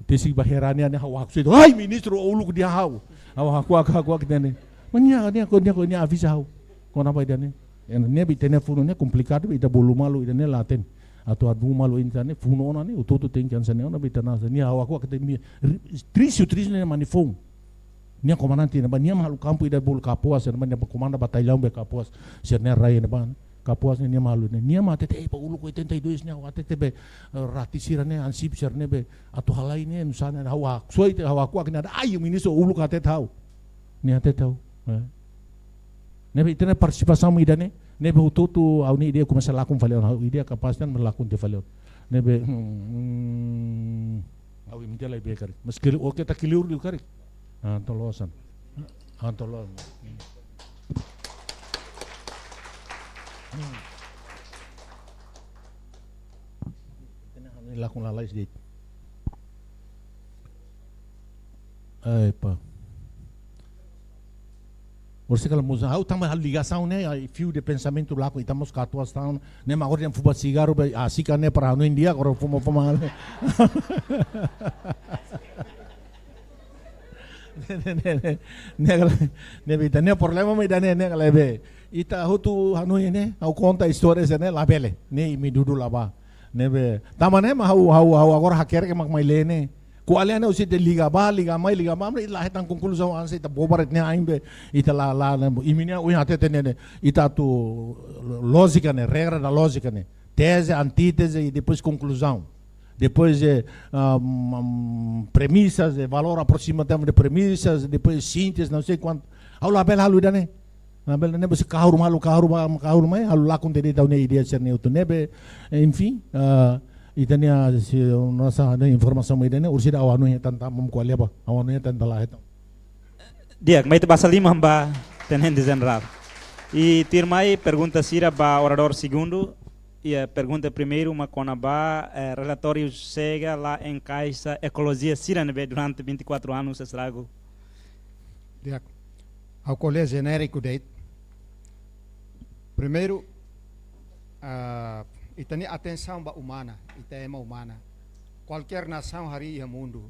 Tesi ba herania ne'e ha'u haksoit. Ai ministru, o uluk dehan ha'u. Ha'u hakuak, hakuak ida-ne'e. Mas nia, nia, nia, nia avisa ha'u. Kona-ba ida-ne'e. Ne'ebé ita-nia funu ne'e komplikadu, ita bolu malu ida-ne'e la hatene. Atu hadu malu ida-ne'e, funu ona ne'e, hotu-hotu tenke hanesan ne'e ona, ita nasa. Nia ha'u hakuak ida-ne'e, ri-, triste, triste ne'e mane foun. Nia komandante ne'ebá, nia mak halo kampu ida bolu Kapuas, ne'ebá nia komanda batallaun be Kapuas, sira-nia rai ne'ebá, Kapuas ne'e nia mak halo ne'e, nia mak hatete, eh, ba uluk oitenta e dois ne'e, hatete be, eh, rati sira-ne'e, ansip sira-ne'e be, atu halai ne'e, nusá ne'e, ha'u haksoit, ha'u hakuak ne'e, ai, ministru uluk hatete ha'u. Nia hatete ha'u, eh. Ne'ebé ita-nia partisipasaun ida-ne'e, ne'ebé hotu-hotu ha'u-nia ideia komesa lakon fali ona, ha'u ideia kapás tan lakon tiha fali ona. Ne'ebé, hmm, ha'u imi tela ibe karik. Mas kili, oke, ita kiliur liu karik. Ah, tolosan. Ah, tolosan. Ita-nia hanoin lakon lalais de'it. Ai, pá. Orsida kala mós, ha'u tanba halo ligasaun ne'e, ai, fiu de pensamentu lakon, ita mós katuas tan, ne'e mak ohin dehan fubá sigarru be, ah, sika ne'e para hanoin di'ak, agora fuma, fuma. Ne'e, ne'e, ne'e, ne'e, ne'e, ne'e, ne'e, ita-nia problema mak ida-ne'e, ne'e, ne'e, be. Ita hotu hanoin ne'e, ha'u konta istória sira-ne'e, labele. Ne'e imi dudu la bá. Ne'ebé, tanba ne'e mak ha'u, ha'u, ha'u agora hakerek mak mai lee ne'e. Ko'alia ne'e husi ita liga bá, liga mai, liga mai, ita la hetan konkluzaun hanesan ita bobar ne'e ain be, ita la, la, la, imi-nia ohin hatete ne'e, ne'e, ita atu lójika ne'e, regra da lójika ne'e. Teze, antíteze i depois konkluzaun. Depois, eh, ah, mm, premisas, eh, valór aproximativu de premisas, depois sínteze, não sei quanto. Ha'u labele halo ida-ne'e. Labele, ne'e basi kahur malu, kahur ba, kahur mai, halo lakon tiha de'it ha'u-nia ideia sira-ne'e hotu ne'ebé, enfim, ah, ita-nia, se, nasa, ne'e informasaun ida-ne'e, orsida ha'u hanoin hetan tan, maun ko'alia bá, ha'u hanoin hetan tan la hetan. Di'ak, mai ita basa liman ba Tenente Jenerál. I tuirmai pergunta sira ba oradór segundu, i, eh, pergunta primeiru mak kona-ba, eh, relatóriu SEGA la enkaixa ekolojia sira ne'ebé durante vinte e quatro anos estragu. Di'ak. Ha'u ko'alia jenériku de'it. Primeiru, ah, ita-nia atensaun ba umana, ita ema umana. Kualkér nasaun harii iha mundu,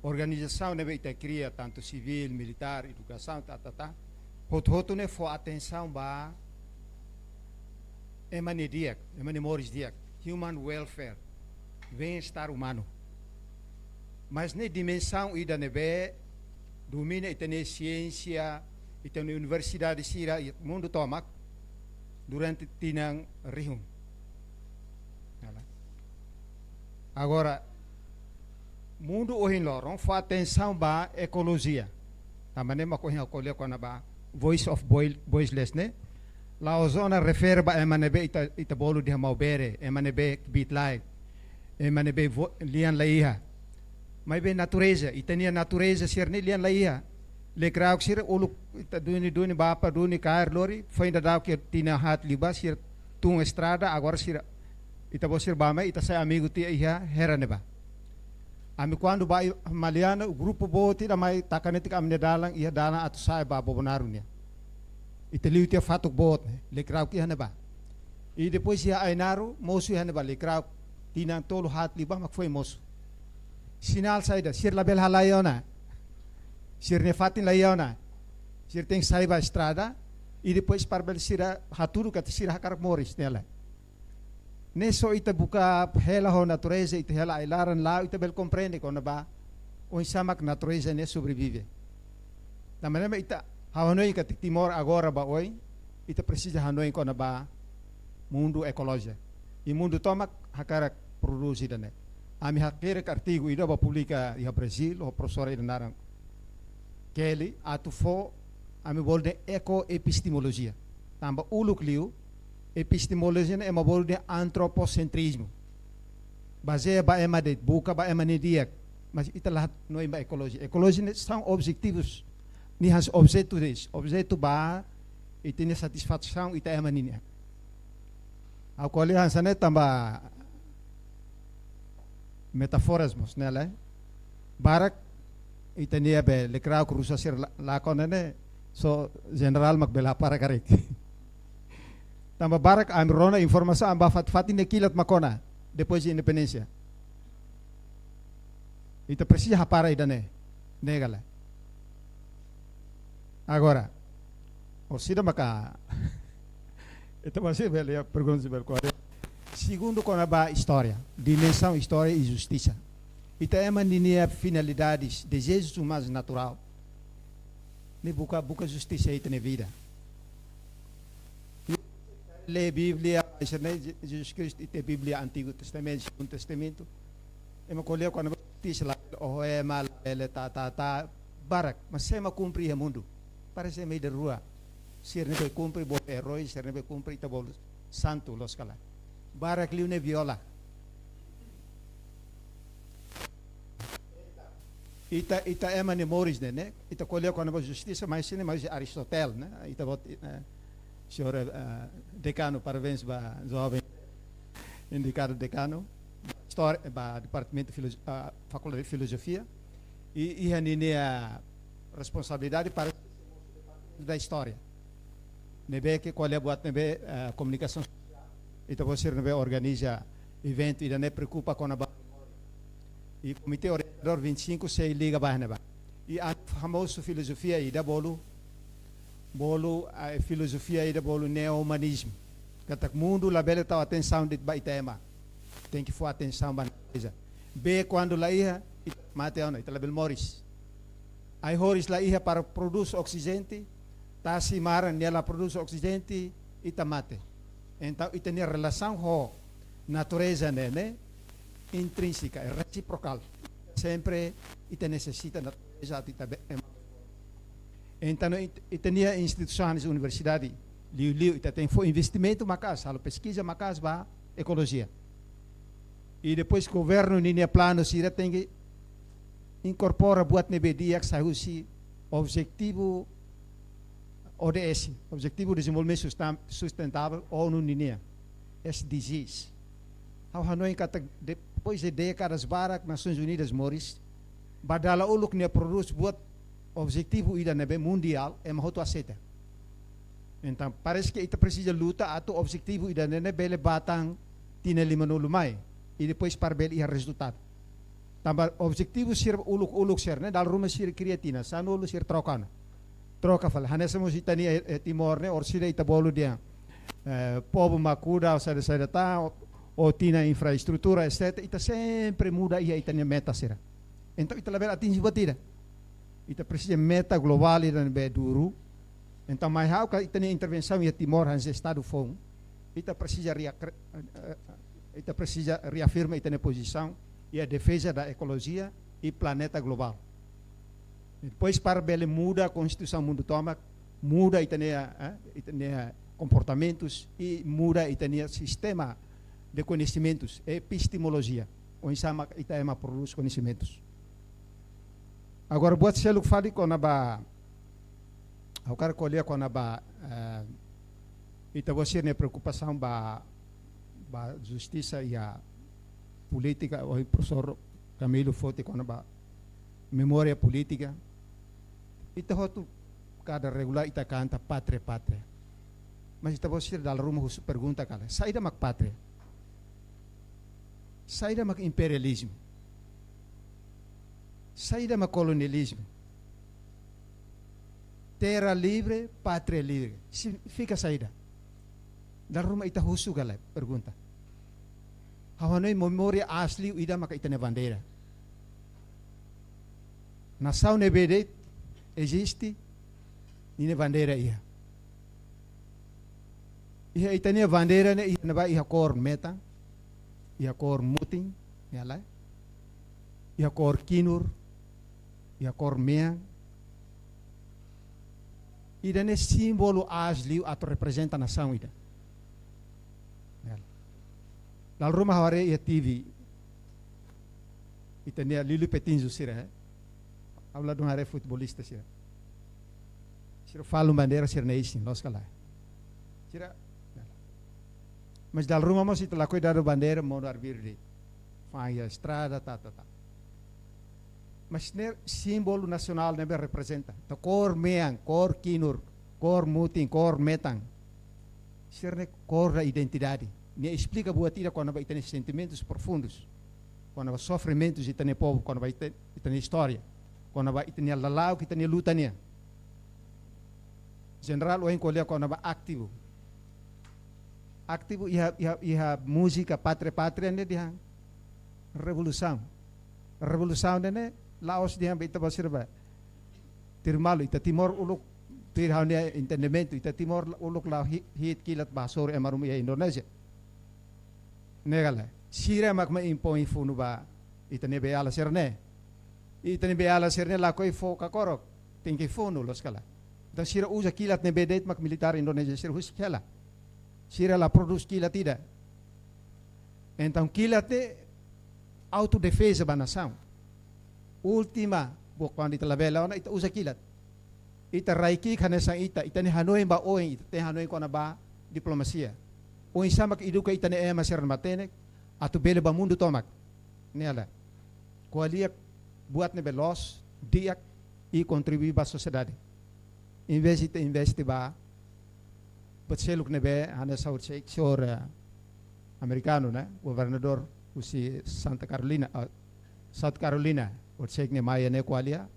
organizasaun ne'ebé ita kria, tantu sivíl, militár, edukasaun, ta, ta, ta, hotu-hotu ne'e fó atensaun ba ema nia di'ak, ema nia moris di'ak. human welfare, bem-estar umanu. Mas ne'e dimensaun ida ne'ebé domina ita-nia siénsia, ita-nia universidade sira iha mundu tomak durante tinan rihun. Agora, mundu ohin loron fó atensaun ba ekolojia. Tanba ne'e mak ohin ha'u ko'alia kona-ba voice of voiceless ne'e. La'ós ona refere ba ema ne'ebé ita, ita bolu dehan maubere, ema ne'ebé kbiit-laek, ema ne'ebé vo-, lian la iha. Maibé natureza, ita-nia natureza sira-ne'e lian la iha. Lekirauk sira uluk ita duni, duni, bapa duni, kaer, lori, foin daudauk iha tinan haat liubá sira tun estrada, agora sira, ita-boot sira bá mai, ita sai amigu tiha iha hera ne'ebá. Ami kuandu bá iha Maliana, grupu boot ida mai taka netik ami-nia dalan, iha dalan atu sa'e ba Bobonaro nian. Ita liu tiha fatuk boot ne'e, lekirauk iha ne'ebá. I depois iha Ainaro, mosu iha ne'ebá, lekirauk tinan tolu haat liubá mak foin mosu. Sinál saida, sira labele halai ona. Sira-nia fatin la iha ona. Sira tenke sai ba estrada, i depois para bele sira hatudu katak sira hakarak moris ne'e lae. Ne'e só ita buka hela ho natureza, ita hela ai-laran la'o, ita bele komprende kona-ba oinsá mak natureza ne'e sobrevive. Tanba ne'e mak ita, ha'u hanoin katak Timor agora ba oin, ita presiza hanoin kona-ba mundu ekolojia. I mundu tomak hakarak prodús ida-ne'e. Ami hakerek artigu ida bá publika iha Brazil, ho profesór ida naran Kelly, atu fó, ami bolu dehan ekoepistemolojia. Tanba uluk liu, epistemolojia ne'e ema bolu dehan antropocentrismo. Bazeia ba ema de'it, buka ba ema nia di'ak. Mas ita la hanoin ba ekolojia. Ekolojia ne'e são objetivos. Nia hanesan objetu de'it. Objetu ba, ita-nia satisfasaun, ita ema ninian. Ha'u ko'alia hanesan ne'e tanba metáforas mós, ne'e lae. Barak, ita-nia be, lekirauk rusa sira la-, lakon ne'e, só jenerál mak bele hapara karik. Tanba barak ami rona informasaun, ami bá fat-, fatin ne'e kilat mak ona, depois de independénsia. Ita presiza hapara ida-ne'e, ne'e ka lae. Agora, orsida maka, ita masih bele iha pergunta bele ko'alia. Segundu kona-ba istória, dimensaun istória i justisa. Ita ema ninia finalidades, dezejus umanus naturál. Ne'e buka, buka justisa iha ita-nia vida. Lee Bíblia, ita-nia Je-, Jesus Kristu, ita Bíblia Antigu Testamentu, Segundu Testamentu. Ema ko'alia kona-ba justisa la, oh, ema labele ta, ta, ta, barak, mas sé mak kumpre iha mundu? Parese ema ida rua. Sira ne'ebé kumpre bolu eroi, sira ne'ebé kumpre ita bolu santu, loos ka lae. Barak liu ne'e viola. Ita, ita ema nia moris ne'e, ne'e? Ita ko'alia kona-ba justisa, mas sira-ne'e, mas Aristóteles, ne'e? Ita-boot, eh, señór, eh, dekanu, parabéns ba joven indikadu dekanu, istória, ba departamentu filozo-, ah, Fakuldade de Filozofia, i, i iha ninia responsabilidade para da istória. Ne'ebé ke ko'alia buat ne'ebé, eh, komunikasaun sosiál, ita-boot sira ne'ebé organiza eventu ida-ne'e preokupa kona-ba. I Komité Orientadór vinte e cinco sei liga ba ne'ebá. I ami hamosu filozofia ida bolu, bolu, eh, filozofia ida bolu neo-umanizmu. Katak mundu labele tau atensaun de'it ba ita ema. Tenke fó atensaun ba natureza. Bee kuandu la iha, ita mate ona, ita labele moris. Ai-horis la iha para prodús oksijene, tasi maran nia la prodús oksijene, ita mate. Entaun, ita-nia relasaun ho natureza ne'e, ne'e intrínseca, é reciprocal. Sempre ita nesesita natureza atu ita be-, em-, entaun, it-, ita-nia instituisaun, universidade, liuliu, ita tenke fó investimentu maka'as, halo peskiza maka'as ba ekolojia. I depois governu ninia planu sira tenke inkorpora buat ne'ebé di'ak sai husi objetivu O D S, Objetivu Dezenvolvimentu Sustan-, Sustentável, ONU ninia, S D Gs. Ha'u hanoin katak depois de dékadas barak Nasoins Unidas moris, ba dala uluk nia prodús buat objetivu ida ne'ebé mundiál, ema hotu aseita. Entaun, parese ke ita presiza luta atu objetivu ida-ne'e bele bá tan tinan limanulu mai. I depois para bele iha rezultadu. Tanba objetivu sira uluk-uluk sira-ne'e, dala ruma sira kria tinan sanulu sira troka ona. Troka fali. Hanesan mós ita-nia, eh, eh, Timor ne'e, orsida ita bolu dehan, eh, povu mak kuda, saida, saida tan, ou tinan infraestrutura, etcétera, ita sempre muda iha ita-nia meta sira. Entaun, ita labele atinje buat ida. Ita presiza meta globál ida ne'ebé duru. Entaun, mai ha'u ka ita-nia intervensaun iha Timor hanesan Estadu foun, ita presiza reakre-, eh, eh, ita presiza reafirma ita-nia pozisaun iha defeza da ekolojia i planeta globál. Depois, para bele muda konstituisaun mundu tomak, muda ita-nia, eh, ita-nia komportamentus i muda ita-nia sistema de koñesimentus, epistemolojia, oinsá mak ita ema prodús koñesimentus. Agora, buat seluk fali kona-ba, ha'u hakarak ko'alia kona-ba, eh, ita-boot sira-nia preokupasaun ba, ba justisa iha polítika, ohin profesór Camilo foti kona-ba memória polítika. Ita hotu kada regulár ita kanta pátria, pátria. Mas ita-boot sira dala ruma husu pergunta karik: saida mak pátria? Saida mak imperializmu? Saida mak kolonializmu? Terra livre, pátria livre signifika saida? Dala ruma ita husu karik pergunta. Ha'u hanoin memória aas liu ida maka ita-nia bandeira. Nasaun ne'ebé de'it eziste, ninia bandeira iha. Iha ita-nia bandeira ne'e iha ne'ebá iha kór metan, iha kór mutin, ne'e lae. Iha kór kinur, iha kór mean. Ida-ne'e símbolu aas liu atu reprezenta nasaun ida. Ne'e lae. Dala ruma ha'u haree iha T V. Ita-nia Lili Pettinzo sira, eh. Ha'u ladún haree futebolista sira. Sira falun bandeira sira-nia isin, loos ka lae? Sira. Mas dala ruma mós ita lakohi dadu bandeira modo arbiru de'it. Fa'an iha estrada, ta, ta, ta. Mas ne'e símbolu nasionál ne'ebé reprezenta. Entaun kór mean, kór kinur, kór mutin, kór metan. Sira-ne'e kór da identidade. Nia esplika buat ida kona-ba ita-nia sentimentus profundus. Kona-ba sofrimentus ita-nia povu, kona-ba ita, ita-nia istória. Kona-ba ita-nia lala'ok, ita-nia luta nian. Jenerál ohin ko'alia kona-ba aktivu. Aktivu iha, iha, iha múzika Pátria Pátria ne'e dehan revolusaun. Revolusaun ne'e, ne'e la'ós dehan ba ita-boot sira ba. Tuir malu, ita Timor uluk, tuir ha'u-nia entendimentu, ita Timor uluk la'o hi-, hi'it kilat ba hasoru ema ruma iha Indonézia. Ne'e ka lae, sira mak mai impoin funu ba ita-nia beiala sira-ne'e. Ita-nia beiala sira-ne'e lakohi fó kakorok, tenke funu, loos ka lae. Entaun sira uza kilat ne'ebé de'it mak militár Indonézia sira husik hela. Sira la prodús kilat ida. Entaun kilat ne'e autodefeza ba nasaun. Última, bo kuandu ita labele ona, ita uza kilat. Ita rai ki'ik hanesan ita, ita-nia hanoin ba oin, ita tenke hanoin kona-ba diplomasia. Oinsá mak eduka ita-nia ema sira matenek, atu bele ba mundu tomak. Ne'e lae. Ko'alia buat ne'ebé loos, di'ak, i kontribui ba sosiedade. Invés ita investe ba buat seluk ne'ebé, hanesan ha'u sei, señór, eh, amerikanu ne'e, governadór husi Santa Carolina, ah, South Carolina, ha'u sei nia mai iha ne'e ko'alia.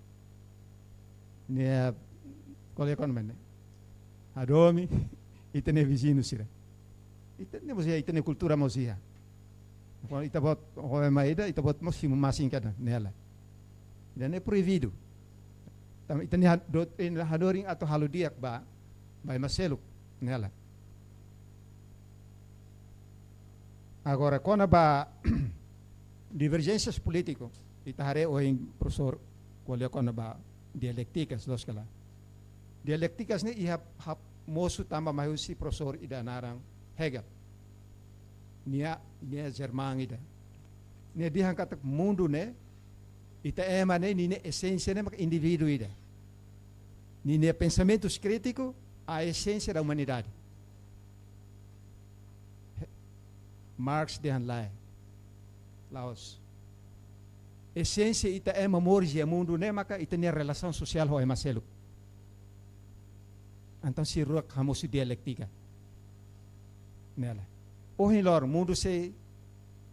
Nia ko'alia kona-ba ne'e. Hadomi ita-nia viziñu sira. Ita-nia mós iha, ita-nia kultura mós iha. Kuandu ita-boot ho ema ida, ita-boot mós simu masin kada, ne'e lae. Ida-ne'e proibidu. Tanba ita-nia ha-, do-, ita hanorin atu halo di'ak ba, ba ema seluk, ne'e lae. Agora, kona-ba diverjénsias polítiku, ita haree ohin profesór ko'alia kona-ba dialéktikas, loos ka lae. Dialéktikas ne'e iha ha'u mosu tanba mai husi profesór ida naran Hegel. Nia, nia Jerman ida. Nia dehan katak mundu ne'e, ita ema ne'e, ninia esénsia ne'e maka indivíduu ida. Ninia pensamentus krítiku, a essência da humanidade. He-, Marx dehan lae. La'ós. Esénsia ita ema moris iha mundu ne'e maka ita-nia relasaun sosiál ho ema seluk. Entaun sira rua hamosu dialéktika. Ne'e lae. Ohin loron mundu sei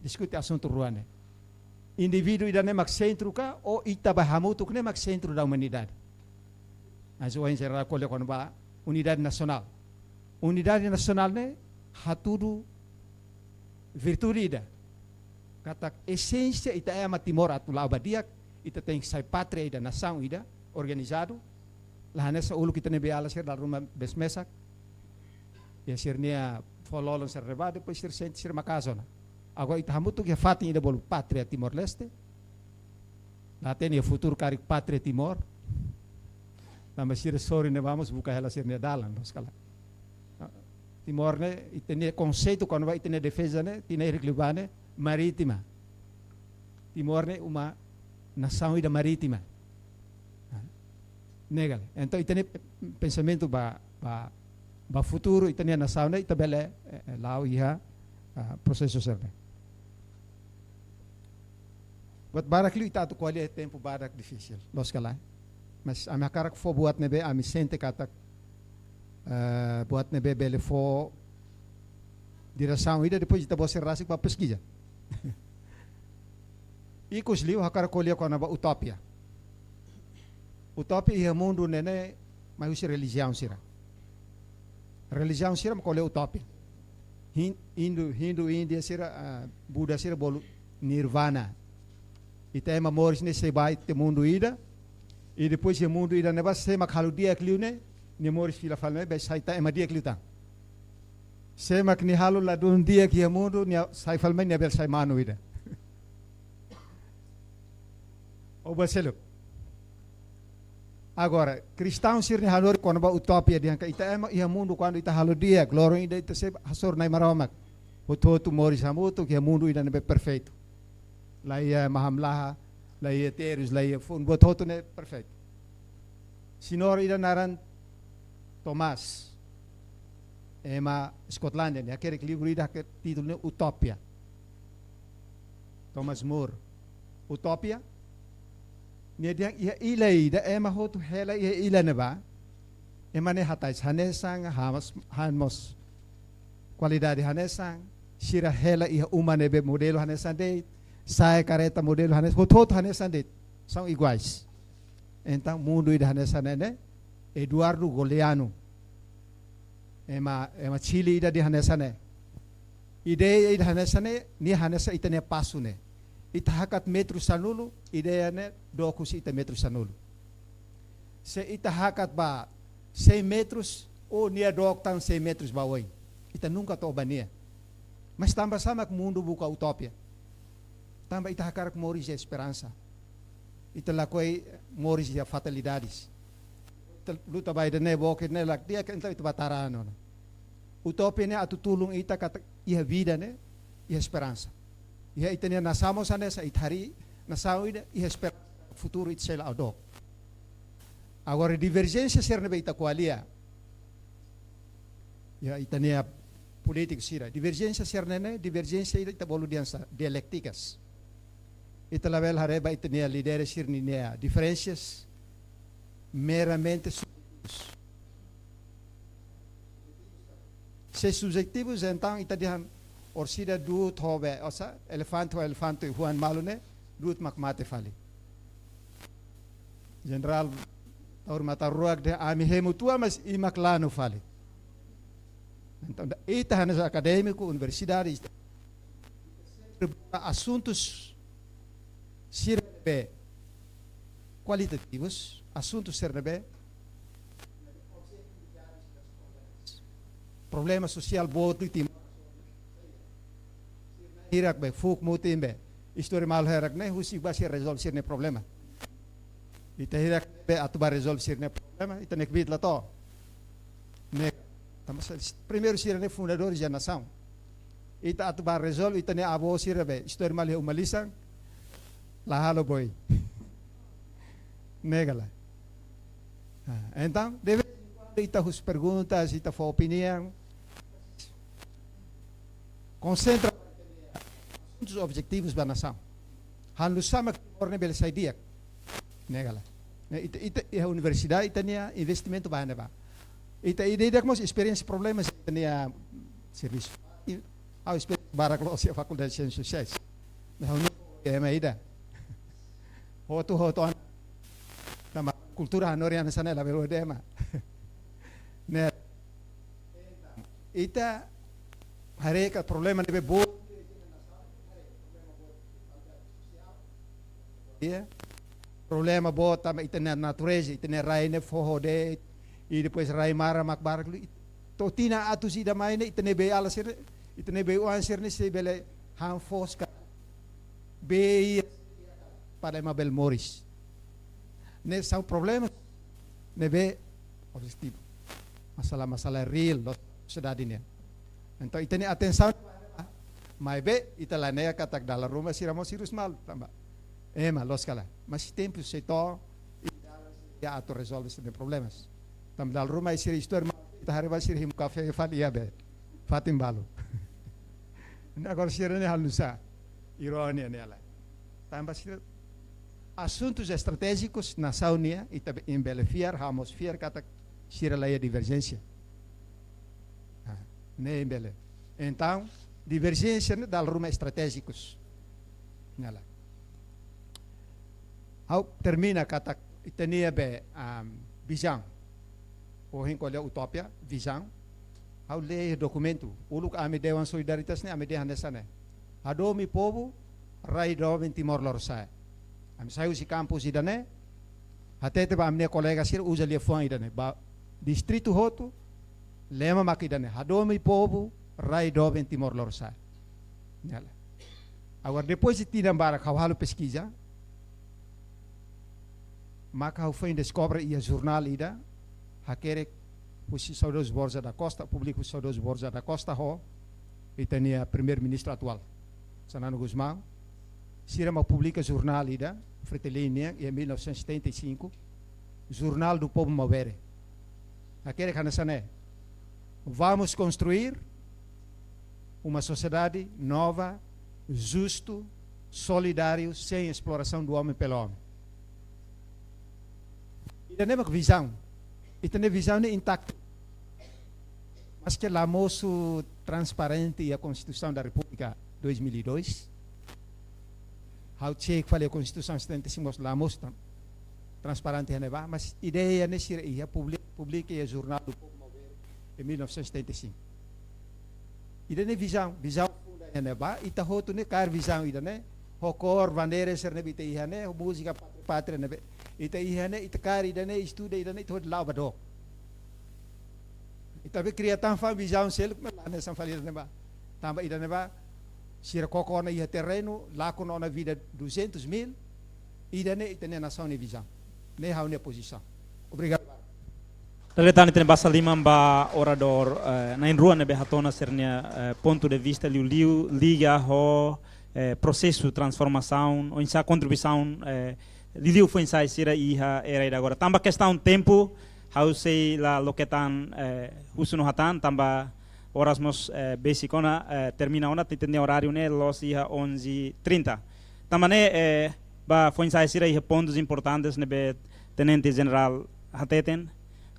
diskute asuntu rua ne'e. Indivíduu ida-ne'e mak sentru ka, ou ita ba hamutuk ne'e mak sentru da umanidade. Mas ohin jenerál ko'alia kona-ba unidade nasionál. Unidade nasionál ne'e hatudu virtude ida. Katak esénsia ita ema Timor atu la'o ba di'ak, ita tenke sai pátria ida, nasaun ida, organizadu. La hanesan uluk ita-nia beiala sira dala ruma bes mesak. Iha sira-nia fó-lolon sira-ne'ebá, depois sira sente sira maka'as ona. Agora ita hamutuk iha fatin ida bolu Pátria Timor-Leste. La hatene iha futuru karik Pátria Timor. Tanba sira sorin ne'ebá mós buka hela sira-nia dalan, loos ka lae. Timor ne'e, ita-nia konseitu kona-ba ita-nia defeza ne'e, tinan hirak liubá ne'e, marítima. Timor ne'e uma nasaun ida marítima. Ne'e ka lae. Entaun, ita-nia pensamentu ba, ba, ba futuru, ita-nia nasaun ne'e, ita bele, eh, eh, la'o iha, ah, prosesu sira-ne'e. Buat barak liu ita atu ko'alia iha tempu badak difisil, loos ka lae. Mas ami hakarak fó buat ne'ebé ami sente katak, eh, buat ne'ebé bele fó diresaun ida, depois ita-boot sira rasik bá peskiza. Ikus liu hakarak ko'alia kona-ba utópia. Utópia iha mundu ne'e ne'e mai husi relijiaun sira. Relijiaun sira mak ko'alia utópia. Hin-, Hindu, Hindu, Índia sira, ah, Buda sira bolu nirvana. Ita ema moris ne'e sei bá iha mundu ida. I depois iha mundu ida ne'ebá sé mak halo di'ak liu ne'e, nia moris fila fali mai bele sai tan ema di'ak liután. Sé mak nia halo ladún di'ak iha mundu, nia sai fali mai nia bele sai manu ida. Ou bá seluk. Agora, kristaun sira-nia hanorin kona-ba utópia dehan katak ita ema iha mundu kuandu ita halo di'ak, loron ida ita sei hasoru Nai Maromak. Hotu-hotu moris hamutuk iha mundu ida ne'ebé perfeitu. La iha mahamlaha, la iha terus, la iha foun, buat hotu ne'e perfeitu. Señór ida naran Thomas, ema Eskotlándia, nia hakerek livru ida hakerek títulu ne'e Utopia. Thomas Moore. Utopia. Nia dehan iha illa ida, ema hotu hela iha illa ne'ebá. Ema ne'e hatais hanesan, han mós, han mós kualidade hanesan, sira hela iha uma ne'ebé modelu hanesan de'it, sa'e karreta modelu hanesan, hotu-hotu hanesan de'it. São iguais. Entaun, mundu ida hanesan ne'e ne'e, Eduardo Galeano. Ema, ema Chile ida dehan hanesan ne'e. Ideia ida hanesan ne'e, nia hanesan ita-nia pasu ne'e. Ita hakat metru sanulu, ideia ne'e dook husi ita metru sanulu. Se ita hakat ba cem metros, ou nia dook tan cem metros ba oin. Ita nunka to'o ba nia. Mas tanba sá mak mundu buka utópia? Tanba ita hakarak moris iha esperansa. Ita lakohi moris iha fatalidades. Ita luta ba ida-ne'e, book ida-ne'e, lak di'ak, entaun ita bá tara ona. Utópia ne'e atu tulun ita katak iha vida ne'e, iha esperansa. Iha ita-nia nasaun mós hanesan, ita harii nasaun ida, iha esperansa futuru ita sei la'o dook. Agora, diverjénsia sira ne'ebé ita ko'alia. Iha ita-nia polítiku sira. Diverjénsia sira ne'e ne'e, diverjénsia ida ita bolu dehan sá, dialéktikas. Ita labele haree ba ita-nia líderes sira-nia diferensas meramente subjetivus. Se subjetivus, entaun ita dehan orsida du'ut ho be, osa, elefante ho elefante huan malu ne'e, du'ut mak mate fali. Jenerál Taur Matan Ruak dehan ami hemu tua, mas imi mak lanu fali. Entaun, ita hanesan akadémiku, universidade, ita sempre buka asuntus sira ne'ebé kualitativus, asuntus sira ne'ebé problema sosiál boot liu Timor. Hirak be, fuuk mutin be, istori malu hirak ne'e husik ba sira rezolve sira-nia problema. Ita hirak be atu bá rezolve sira-nia problema, ita-nia kbiit la to'o. Ne'e, tanba sá, primeiru sira ne'e fundadores da nasaun. Ita atu bá rezolve ita-nia avó sira be, istori malu iha uma lisan, la halo boi. Ne'e ka lae. Ah, entaun, de vez em quando ita husu perguntas, ita fó opiniaun. Konsentra asuntus objetivus ba nasaun. Halo nu'usá mak Timor ne'e bele sai di'ak. Ne'e ka lae. Ne'e ita, ita, iha universidade ita-nia investimentu ba ne'ebá. Ita ida-idak mós esperiénsia problema ita-nia servisu. I, ha'u esperiénsia barak loos iha Fakuldade Siénsias Sosiais. Ne'e ha'u-nia ema ida. Hotu-hotu ona. Tanba kultura hanorin hanesan ne'e labele ema. Ne'e. Ita haree katak problema ne'ebé boot iha. Problema boot tanba ita-nia natureza, ita-nia rai ne'e foho de'it, i depois rai maran mak barak liu. To'o tinan atus ida mai ne'e, ita-nia bee-ala sira, ita-nia bee-oan sira ne'e sei bele han foos ka bee iha para ema bele moris. Ne'e são problemas ne'ebé objetivu. Masalah-masalah real loos sosiedade nian. Entaun, ita-nia atensaun, maibé ita la hanehan katak dala ruma sira mós hirus malu, tanba ema loos ka lae. Mas tempu sei to'o, i ita atu rezolve sira-nia problemas. Tanba dala ruma sira istori malu, ita haree ba sira hemu kafé fali iha bee, fatin balu. Ne'e agora sira ne'e halo nusá? Irónia ne'e lae. Tanba sira asuntus estratéjikus nasaun nian, ita be-, imi bele fiar, ha'u mós fiar katak sira la iha diverjénsia. Ah, ne'e imi bele. Entaun, diverjénsia ne'e dala ruma estratéjikus. Ne'e lae. Ha'u termina katak ita-nia be, am, vizaun. Ohin ko'alia utópia, vizaun. Ha'u lee dokumentu. Uluk ami Dewan Solidaritas ne'e, ami dehan hanesan ne'e: hadomi povu, rai doben Timor Lorosa'e. Ami sai husi kampus ida-ne'e, hatete ba ami-nia kolega sira uza liafuan ida-ne'e, ba distritu hotu, lema mak ida-ne'e: hadomi povu, rai doben Timor Lorosa'e. Ne'e lae. Agora, depois de tinan barak ha'u halo peskiza, maka ha'u foin deskobre iha jornál ida, hakerek husi saudozu Borja da Costa, publika husi saudozu Borja da Costa ho ita-nia Primeiru-Ministru atuál, Xanana Gusmão. Sira mak publika jornál ida, Fretilin nian, iha mil novecentos e setenta e cinco, Jornal do Povo Maubere. Hakerek hanesan ne'e: Vamos construir uma sociedade nova, justo, solidário, sem exploração do homem pelo homem. Ida-ne'e mak vizaun. Ita-nia vizaun ne'e intaktu. Maske la mosu transparente iha Constituição da República dois mil e dois. Ha'u cek fali iha Constituição setenta e cinco, la mosu tran-, transparente iha ne'ebá, mas ideia ne'e sira iha, publi-, publika iha Jornal do Povo Maubere em mil novecentos e setenta e cinco. Ida-ne'e vizaun, vizaun funda iha ne'ebá, ita hotu ne'e kaer vizaun ida-ne'e, ho kór bandeira sira ne'ebé ita iha ne'e, ho múzika pátria, pátria ne'ebé ita iha ne'e, ita kaer ida-ne'e, estuda ida-ne'e, ita hodi la'o ba dook. Ita be kria tan fali vizaun seluk, mas la hanesan fali ida-ne'ebá. Tanba ida-ne'ebá, sira koko ona iha terrenu, lakon ona vida duzentos mil, ida-ne'e ita-nia nasaun nia vizaun. Ne'e ha'u-nia pozisaun. Obrigadu. Dala ida tan ita-nia basa liman ba oradór, eh, na'in-rua ne'ebé hato'o ona sira-nia, eh, pontu de vista liuliu liga ho, eh, prosesu transformasaun, oinsá kontribuisaun, eh, liuliu foin-sa'e sira iha era ida agora. Tanba kestaun tempu, ha'u sei la loke tan, eh, husu no hatán, tanba oras mós, eh, besik ona, eh, termina ona, ita-nia oráriu ne'e loos iha onze e trinta. Tanba ne'e, eh, ba foin-sa'e sira iha pontus importantes ne'ebé Tenente Jenerál hateten.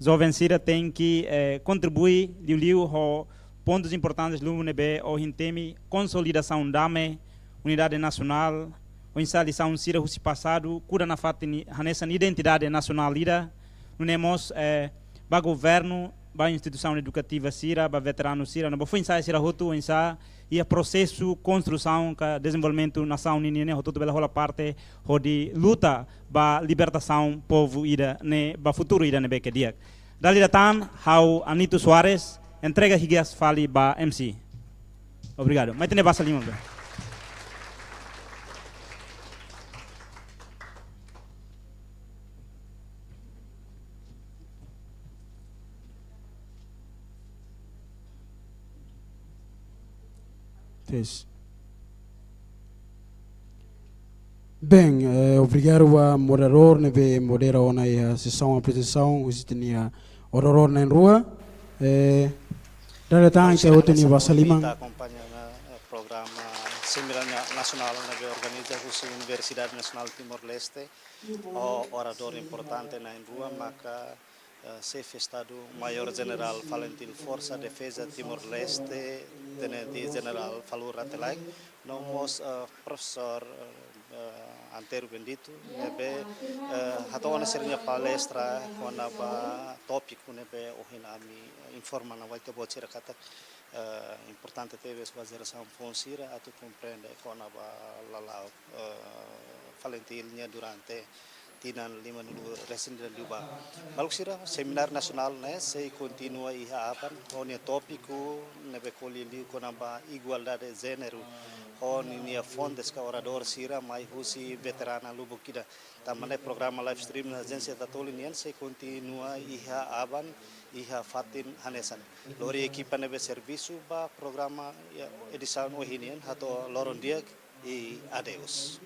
Joven sira tenke, eh, kontribui liuliu ho pontus importantes liu ne'ebé ohin temi konsolidasaun dame, unidade nasionál, oinsá lisaun sira husi pasadu, kuda nafatin hanesan identidade nasionál ida, nune'e mós, eh, ba governu, ba instituisaun edukativa sira, ba veteranu sira, no ba foin-sa'e sira hotu, oinsá iha prosesu konstrusaun ka dezenvolvimentu nasaun ninian ne'e hotu-hotu bele hola parte hodi luta ba libertasaun povu ida-ne'e ba futuru ida ne'ebé ke di'ak. Dala ida tan, ha'u Anito Soares, entrega higias fali ba M C. Obrigadu. Mai ita-nia basa liman be. Test. Bem, eh, obrigadu ba moderadór ne'ebé modera ona iha sesaun aprezentasaun husi ita-nia oradór na'in-rua. Eh, dala ida tan, ita hotu nia basa liman. Ita akompaña ona, eh, programa Semina Nasionál ne'ebé organiza husi Universidade Nasionál Timor-Leste, ho oradór importante na'in-rua, maka eh, Xefe Estadu Maiór Jenerál Falintil Forsa Defeza Timor-Leste, Tenente Jenerál Falur Rate Laek, no mós, eh, Profesór, eh, eh, Antero Bendito, ne'ebé, eh, hato'o ona sira-nia palestra kona-ba tópiku ne'ebé ohin ami, eh, informa ona ba ita-boot sira katak, eh, importante tebes ba jerasaun foun sira atu komprende kona-ba lala'ok, eh, Falintil nian durante tinan lima-nulu resin liubá. Maluk sira, semináriu nasionál ne'e sei kontinua iha aban, ho nia tópiku ne'ebé ko'alia liu kona-ba igualdade jéneru, ho ninia fontes ka oradór sira mai husi veterana lubuk ida. Tanba ne'e programa live stream Agência Tatoli nian sei kontinua iha aban, iha fatin hanesan. Lori ekipa ne'ebé servisu ba programa, ya, edisaun ohin nian, hato'o loron di'ak i adeus.